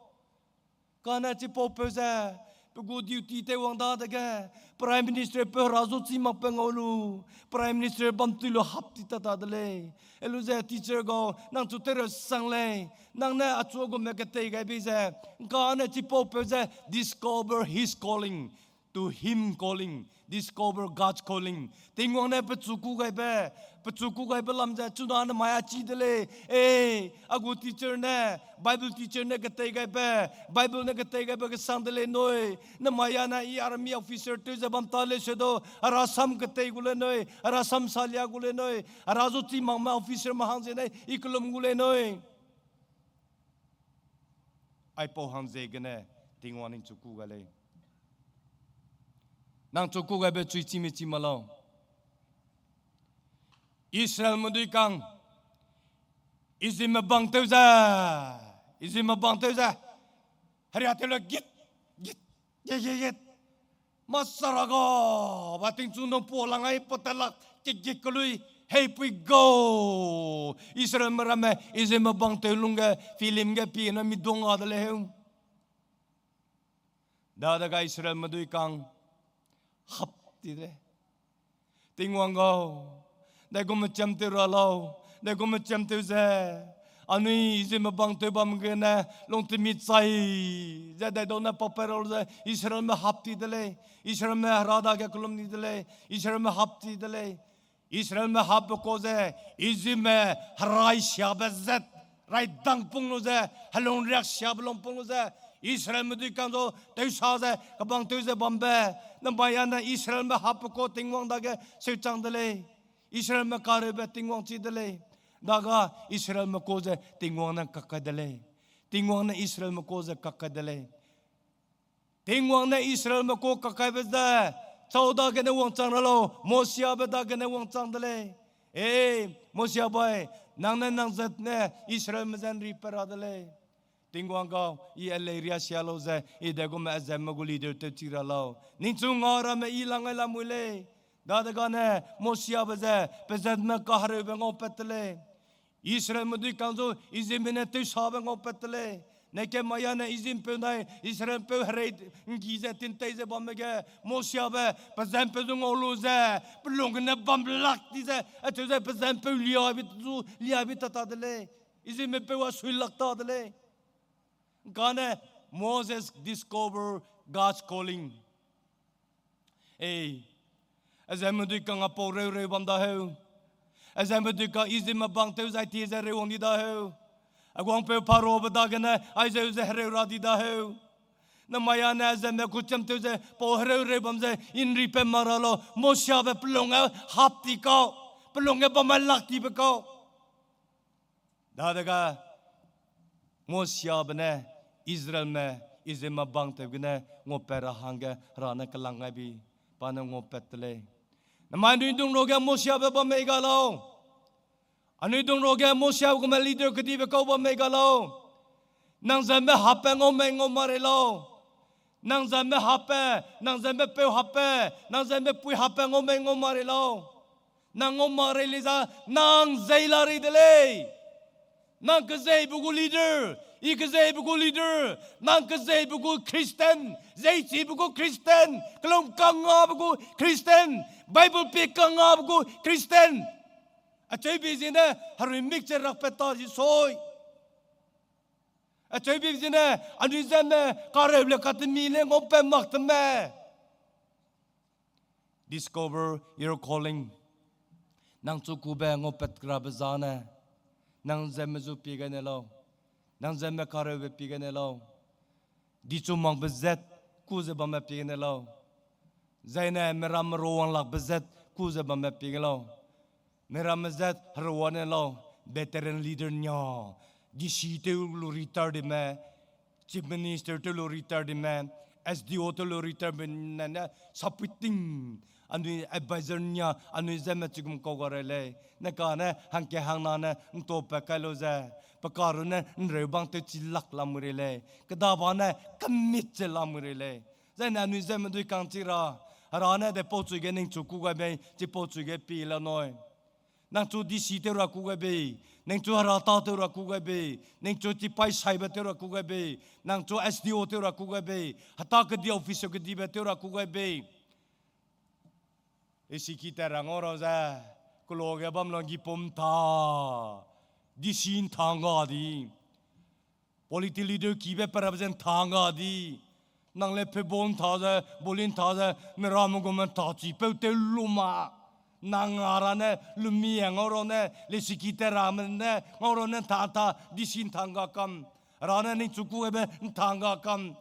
Kane chipaupeu ze, pe gu duty tew wang dadege, Prime Minister peu hera zu chi makbe ngau lu, Prime Minister bam tui lu hap ti ta ta de lei. Helu ze teacher gau, nang chu tew ra sang lei, nang ne achu a gume ketei gai bei ze, kane chipaupeu ze, discover his calling. To him calling, discover God's calling. Tingwang ne pechu kû gaibe, pechu kû gaibe lam ze chuna namai â chi de lei. E, a gu teacher ne, Bible teacher ne ketei gaibe, Bible ne ketei gaibe kesang de lei nui. Namai â ne i army officer tew ze bam ta lei se du, herasam ketei gu lei nui, herasam salia gu lei nui, hera zu chi makme officer me hang ziene i kellum gu lei nui. Aipau hang ziegene Tingwang ningchu kû gai lei. Nang chu kû gaibe chui chime chi ma lau. Israelme dui kang, Ijipme bang tew ze, Ijipme bang tew ze, heria tew le git, git, git, git, git. Masaraga, ba tingchu nung pualang ai patelak, git, git kelui, heipui gau. Israelme ramme, Ijipme bang tew lungge, film ge pi ne mi duang ga de lei heu. Dadege Israelme dui kang, hap ti de. Tingwang gau, daigumme chiam tew ra lau, daigumme chiam tew ze, Anui Izipme bang tew bam gene, lungtemi chai ze dai dau ne pau pe ra lu ze Israelme hap ti de lei. Israelme Hera dage kellum di de lei. Israelme hap ti de lei. Israelme hapbe kau ze, Izipme herai siabe zat, raidang pung lu ze, helung riak siabe lung pung lu ze, Israelme dui kang zu tewsa ze kebang tew ze bambe, namai ane Israelme hapbe kau Tingwang dage seuchang de lei. Israelme kareube Tingwang chi de lei. Daga Israelme kau ze Tingwang ne kak kai de lei. Tingwang ne Israelme kau ze kak kai de lei. Tingwang ne Israelme kau kak kaibe ze, chau dagene wangchang ra lau, Mosiabe dagene wangchang de lei. E, Mosiabe, nang ne nang zat ne Israelme ze ’nri pe ra de lei. Tingwang gau, I elei riasia lau ze, I de gume azemme gu leader tewchi ra lau. Ningchu nga ramme I lang gai lamui lei. Dadegane Mosiabe ze, pe zatme kahereube ngaupat te lei. Israelme dui kang zu Izipme ne tewsabe ngaupat te lei. Neke mai ane Izip'mpeu nai Israel'mpeu herei ’nggi ze tintei ze bamme ge, Mosiabe pe zat'mpeu zu ngau lu ze, pe lung gene bam lak di ze, acheu ze pe zat'mpeu liabe zu liabe tata de lei. Izipme peu a sui lak ta de lei. Kane Moses discover God's calling. Ei, azemme dui kang a pau reu reu bam da heu. Azemme dui kang Izipme bang tew zai tie ze reu wang di da heu. Aguangpeu Pharaobe dagene aizeu ze hereu ra di da heu. Namai ane azemme kucham tew ze pau hereu reu bam ze ’nri pe mak ra lau. Mosiabe pe lung ge hap ti kau. Pe lung ge bam mai lak tibe kau. Dadege Mosiabe ne Israelme, Izipme bang tew gene ngaupat ra hangge Hera ne kelang gai bi, pa ne ngaupat te lei. Namai anui dung ruage Mosiabe bam mei ga lau. Anui dung ruage Mosiabe gume leader kedibe kau bam mei ga lau. Nang zatme hapbe ngau mei ngau ma rei lau. Nang zatme hapbe, nang zatme peu hapbe, nang zatme pui hapbe ngau mei ngau ma rei lau. Nang ngau ma rei lei za, nang zei la rei de lei. Nang kezeibe gu leader, I kezeibe gu leader, nang kezeibe gu Christian, zeichibe gu Christian, kelum kangngabe gu Christian, Bible pie kangngabe gu Christian. Acheu bi ziene herui mik che rakpat ta zi sui. Acheu bi ziene, anui zatme kareu le katemi le ngaupat mak te me. Discover your calling. Nang chu kube ngaupat rabe zane, nang zatme zu pie gai ne lau. Nang zatme kareube pie gai ne lau. Dichu makbe zat ku ze bamme pie gai ne lau. Zaine miramme ro wang lakbe zat ku ze bamme pie gai lau. Miramme zat herua ne lau, veteran leader nia, D C tew lu retire dime, Chief Minister tew lu retire dime, S D O tew lu retire dime ne, ne supporting, anui advisor nia, anui zatme chigum kau ga rei lei. Ne kane hangke hangna ne ’ntau pat kai lu ze, pe karu ne ’nreu bang tew chi lak lamui rei lei. Kedaba ne commit ze lamui rei lei. Zaine anui zatme dui kang chi ra, Hera ne de pau chui ge ningchu ku gai bei, chipau chui ge pie la nui. Nang chu D C tew ra ku gai bei, ningchu Hera tâ tew ra ku gai bei, ningchu chipai saibe tew ra ku gai bei, nang chu S D O tew ra ku gai bei, heta kedi officer kedibe tew ra ku gai bei. Lesiki tat ra ngau ra ze, kelo ge bam la ’nggi pum ta, D C ’nthang ga di. Politi leader kibe pe rabe ze ’nthang ga di. Nang le pebon ’ntha ze, bolin ’ntha ze, miramme gume ’ntha chipeu tew lu ma. Nang a ra ne, lumi a ngau ra ne, lesiki tat ramme ne, ngau ra ne ’ntha ’ntha, D C ’nthang ga kam. Ra ne ningchu ku ebe ’nthang ga kam.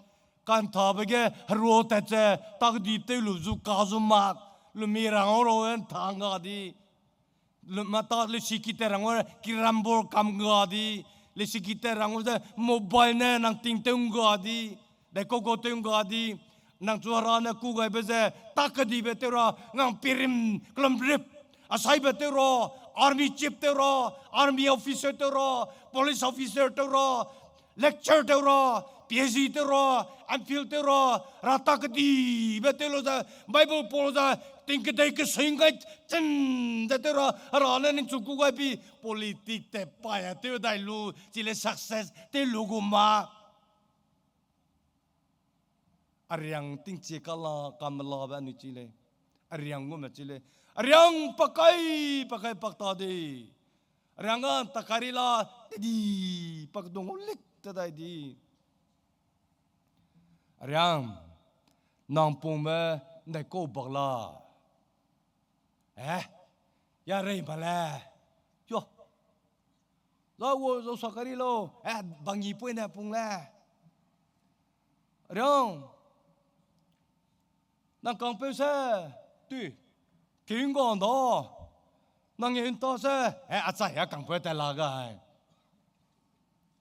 Ka'nthabe ge herua tat ze, tak di tew lu zu ka zu mak. Lumi ra ngau ra ne ’nthang ga di. Lu-, mata lesiki tat ra ngau, kirambor kam ga di, lesiki tat ra ngau ze mobile ne nang ting tew ’ngga di, de kau kau tew ’ngga di, nang chu Hera ne ku gaibe ze, tak kedibe tew ra, ngang pirim, kelumrip, asaibe tew ra, army chief tew ra, army officer tew ra, police officer tew ra, lecture tew ra, P H D tew ra, M Phil tew ra, ra tak kedibe tew lu ze, Bible pau lu ze, ting kedei kesui ’ngkai chen ze tew ra, Hera ne ningchu ku gai bi, politic te pai a tew dai lu, chi le success tew lu gu ma. Ariang tingchie kala kamelabe anui chi lei. Ariang gume chi lei. Ariang pakai, pakai pak ta de. Riang ga ntakari la, tedi, pakdung lik te dai di. Riang, nang pungme ndaikau bak la. Eh, ya rei ba le. Yo. Za wo zo sakari lo. Eh, bangi pui ne pung le. Riang. Nang kangpeu se, tui, kingga nda, nang e nta se, eh, achai a kangpeu tat la gai.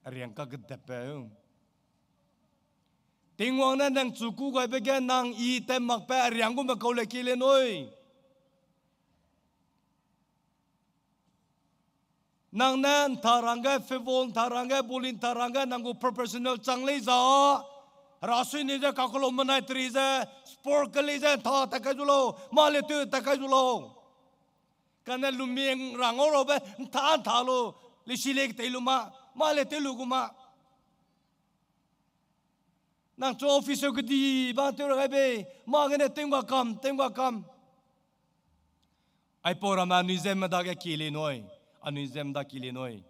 Ariang ka kedepeu. Tingwang ne nang chu kû gaibe ge nang i tat makbe ariang gume kau le ki le nui. Nang ne ntha rangge, fevol ntha rangge, boli ntha rangge, nang gu professional chang lei za. Rasui ni ze kakulo menai teri ze, sport ke lei ze, ntha tat kai zu lau, mâ le tew tat kai zu lau. Kane luming rang au rabe, ntha ntha lu, lisi le ketei lu ma, mâ le tew lu gu ma. Nang chu officer kedi ba tew ra gai bei, mâ gene tew ngga kam, tew ngga kam. Aipau ramme anui zemme dage ki le nui, anui zemme da ki le nui.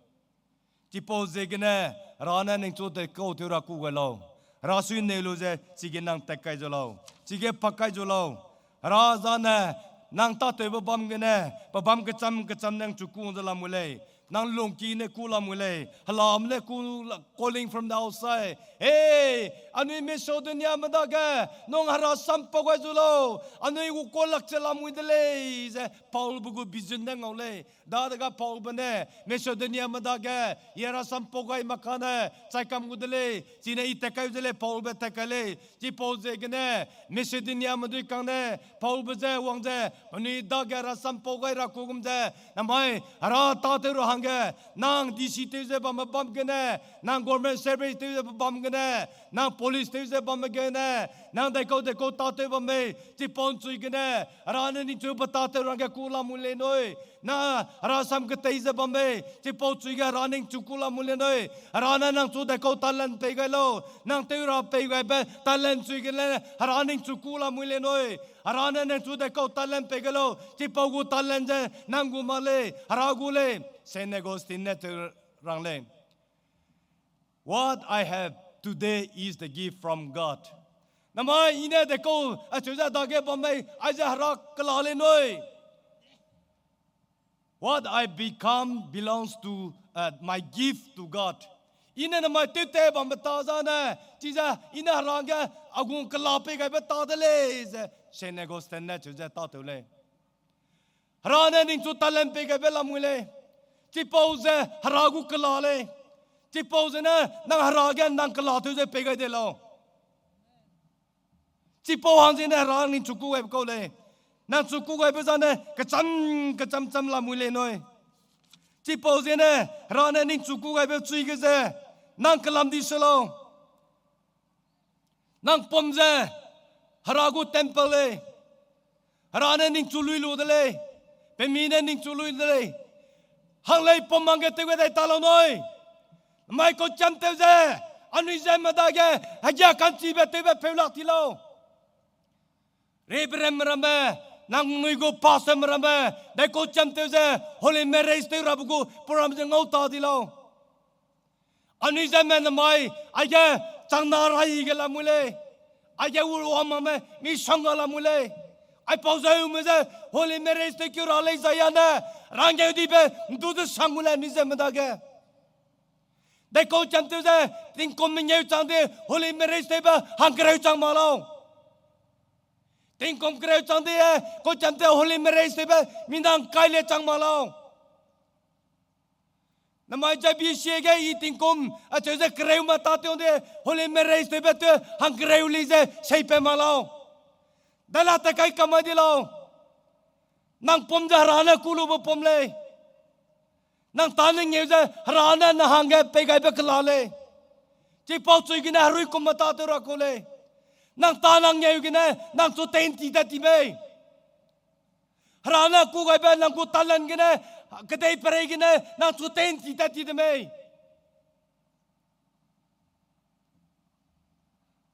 Chipau ziegene, Hera ne ningchu de kau tew ra kû gai lau. Hera sui nei lu ze, chige nang tat kai zu lau. Chige pak kai zu lau. Hera zane, nang tâtewbe bam gene, pe bam kecham kecham nang chu kû ze lamui lei. Nang lungki ne kû lamui lei. Helam ne kû la, calling from the outside. Hey, anui Macedonia me dage, nung Hera sam pau gai zu lau. Anui gu kolak che lamui de lei, ze Paulbe gu vision ne ngau lei. Dadege Paulbe ne, Macedonia me dage, I Hera sam pau gai mak kane, chai kam gu de lei, chine I tat kai ze lei, Paulbe tat kai lei, chipau ziegene, Macedonia me dui kang ne, Paulbe ze wang ze, penui dage Hera sam pau gai ra kû gum ze, namai, Hera tâtew ra hangge, nang D C tew ze bamme bam gene, nang government service tew ze bam gene, nang police tew ze bamme gene, nang daikau daikau tâtew bam mei, chipau nchui gene, Hera ne ningchu pe tâtew rangge kû lamui lei nui. Na, Hera sam ketei ze bam mei, chipau chui ge Hera ningchu kû lamui lei nui. Hera ne nang chu daikau talent pei gai lau, nang tew ra pei gaibe talent chui gene, Hera ningchu kû lamui lei nui. Hera ne nang chu daikau talent pei gai lau, chipau gu talent ze nang gu mak lei, Hera gu lei. Saint Augustine ne tew rang lei. What I have today is the gift from God. Namai I ne daikau acheu ze dage bam mei, aize Hera kela lei nui. What I become belongs to, uh, my gift to God. I ne namai tewte bambe ta zane, chize I ne Hera ge a gu kela pei gaibe ta de lei ze Saint Augustine ne cheu ze tâtew lei. Hera ne ningchu talent pei gaibe lamui lei. Chipau ze Hera gu kela lei. Chipau zene nang Hera ge nang kela tew ze pei gai de lau. Chipau hang zene Hera ningchu kû gaibe kau lei. Nang chu kû gaibe zane kecham kecham cham lamui lei nui. Chipau zene Hera ne ningchu kû gaibe chui ge ze nang kelam di se lau. Nang pum ze Hera gu temple lei. Hera ne ningchu lui lu de lei. Pemi ne ningchu lui de lei. Hang lei pum hangge tew ge dai ta lau nui. Mai kau cham tew ze, anui zemme dage, hegia ka'nchibe tewbe peu lak ti lau. Reverend ramme, nangnui gu pastor ramme, daikau cham tew ze, holy marriage tew rabe gu program ze ngau ta di lau. Anui zemme namai, aige changna rai ge lamui lei. Aige wurwamame misongga lamui lei. Aipau zeume ze holy marriage tewkeu ra lei zai ane, ranggeu dibe ndu de sang gu lei anui zemme dage. Daikau cham tew ze, tingkum mengeu chang de holy marriage tewbe hangkereu chang mak lau. Tingkum kereu chang de, kau cham tew holy marriage tewbe minang kai le chang mak lau. Namai ze B C A ge i tingkum acheu ze kereu ma tâtew de holy marriage tewbe tew hangkereu lei ze seipat mak lau. Dala ta kai kamai di lau. Nang pum ze Hera ne kû lube pum lei. Nang ta ne ngeu ze Hera ne nang hangge pei gaibe kela lei. Chipau chui gene herui kum ma tâtew ra kau lei. Nang ta nang ngeu gene nang chu tei nti tat ti mei. Hera ne kû gaibe nang gu talent gene, kedei perei gene nang chu tei nti tat ti de mei.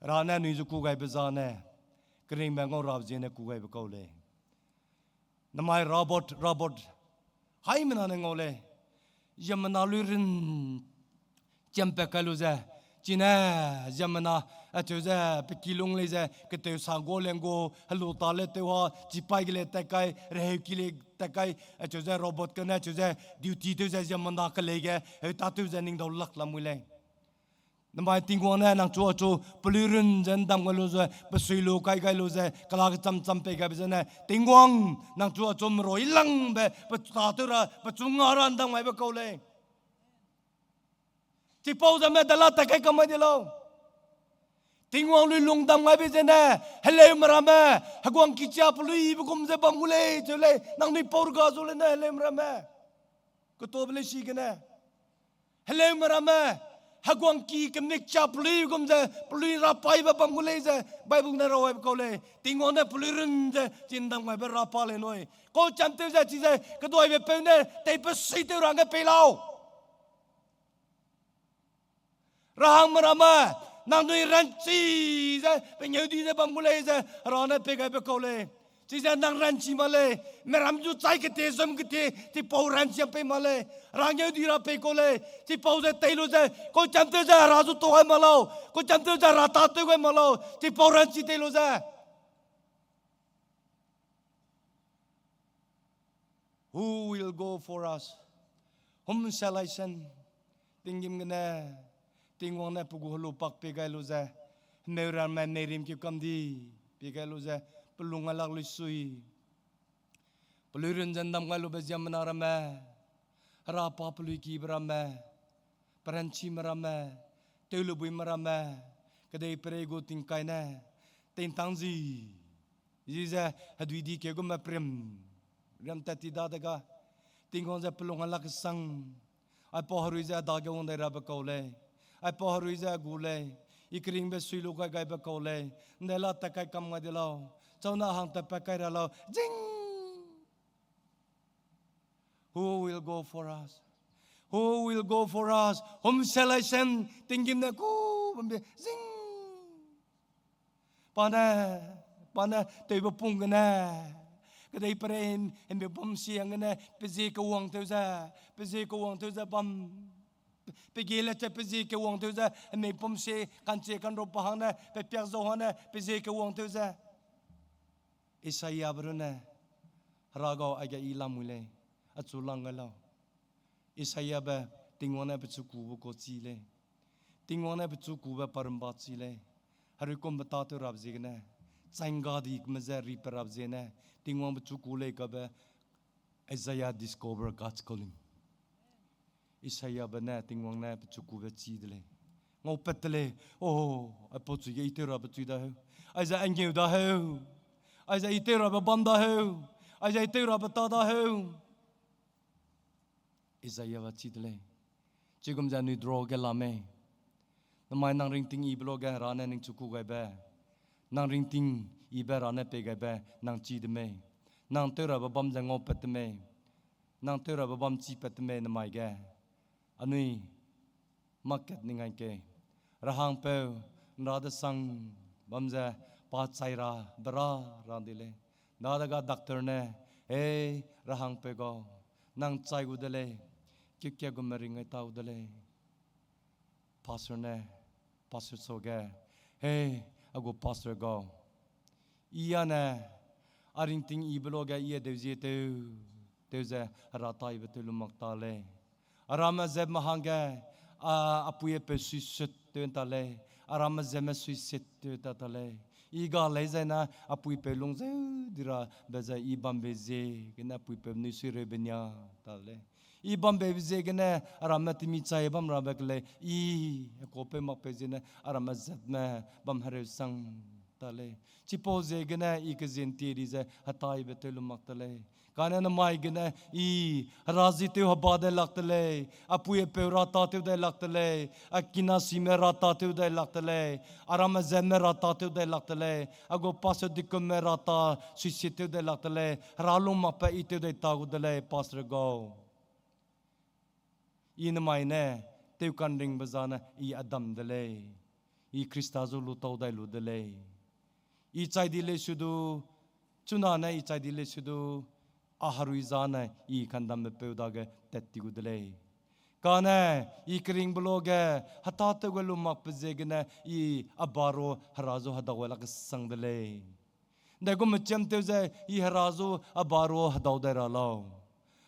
Hera ne anui zu kû gaibe zane, keringbe ngau rabe ziene kû gaibe kau lei. Namai Robert, Robert, haimena ne ngau lei. ziemmena lui run chiampat kai lu ze, chine ziemmena, acheu ze, pe kilung lei ze, ketew sa gu leng gu, helu ta le tew ha, chipaî ge le tat kai, reheu ki le tat kai, acheu ze, robot gene, acheu ze, duty tew ze, ziemmena kelei ge, heu tâtew ze, ning dau lak lamui lei. Namai Tingwang ne nang chu achu, pelui run ze ndam gai lu ze, pe sui lu kai gai lu ze, kela kecham cham pei gaibe zene, Tingwang, nang chu achu merui langbe, pe tâtew ra, pechu nga ra ndam gaibe kau lei. Chipau zeme dala tat kai kam mai di lau. Tingwang lui lungdam gaibe zene, heleume ramme, heguang kichia peluibe gum ze bam gu lei, cheu lei, nangnui pau rega zu lei ne heleume ramme. Ketobe lei si gene. Heleume ramme, heguang ki kemik chia peluibe gum ze, pelui rapaibe bam gu lei ze, Bible ne rau aibe kau lei. Tingwang ne pelui run ze, chindam gaibe rapa lei nui. Kau cham tew ze, chize, keduaibe peu ne, teipe sui tew ra hangge pei lau. Rahangme ramme, nangnui ranchi ze, pengeu di ze bam gu lei ze, Hera ne pei gaibe kau lei. Chize nang ranchi ma lei, meram zu chai kete, zem kete, chipau ranchi a pei ma lei, Hera ngeu di ra pei kau lei, chipau ze tei lu ze, kau cham tew ze Hera zu tau gai ma lau, kau cham tew ze Hera tâtew gai ma lau, chipau ranchi tei lu ze. Who will go for us? Whom shall I send? Tinggîm gene, Tingwang ne pe gu helu pak pei gai lu ze, hemeu ramme neirimkeu kam di, pei gai lu ze, pelung a lak luisui. Pelui run ze ndam gai lube ziemmena ramme, Hera pa pelui kibe ramme, peranchime ramme, tewlubuime ramme, kedeiperei gu tingkai ne, teintang zi, zi ze hedui di keu gume prim, riam tat ti dadege, Tingwang ze pelung a lak kesang, aipau herui ze dage wang dai rabe kau lei, aipau herui ze gu lei, I keringbe sui lu gai gaibe kau lei, ndai la tat kai kam ngai de lau, chauna hang tat pat kai ra lau, zing! Who will go for us? Who will go for us? Whom shall I send? Tinggîm ne ku bambe, zing! Pa ne, pa ne tewbe pung gene, kedeiperei hembe bam siang gene, pe zie kewang tew ze, pe zie kewang tew ze bam, pe ge le che pe zie kewang tew ze, hemei pum sie, kanchie kanrau pa hangne, pe piak zau hangne, pe zie kewang tew ze. Isaiabe runne, Hera gau aige I lamui lei, achu lang gai lau. Isaiabe, Tingwang ne pechu kube kau chi lei. Tingwang ne pechu kube parumba chi lei. Herui kumbe tâtew rabe ziegene, chaingga di keme ze ripe rabe ziegene, Tingwang pechu ku lei kabe, Isaiah discover God's calling. Isaiabe ne Tingwang ne pechu kube chi de lei. Ngaupat de lei, o, aipau chui ge I tew rabe chui da heu. Aize angeu da heu. Aize I tew rabe bam da heu. Aize I tew rabe ta da heu. Isaiabe chi de lei. Chigum ze anui draw ge la mei. Namai nang ringting yibe luage Hera ne ningchu ku gaibe. Nang ringting yibe Hera ne pei gaibe nang chi de mei. Nang tew rabe bam ze ngaupat de mei. Nang tew rabe bam chipat de mei namai ge. Anui market ning ai ke. Rahangpeu, nra desang bam ze pa chai ra, bera ra di lei. Dadege doctor ne, ei, rahangpeu gau, nang chai gu de lei, kikkia gu mering ai tau de lei. Pastor ne, pastor suage, hei, a gu pastor gau. I ane, a ringting yibe luage I a deuzie tew, tew ze Hera taibe tew lu mak ta lei. Aramme zeme hangge, a, apui apeu suiset tew ta lei. Aramme zeme suiset tew ta ta lei. I ga lei zai na, apui peu lung zeu di rabe ze I bambe ziegene apui peu nui suireube nia ta lei. I bambe ziegene aramme temi chai bam rabe ke lei, I hekuapeu makpeu ziegene aramme zatme bam hereu sang ta lei. Chipau ziegene I kezin tie di ze hetaibe tew lu mak ta lei. Kane namai gene I herazi tew heba de lak te lei, apui apeu ra tâtew dai lak te lei, a kinasime ra tâtew dai lak te lei, aramme zatme ra tâtew dai lak te lei, a gu pastor deaconme ra tâ suisit tew dai lak te lei, Hera lung makbe I tew dai ta gu de lei, pastor gau. I namai ne, tewka'nringbe zane I a dam de lei. I Khrista zu lu tau dai lu de lei. I chai di lei sudu, chuna ne I chai di lei sudu, a herui zane I ka'ndambe peu dage tat ti gu de lei. Kane, i keringbe luage, hetâtew ge lu makbe ziegene, i a baru Hera zu hedau lak kesang de lei. Ndaigum mechiam tew ze, i Hera zu a baru hedau dai ra lau.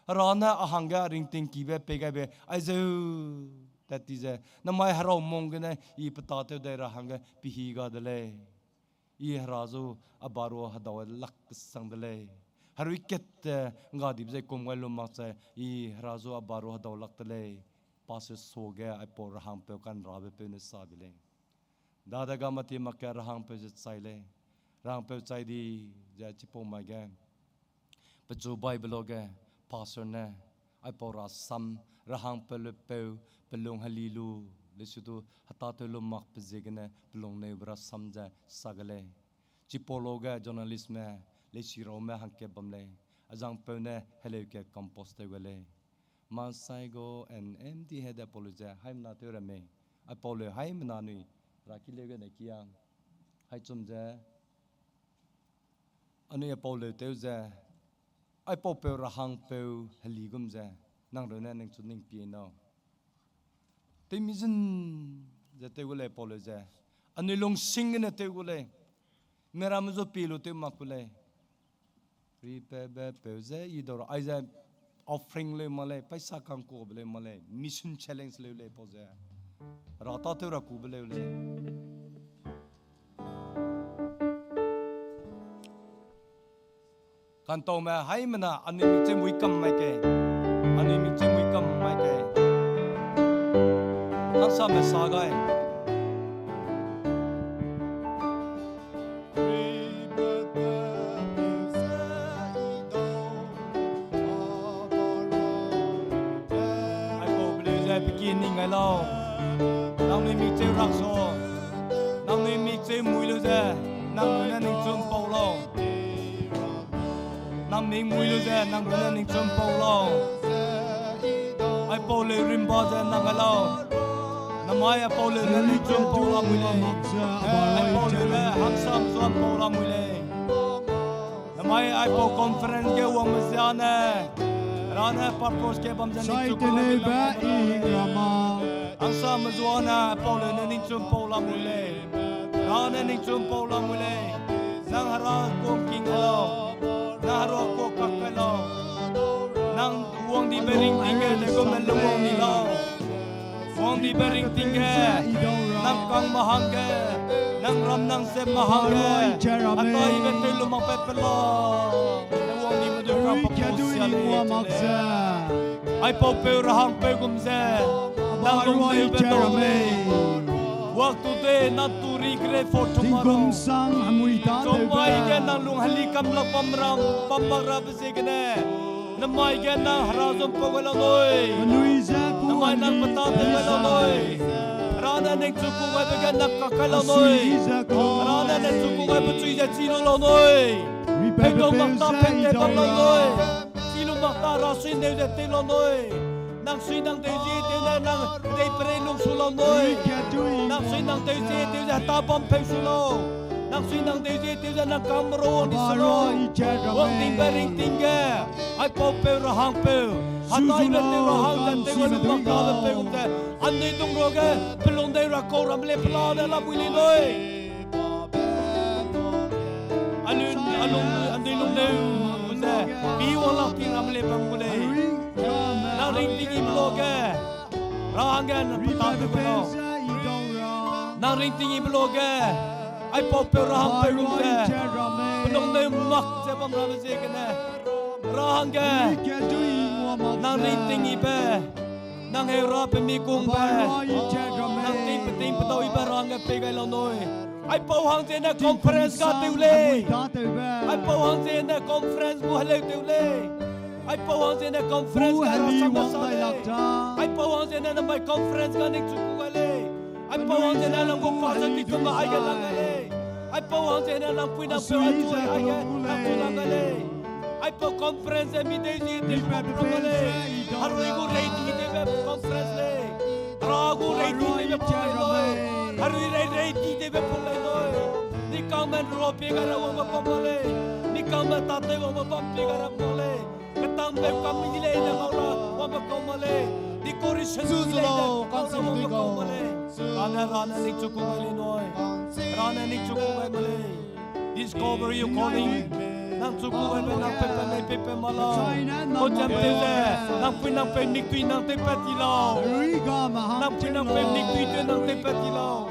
Hera ne a hangge a ringtingkibe pei gaibe, aizeu, tat ti ze, namai Hera mong gene, i pe tâtew dai ra hangge pehî ga de lei. I Hera zu a baru hedau lak kesang de lei. Herui kat te ngadibe ze kum gai lu mak ze, i Hera zu a baru hedau lak de lei. Pastor suage aipau rahangpeu kanrabepeu ne sa bi lei. Dadege mâti mak ge rahangpeu ze chai lei. Rahangpeu chai di ze chipau mai ge. Pechu Bible ge, pastor ne, aipau rasam, rahangpeu lepeu, pelung heli lu, lesu du hetâtew lu makbe ziegene, pelung neube rasam ze sa ge lei. Chipau luage journalistme, leisi raume hangkat bam lei. Azangpeu ne heleu kat compose tew ge lei. Masaigo and M D Hede aipau leu ze, haimena tew ra mei. Aipau leu haimena anui, raki leu gene kia. Haichum ze, anui aipau leu tew ze, aipaupeu rahangpeu heli gum ze, nang rune ningchu ning pie nau. Tewmi zun ze tew gu lei aipau leu ze, anui lungsing gene tew gu lei, miramme zu pie lu tew mak gu lei. Ripe be peu ze i dau ra, aize offering leu mak lei, paisa kangkuabe leu mak lei, mission challenge leu lei pau ze. Ra tâtew ra kube leu lei. Kantaume haimena anui mikchemui kam mai ke. Anui mikchemui kam mai ke. Hangsame sa gai. Aipau peleu ze pe ki ning gai lau. Nangnui mikcheu rak su. Nangnui mikcheu mui lu ze, nang ne ningchum pau lau. Nang mik mui lu ze, nang ne ningchum pau lau. Aipau leu rimba ze nang gai lau. Namai aipau leu ne ningchum pau lamui lei. Aipau leu ne hangsam zuam pau lamui lei. Namai aipau conference ge wangme ziane, Hera ne purpose ge bam ze ningchum pau lamui lei. Hangsame zuane aipau leu ne ningchum pau lamui lei. Hera ne ningchum pau lamui lei. Nang Hera kuang king lau. Nang Hera kuang kak kai lau. Nang wangdibe ringting ge, de gume lung wang di lau. Wangdibe ringting ge, nang kangme hangge, nang ram nang zemme hangge, ataibe tew lu makbe pela, ne wangdibe du kangpapau sia lei ze. Aipaupeu rahangpeu gum ze, nang lungneube dau lei. Work today, not to regret for tomorrow. Chumai ge nang lung heli kam lak bam ram, bam mak rabe ziegene, namai ge nang Hera zu mpau gai lau nui. Namai nang pe tâtew gai lau nui. Hera ne ningchu ku gaibe ge nang kak kai lau nui. Hera ne ningchu ku gaibe chui ze chi lu lau nui. Pei dau mak ta pei te bam lau nui. Chi lu mak ta ra sui neu ze tew lau nui. Nang sui nang deu zie tew ze nang dei perei lung su lau nui. Nang sui nang deu zie tew ze heta bam peu su lau. Nang sui nang deu zie tew ze nang kangme ro wang di su lau. Wangdingbe ringting ge, aipaupeu rahangpeu, hetaibe tew rahang ze tew gai lu mak tabe peu gum ze, anui dung ruage pelung dei ra kau ramme lei pela ne lamui lei nui. Anui, anui, anui lungneu ze, pi wang lak ting ramme lei bam gu lei. Nang ringting ibe luage, ra hangge nang pe tâtew gai lau. Nang ringting ibe luage, aipaupeu rahangpeu gum ze, pelung neu mak ze bam rabe ziegene, ra hangge, nang ringting ibe, nang heu ra pe mi kungbe, nang ting pe ting pe dau ibe ra hangge pei gai lau nui. Aipau hang ziegene conference ga tew lei. Aipau hang ziegene conference gu heleu tew lei. Aipau hang ziegene conference ga rasam ga sa lei. Aipau hang ziegene namai conference ga ningchu ku gai lei. Aipau hang ziegene nang gu pastor ting chum ga aige lang gai lei. Aipau hang ziegene nang pui nang peu achu aige nang chu lang gai lei. Aipau conference ze mi deu zie tew pum ram gai lei. Herui gu reidi tewbe conference lei. Hera gu reidi tewbe pum lei nui. Herui rei reidi tewbe pum lei nui. Ni kangme nrua pie gai ra wangbe bam mak lei. Ni kangme tâtew wangbe bam pie gai ra mak lei. Ketangpeu kam mi di lei ne ngau ra wangbe kau mak lei. Decoration zu zu lei, lau, kang se di kau ma lei. Rane, rane ningchu ku gai lei nui. Rane ningchu ku gai ma lei. Discover your calling. Nang chu ku gai be nang pepat lei, pepat ma lau. Kau cham tew ze, nang pui nang peu nik tui nang tewpat ti lau. Nang pui nang peu nik tui tew nang tewpat ti lau.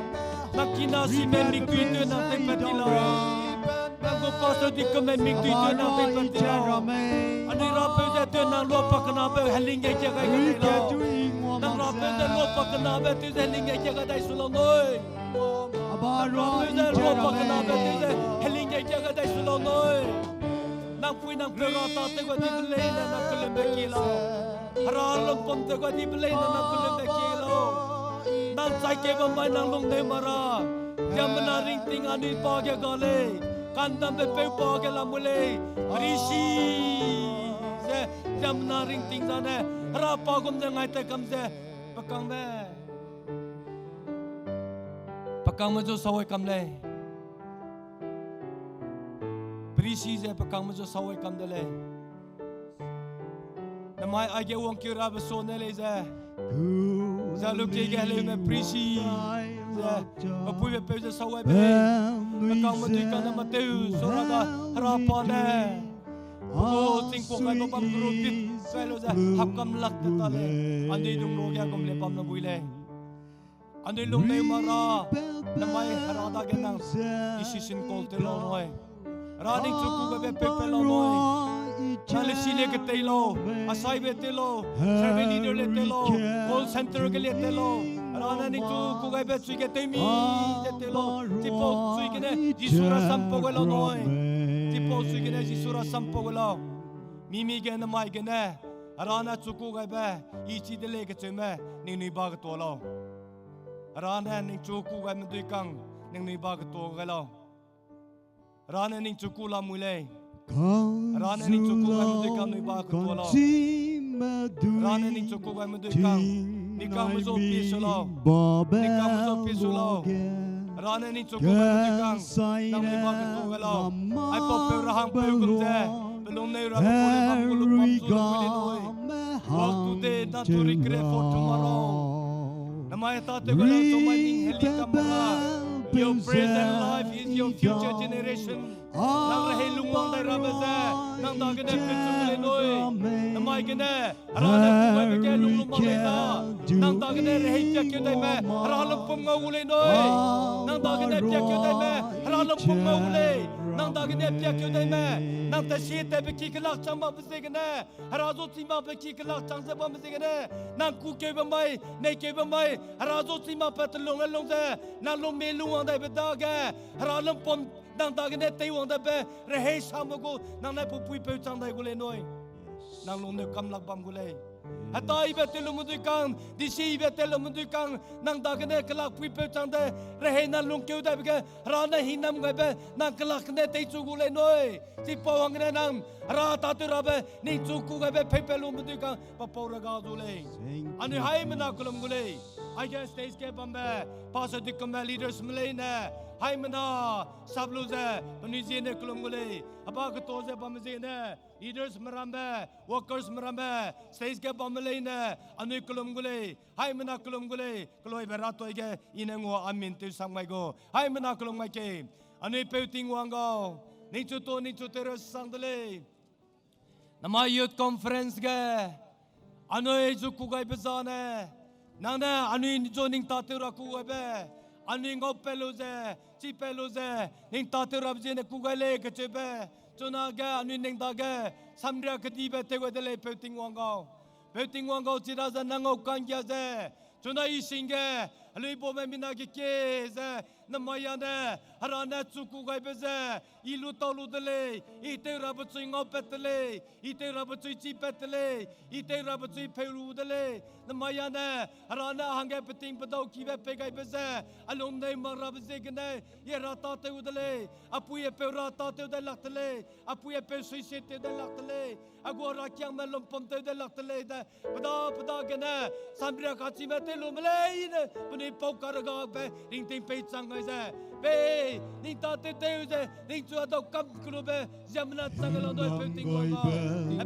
Nang kina si me nik tui tew nang tewpat ti lau. Nang gu pastor di kame nik tui tew nang tewpat ti lau. Anui rapeu ze tew nang lua pa kena be heling ge kia gai gai lau. Nang rapeu ze lua pa kena be tew ze heling ge kia gai dai su lau nui. Nang rapeu ze lua pa kena be tew ze heling ge kia gai dai su lau nui. Nang pui nang peu ra tâtew gai di be leine nang kelumbe ki lau. Hera lumpum tew gai di be leine nang kelumbe ki lau. Nang chai keu bam mai nang lung neu ma ra. Ziemmena ringting anui pa ge ga lei. Kandambe peu pa ge lamui lei. Risi ze ziemmena ringting zane Hera pa gum ze ngai tat kam ze pe kangme, pe kangme zu sâu ai kam lei. Perisi ze pe kangme zu sâu ai kam de lei. Namai aige wangkeu rabe sa ne lei ze, za lukie ge heleume perisi ze, pe puibe peu ze sâu ai be lei. Pe kangme dui kang ne matew sura ga Hera pa ne, o, chingkuak gai bam bam group bit kai lu ze hap kam lak te ta lei. Anui dung lu ge gum le bam na bui lei. Anui lung neu ma ra, namai Hera dage nang decision call tew lau nui. Hera ningchu ku gaibe peupat lau nui. Nang lesi le ketei lau, asaibe tew lau, service leader le tew lau, call center ge le tew lau. Hera ne ningchu ku gaibe chui ge tewmi ze tew lau. Chipau chui gene Jisu rasam pau gai lau nui. Chipau chui gene Jisu rasam pau gai lau. Mimi ge namai gene, Hera ne chu ku gaibe, i chi de lei kecheume, ningnui ba ketua lau. Hera ne ningchu ku gaime dui kang, ningnui ba ketua gai lau. Hera ne ningchu ku lamui lei. Hera ne ningchu ku gaime dui kang, ningnui ba ketua lau. Hera ne ningchu ku gaime dui kang, ni kangme zu pie su lau. Ni kangme zu pie su lau. Hera ne ningchu ku gaime dui kang, nangnui ba ketua gai lau. Aipau peu ra hangpeu gum ze, pelung neu ra pe pau le bam gu lu bam zu lu gu le nui. Walk today, not to regret for tomorrow. Namai tâtew gai lau, chumai ning heli kam ra. Your present life is your future generation. Nang rehei lungwang dai rabe ze, nang dagene pechum lei nui. Namai gene, Hera ne ku gaibe ge lung lung mak lei da. Nang dagene rehei piakeu daime, Hera lumpum ngau gu lei nui. Nang dagene piakeu daime, Hera lumpum ngau gu lei. Nang dagene piakeu daime, nang tasie tatbe ki kelak chang makbe ziegene, Hera zu chi makbe ki kelak chang ze bamme ziegene, nang kukeube mai, neikeube mai, Hera zu chi makbe telung e lung ze, nang lungmi lungwang daibe dage, Hera lumpum nang dagene teiwang daibe, rehei same gu, nang ne pupuipeu chang dai gu lei nui. Nang lungneu kamlak bam gu lei. Hetaibe tew lume dui kang, disibe tew lume dui kang, nang dagene kelak puipeu chang de, rehei nang lungkeu daibe ge, Hera ne hingnam gaibe, nang kelak gene teichu gu lei nui. Chipau hanggene nang, Hera tâtew rabe, ningchu ku gaibe peipat lume dui kang, pe pau ra ga zu lei. Anui haimena kelum gu lei. Aige stage ge bambe, pastor, deaconme, leadersme leine, haimena sap lu ze, penui ziene kelum gu lei. Heba ketua ze bamme ziene, leadersme ramme, workersme ramme, stage ge bamme leine, anui kelum gu lei. Haimena kelum gu lei, keloibe ratoi ge, i ne ngua amin tew sam gai gu. Haimena kelum gai ke, anui peu Tingwang gau, ningchu tu, ningchu tew rasang de lei. Namai youth conference ge, anui zu ku gaibe zane, nang ne anui zu ning tâtew ra ku gaibe, anui ngaupat lu ze, chipat lu ze, ning tâtew rabe ziene ku gai lei kacheube, chunage anui ning dage, samria kedibe tew gai de lei peu Tingwang gau. Peu Tingwang gau chida ze nang ngau ka'nggia ze, chuna i sing ge, heluibaume mina ge kie ze, namai ane, Hera ne chu ku gaibe ze, i lu tau lu de lei, i tew rabe chui ngaupat de lei, i tew rabe chui chipat de lei, i tew rabe chui pheu lu de lei, namai ane, Hera ne hangge peting pedau kibe pei gaibe ze, a lungneu mak rabe ziegene, i Hera tâtew de lei, a pui a peu Hera tâtew dai lak de lei, a pui a peu suicide tew dai lak de lei, a gu Herakiangme lumpum tew dai lak de lei de, peda peda gene, samria kachime tew lume leine, penui pau karaga pe ringting pei chang gai ze, pei ning ta tew tew ze ning chu adau kam kelube ziemmena chang lau dui, Peu Tingwang gau.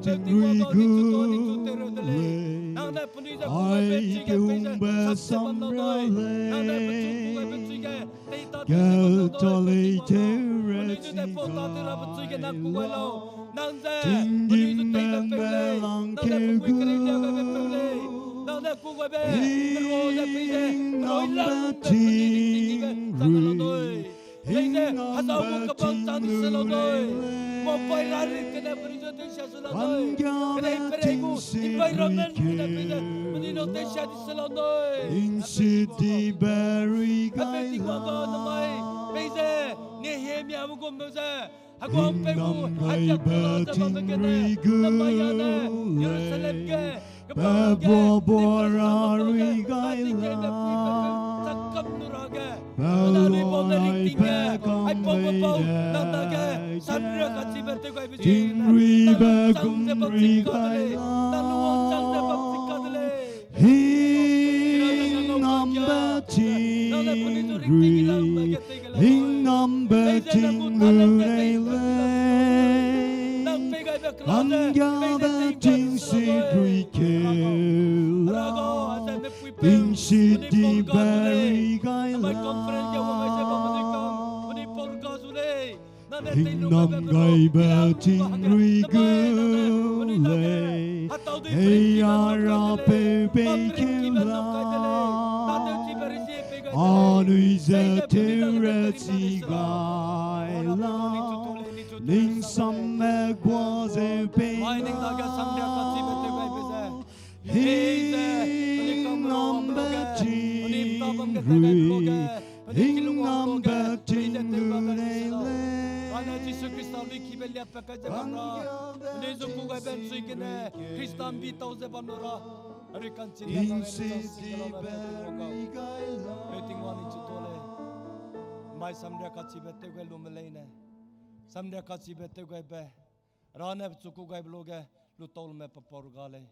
Peu Tingwang gau, ning chu tu, ning chu tew reu de lei. Nang ne penui ze kugaibe chi ge pei ze sap ze bam lau dui. Nang ne pechu kugaibe chi ge tei ta tew ze bam lau dui, Peu Tingwang gau. Penui zu de pau ta tew rabe chi ge nang kugai lau. Nang ze penui zu tei de peu lei. Nang ze pepui kering lia gaibe peu lei. Nang ze kugaibe, peru ze pei ze, perui lam ze penui ringting ibe chang lau dui. Pei ze hezau gu kebang chang di se lau dui. Maupai ra ri kene penui zu tewsia su lau dui. Penui perei gu environment kene pei ze penui lu tewsia di se lau dui. Peu Tingwang gau, namai pei ze Nehemiabe gum peu ze heguangpeu gu hepiak tela ze bambe gene, namai a ne Jerusalem ge kebang ge, bua ra ri gai la, chakam nu ra ge, nang anui bau ne ringting ge, aipau pau nang dage samria kachibe tew gaibe ziegene, nang chang ze bam ching ka de lei, nang lungwang chang ze bam ching ka de lei. Hingnambe tingri, hingnambe tinglu lei lei. Hanggiabe tingsit rui keu la, tingsit dibe rui gai la. Hingnam gaibe tingrui gu lei, heia rapeu pei keu la, anui ze tew ra chi gai la, ningsamme gua ze pei la. Hingnambe tingrui, hingnambe tinglu lei lei. Ane Jisu Khrista lui kibe liapat kai ze bam ra, penui zu kugaibe nchui gene, Khrista mbi tau ze bam lu ra, anui ka'nchibe tingsit dibe rui gai la. Peu Tingwang ning chu tu lei. Mai samria kachibe tew gai lume leine, samria kachibe tew gaibe, Hera ne pechu kugaibe luge, lu tau lume pe pau rega lei.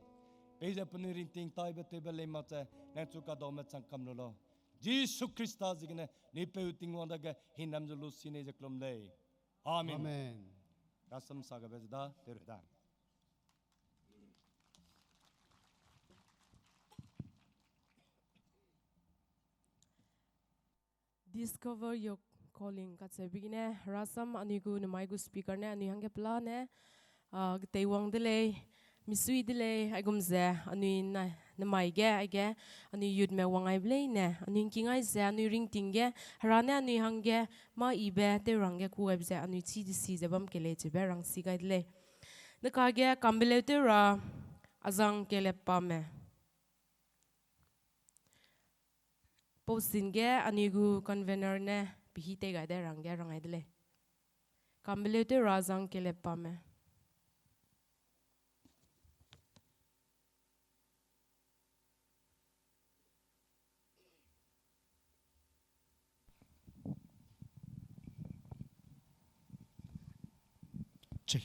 Peize penui ringting taibe tewbe lei mak ze, nang chu kadaume chang kam lu lau. Jisu Khrista ziegene, nipeu Tingwang dage hingnam ze lu sinei ze kellum lei. Amen. Amen. Rasam sa gabe ze da, tew rei da. Discover Your Calling kacheube gene, rasam anui gu nemai gu speaker ne anui hangge pelane, ah, geteiwang de lei, misui de lei, aigum ze anui na, nemai ge, aige, anui youthme wang aibe leine, anui ngking ai ze, anui ringting ge, Hera ne anui hangge, mâ yibe tew ra hangge kugaibe ze, anui chî desi ze bam kei lei chibe rangsi gai de lei. Nekage kambeleu tew ra, azang kelep pame. Pausin ge anui gu convener ne pehî tei gai de ra hangge rang ai de lei. Kambeleu tew ra azang kelep pame. Check.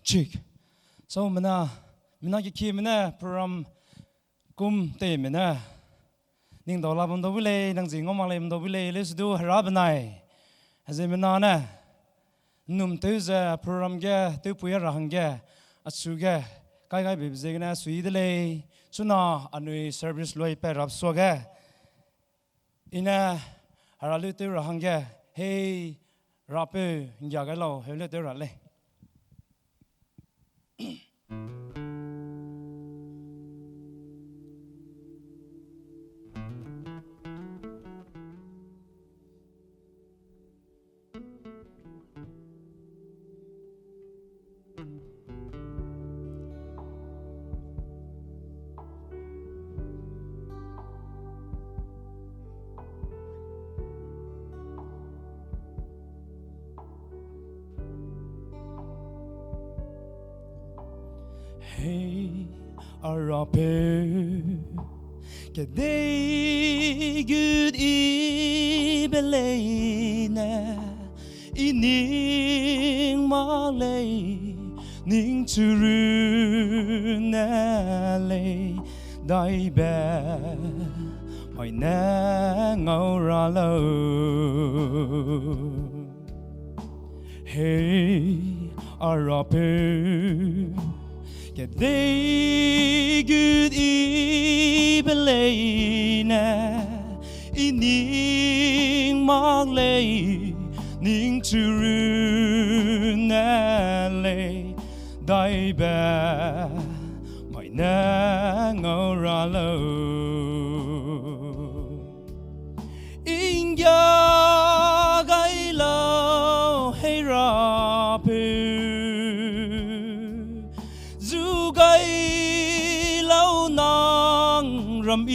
Check. So, mina, mina kekieme ne program kum teime ne, ning dau la bam dau bu lei, nang zi ngau mak lei bam dau bu lei, leusedu Hera benai, ziemmena ne, nnum tew ze program ge tewpui ra hangge, achu ge, kai gai beibe ziegene sui de lei, chuna anui service luipat rap suage, i ne Hera leu tew ra hangge, hei, Rapeu, nggia gai lau, heu leu tew ra lei. Hei, a Rapeu, kedei gut i be leine, i ning mak lei, ning churune lei, daibe mai ne ngau ra lau. Hei, a Rapeu, kedei gut I be leine, I ning mak lei, ning churune lei, daibe mai ne ngau ra lau. Nggia gai lau, hei Rapeu, zu gai lau nang ram I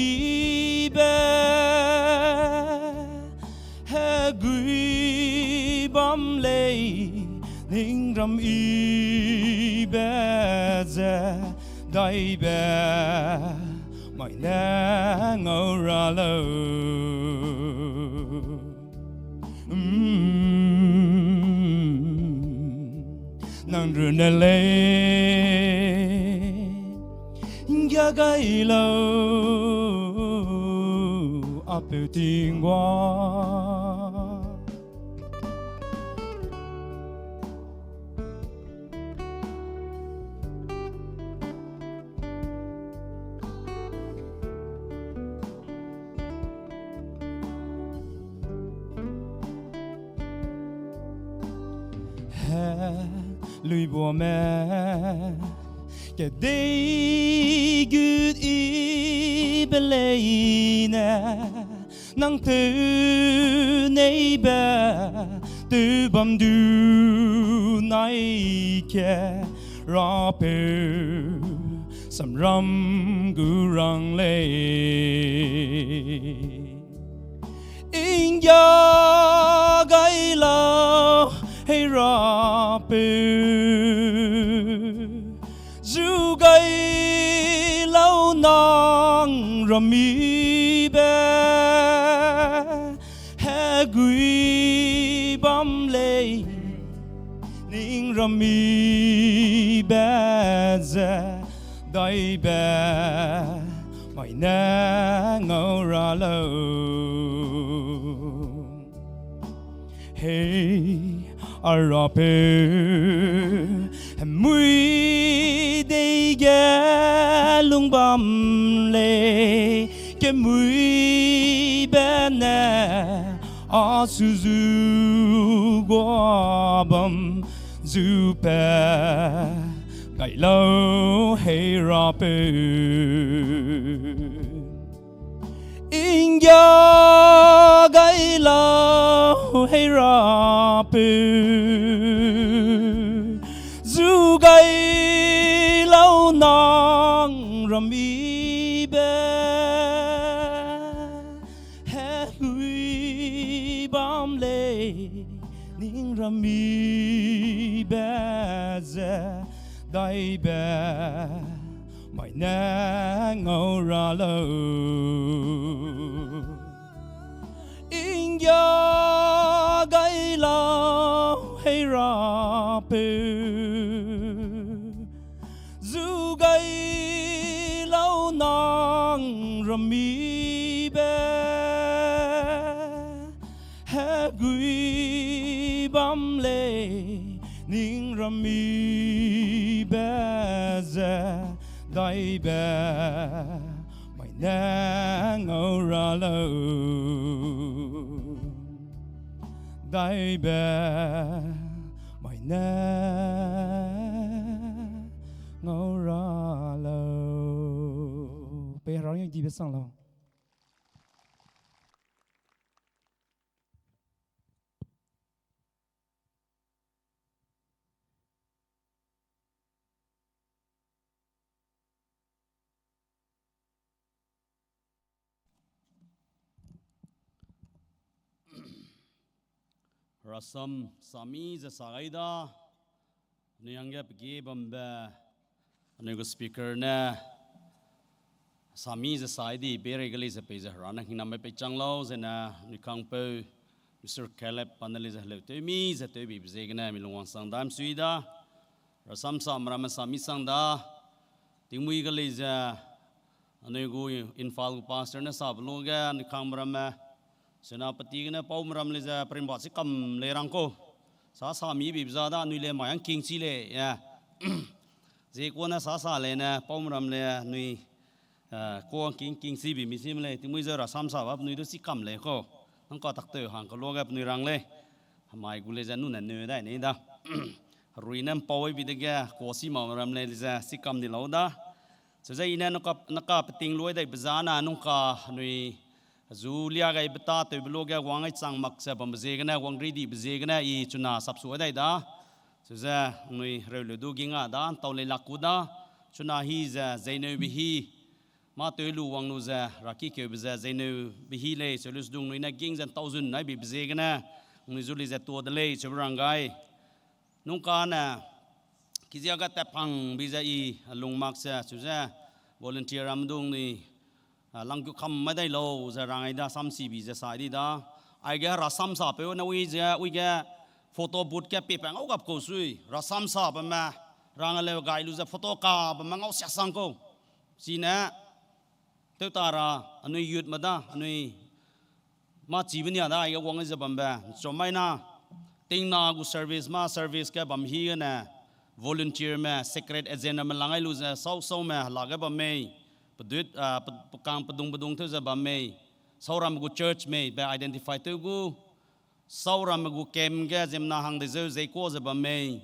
be, hegui bam lei ning ram I be ze, daibe mai ne ngau ra lau. Mm, nang runne lei, nggia gai lau, a Peu Tingwang. He, luibuame, kedei gut I be leine, nang tew nei be, tew bam du nai ke, Rapeu, samram gu rang lei. Nggia gai lau, hei Rapeu, zu gai lau nang ram I be, hegui bam lei ning ram I be ze, daibe mai ne ngau ra lau. Hei, a Rapeu, hemui dei ge lung bam lei, kemuibe ne a su zu gua bam zu pe gai lau, hei Rapeu. Nggia gai lau, hei Rapeu, zu gai lau nang ram I be, hegui bam lei ning ram I be ze, daibe mai ne ngau ra lau. Nggia gai lau, hei Rapeu, zu gai lau nang ram I be, hegui bam lei ning ram I be ze, daibe mai ne ngau ra lau. Daibe mai ne ngau ra lau. Pei Hera ngeu dibe sang lau. Rasam sami ze sa gai da, anui hangge pege bambe, anui gu speaker ne sami ze sa di, berei ge lei ze pei ze Hera ne hingnambe pei chang lau, zene anui kangpeu, Mister Caleb pa ne lei ze heleu tewmi ze tewbibe ziegene mi lungwang sang dam sui da. Rasam sa meramme sa misang da, tingmui ge lei ze, anui gu Imphal gu pastor ne sabe lu ge, anui kangme ramme, Senapati gene paume ram lei ze, perimba chi kam lei rang kau. Sa sa mi bi za da, anui le mai ang king chi lei, ya. Ze kua ne sa sa lei ne, paume ram lei, anui, eh, kua king, king chi bi mi sim lei, tingmui ze rasam sa ba, penui du chi kam lei kau. Nang ka tak tew hang ka lu ge penui rang lei. Hemai gu lei ze nu ne neu dai nei da. Herui ne mpau ai bi dege, kua si ma ram lei ze, chi kam di lau da. Cheuze i ne naka, naka peting lui dai be za na nungka anui zu lia gai beta tewbe lu ge wang ai chang mak ze bambe ziegene, wang ridi be ziegene i chuna sapsu ai dai da. Cheuze anui reu leu du ging a da, ntau lei lak ku da. Chuna hi ze zeineu be hi, mâ tew lu wang lu ze, raki keube ze zeineu be hi lei, cheu lu sdung nui ne ging ze ntau zun nai bi be ziegene, anui zu lei ze tua de lei, cheu rang gai. Nungka ne, kizia ga tatpang bi ze i, a, lung mak ze, cheuze, volunteer ram dung ni, a, lang ku kam mai dai lau, ze rang ai da, samsi bi ze sai di da. Aige rasam sa peu ne ui ze, ui ge photo booth ge pe pe ngau gap kau sui, rasam sa bam me, rang leu gai lu ze photo ka bam me ngau siak sang kau. Chine, tew ta ra, anui youth me da, anui mâ chibe nia da, aige wang ze bambe, nchom mai na, tingna gu service, mâ service ge bam hi gene, volunteer me, secret agent me lang ai lu ze, sau sau me, hela ge bam mei, pedut, a, pe-, pekang pedung pedung tew ze bam mei, sauram gu church mei, be identify tew gu, sauramme gu camp ge ziemmena hang dezeu zeikua ze bam mei,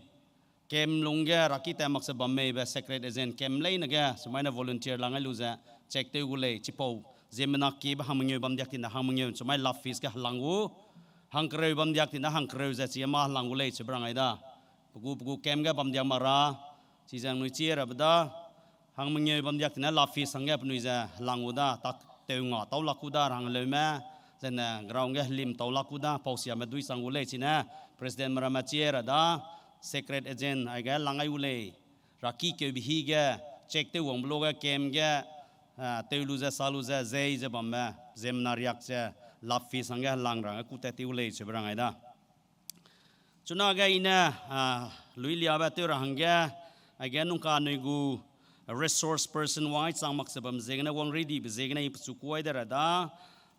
camp lung ge raki tat mak ze bam mei be secret agent camp leine ge, chumai ne volunteer lang ai lu ze check tew gu lei, chipau ziemmena kiebe hangmengeu bam diak tina hangmengeu, chumai love feast ge helang gu, hangkereu bam diak tina hangkereu ze chi mâ helang gu lei, chibe rang ai da. Pe gu, pe gu camp ge bam diak mak ra, chi ze anui chi rabe da, hangmengeu bam diak tina love feast hangge penui ze helang gu da, tak tew nga tau lak ku da, rang leu me, zene ground ge helim tau lak ku da, pau siame dui chang gu lei chine, president me ramme chi ra da, secret agent aige lang ai gu lei, raki keube hi ge, check tew wangbe lu ge camp ge, a, tew lu ze, sa lu ze, zei ze bamme, ziemmena riak ze, love feast hangge helang rang, ku tat ti gu lei, chibe rang ai da. Chunage i ne, a, luiliabe tew ra hangge, aige nungka anui gu resource person wang ai chang mak ze bam ziegene, wang redibe ziegene i pechu kuai de ra da.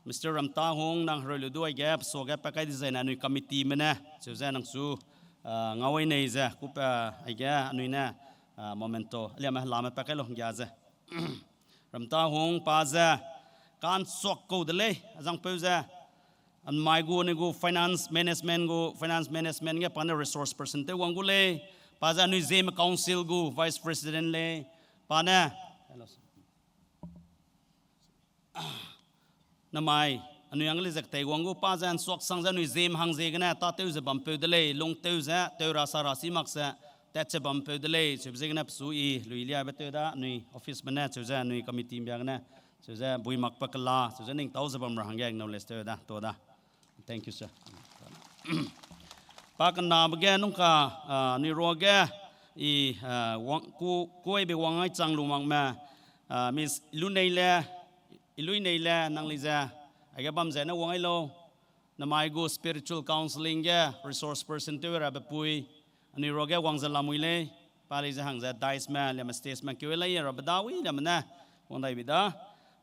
Mister Ramtahung, nang hereu lu du aige, pesu ge pa kai dezaine anui committee me ne, cheuze nang chu, a, ngau ai nei ze, kupe, aige anui ne, a, memento, aliame helame pa kai lu hanggia ze. Ramtahung pa ze, ka'nchuak kau de lei, azangpeu ze, anmai gu, anui gu finance management gu, finance management ge pa ne resource person tew wang gu lei, pa ze anui Zeme Council gu vice president lei, pa ne, namai, anui ang lei ze ketei wang gu, pa ze nsuak sang ze anui Zeme hang ziegene, tâtew ze bampeu de lei, lungtew ze, tew ra sa ra si mak ze, tat ze bampeu de lei, chibe ziegene pechu i, luiliabe tew da, anui office me ne, cheuze anui committee mbia gene, cheuze bui makbe kela, cheuze ning tau ze bam ra hangge acknowledge tew da, tua da. Thank you, sir. Pa kenabe ge nungka, a, anui ruage, i, a, wang, ku, kuaibe wang ai chang lu makme, a, Miss Iluneile, Iluineile, nang lei ze, aige bam ze ne wang ai lau, namai gu spiritual counseling ge resource person tew rabe pui, anui ruage wang ze lamui lei, pa lei ze hang ze dais me, liame stage me, keu lei rabe da, wi liame ne, wang dai bi da,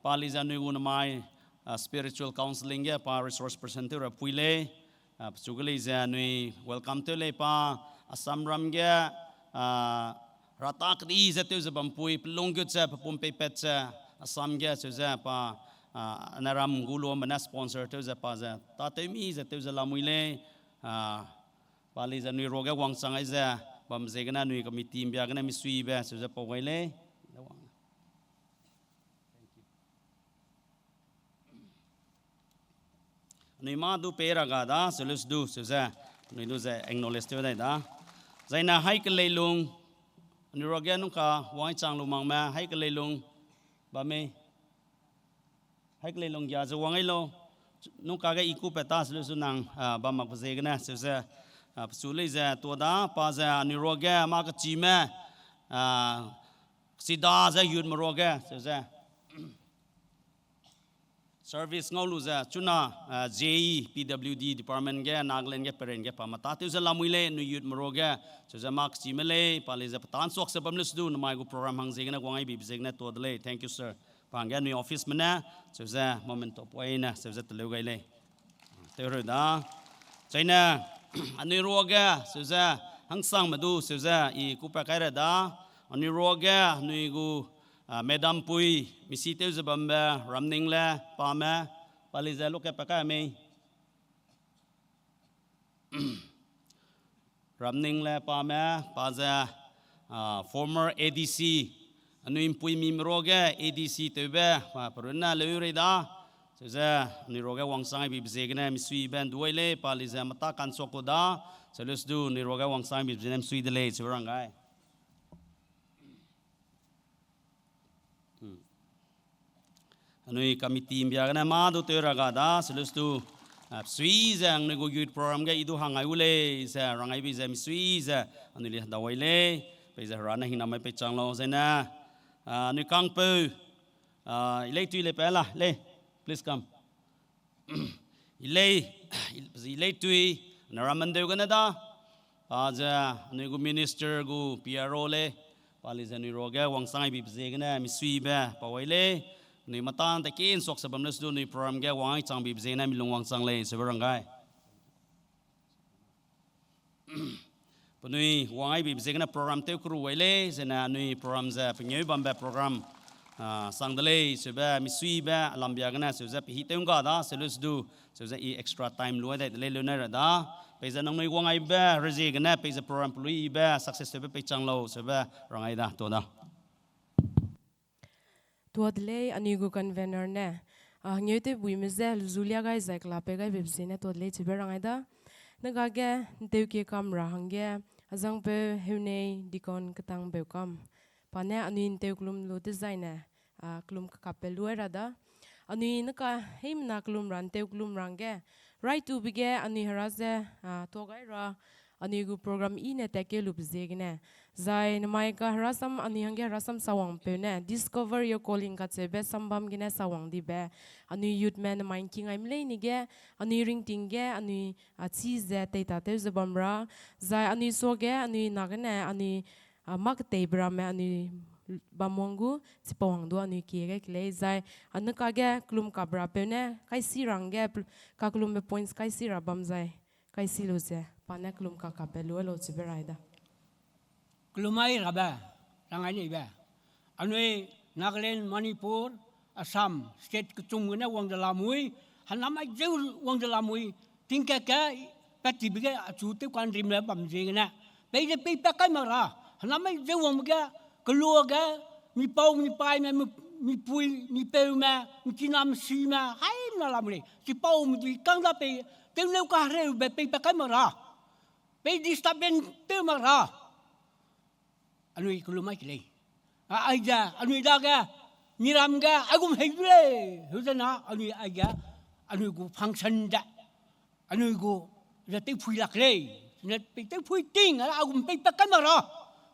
pa lei ze anui gu namai, a, spiritual counseling ge pa resource person tew ra pui lei, a, pechu ge lei ze anui welcome tew lei pa, Assam ram ge, a, rata kedi ze tew ze bampui, pelung gut ze, pepum peipat ze, Assam ge cheuze pa, a, anaram gu lume ne sponsor tew ze pa ze, tâtew mi ze tew ze lamui lei, a, pa lei ze anui ruage wangchang ai ze, bam ziegene anui committee mbia gene misuibe cheuze pau gai lei. Anui mâ du pei ra ga da, cheu lu du, cheuze, anui du ze acknowledge tew dai da. Zaine hai keleilung, anui ruage nungka wang ai chang lu makme, hai keleilung, bam mei. Hai keleilung gia ze wang ai lau, nungka ge i kupat ta cheu lu su nang, a, bam makbe ziegene, cheuze, a, pechu lei ze tua da, pa ze anui ruage mâ kechime, a, kechida ze youth me ruage, cheuze. service ngau lu ze, chuna, eh, J E P W D department ge, Nagaland ge, peren ge, pa meta tew ze lamui lei, anui youth me ruage, cheu ze mak chime lei, pa lei ze petan suak se bam le sedu, namai gu program hang ziegene, guang ai bibe ziegene, tuâ de lei. Thank you, sir. Pa hangge anui office me ne, cheu ze moment of wine, cheu ze teleu gai lei. Tew reu da. Chine, anui ruage, cheu ze, hangsangme du, cheu ze, i kupa kai ra da. Anui ruage, anui gu, ah, madam pui, misi tew ze bambe, Ramning le, pa me, pa lei ze, loke pa kai mei. Ramning le pa me, pa ze, ah, former A D C, anui mpui mi me ruage A D C tewbe, pa perunne leu rei da, cheu ze, anui ruage wangsang ai bibe ziegene, misuibe nduai lei, pa lei ze meta kan suak ku da, cheu le sedu, anui ruage wangsang ai bibe ziegene, misui de lei, cheu rang gai. Hmm. Anui committee mbia gene mâ du tew ra ga da, cheu le sedu, ah, sui ze anui gu youth program ge i du hang ai u lei, ze rang ai bi ze misui ze anui le dawai lei, peize Hera ne hingnam mai peichang lau zene, ah, anui kangpeu, ah, i lei tui lei pe la, lei, please come. I lei, i lei tui, na ramen deu gene da, pa ze, anui gu minister gu P R O lei, pa lei ze anui ruage wangsang ai bibe ziegene, misuibe, pa wai lei, anui matang te kin suak se bam le sedu anui program ge wang ai chang bibe ziegene, mi lung wangsang lei, seube rang gai. Penui wang ai bibe ziegene program tew keru wai lei, zene anui program ze pengeu bambe program, ah, sang de lei, seube misuibe, alambia gene, seu ze pehi tew ngga da, seu le sedu, seu ze i extra time lu ai dai de lei leu nai ra da. Peize nangnui wang aibe, rezie gene, peize program peluibe, success tewbe peichang lau, seube rang ai da, tuâ da. Tuâ de lei anui gu convener ne, ah, ngeu tewbuime je luzu lia gai zai kela pei gai beibe ziegene tuâ de lei chibe rang ai da. Nega ge, nteu kie kam ra hangge, azangpeu heunei deacon ketang beu kam. Pa ne anui nteu kelum lu dezaine, ah, kelum kakappe lu ai ra da. Anui neka heimena kelum ra nteu kelum ra hangge, rai tube ge anui hera ze, ah, tuâ gai ra, anui gu program i ne tat keu lube ziegene. Zai namai ka herasam anui hangge herasam sawangpeu ne, Discover Your Calling kacheube sambam gene sawang dibe. Anui youthme namai ngking aime leine ge, anui ringting ge, anui, ah, chî ze teitatew ze bam ra. Zai anui suage, anui nagene, anui, ah, mâ keteibe ramme, anui bam wang gu, chipau wang du anui kie gai ke lei. Zai, anui kage kelum kabe rapeu ne, kaisi ra hangge, pl-, kakelumbe points kaisi ra bam zai. Kaisi lu ze, pa ne kelum kakappe lu lau chibe rai da. Kelum ai rabe, rang ai leibe. Anui Nagaland, Manipur, Assam, state kechum gene wang de lamui, henam ai zeu wang de lamui, tingkat ke, pat tibe ge achu tew kanrimle bam ziegene. Peize peipat kai mak ra, henam ai zeu wangbe ge, kelua ge, mipau mipaime, mi-, mipui mipeume, mikinam sime, haimena lamui lei, chipau medui kang da pei, tewneu kahereube peipat kai mak ra. Pei disturbance tew mak ra. Anui kelum ai ke lei. A, aize, anui dage, miram ge, aigum hei du lei. Heu ze na, anui aige, anui gu function ze, anui gu ze tewphui lak lei. Ne pei tewphui ting, a, aigum peipat kai mak ra.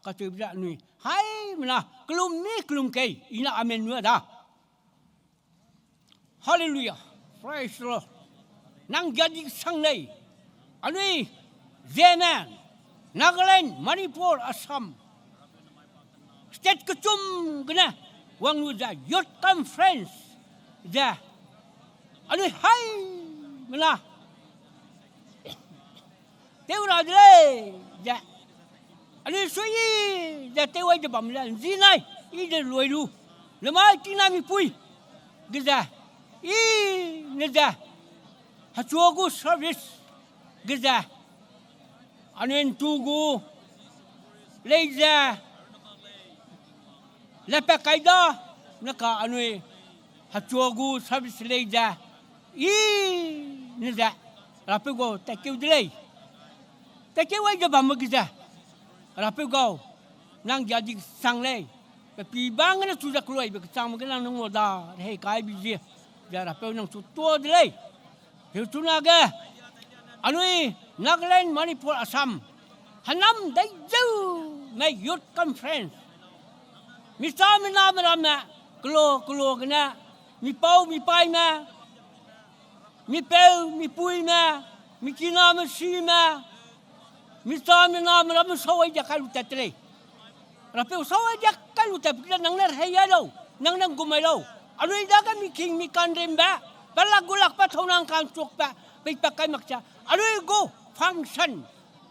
Kacheube ze anui, haimena, kelum mi kelum kei, i ne amen nua da. Hallelujah. Praise the Lord. Nang gia di sang lei. Anui, Zeme, Nagaland, Manipur, Assam, state kechum gene wang lu ze youth conference ze. Anui haimena tew ra de lei ze. Anui suiyi ze tew ai ze bam le, nzi nai, i ze lui lu. Lemai tina mipui ge ze, i ne ze, hechua gu service ge ze, anui ntu gu lei ze, lepat kai da, ne ka anui hechua gu service lei ze, i ne ze, Rapeu gau, tatkeu de lei. Tatkeu ai ze bamme ge ze, Rapeu gau, nang gia di sang lei. Pe pi bang gene chu ze keluibe kechangme ge nang nung la da, rehei kai bi zie, ze Rapeu nang chu tuâ de lei. Heu chunage, anui Nagaland, Manipur, Assam, henam dai zeu me youth conference. Michâ miname ramme, kelo kelo gene, mipau mipaime, Mipeu, mipuime, mikiname, sime, michame, name ramme sâu ai diak kai lu tat te lei. Rapeu sâu ai diak kai lu tatbe ge nang ne rehei ai lau, nang ne gu mai lau. Anui dage miking mikanrimbe, pelak gulak pe thâu nang ka'nchuakbe, peipak kai mak ze. Anui gu function,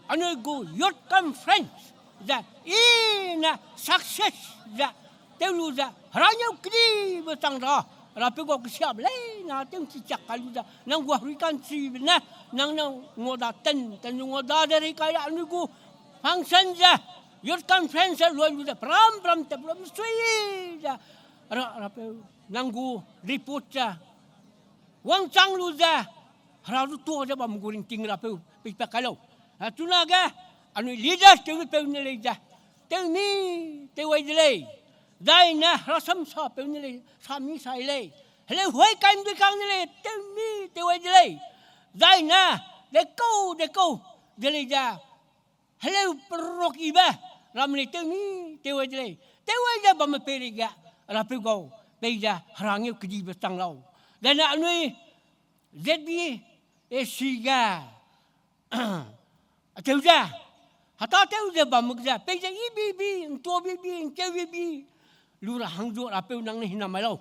anui gu youth conference ze, i ne success ze, tew lu ze, herangeu kedibe chang ra, Rapeu gau kesiabe leine, tew ’nchi chak kai lu ze, nang gu herui ka'nchibe ne, nang ne ngua da ten, ten ngua da de rei kai ra, anui gu function ze, youth conference ze, luai lu ze, pram, pram tep lu, misui ze, ra, Rapeu, nang gu report ze, wangchang lu ze, hera zu tuâ ze bam gu ringting Rapeu, peipak kai lau. A chunage, anui leader tewpeu ne lei ze, tew mi, tew ai de lei. Zai ne hera sam sapeu ne lei, sa mi sai lei. Heleu huai kai ’ndui kang ne lei, tew mi, tew ai de lei. Zai ne, dekau, dekau, de lei ze, heleu perok ibe, ram lei tew mi, tew ai de lei. Tew ai ze bamme peireige, Rapeu gau, peize herangeu kedibe chang lau. Zai ne anui, Z B A C ge, ateu ze, heta tew ze bamme ze, peize i bibi, ’ntua bibi, ’nkeu bibi, lu ra hang zu Rapeu nang ne hina mai lau.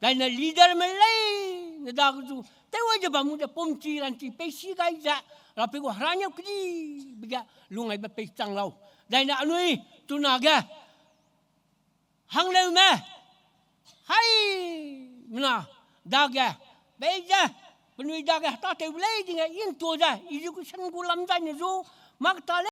Zai ne leaderme leine dage zu, tew ai ze bam gu ze pumchi ranchi peisi gai ze, Rapeu gu herangeu kedibe ge lungaibe pei chang lau. Zai ne anui, chunage, hangleume, hai, mena, dage, peize, penui dage heta tewbe lei ding ge, i ’ntua ze, education gu lam zai ne zu, mak ta lei.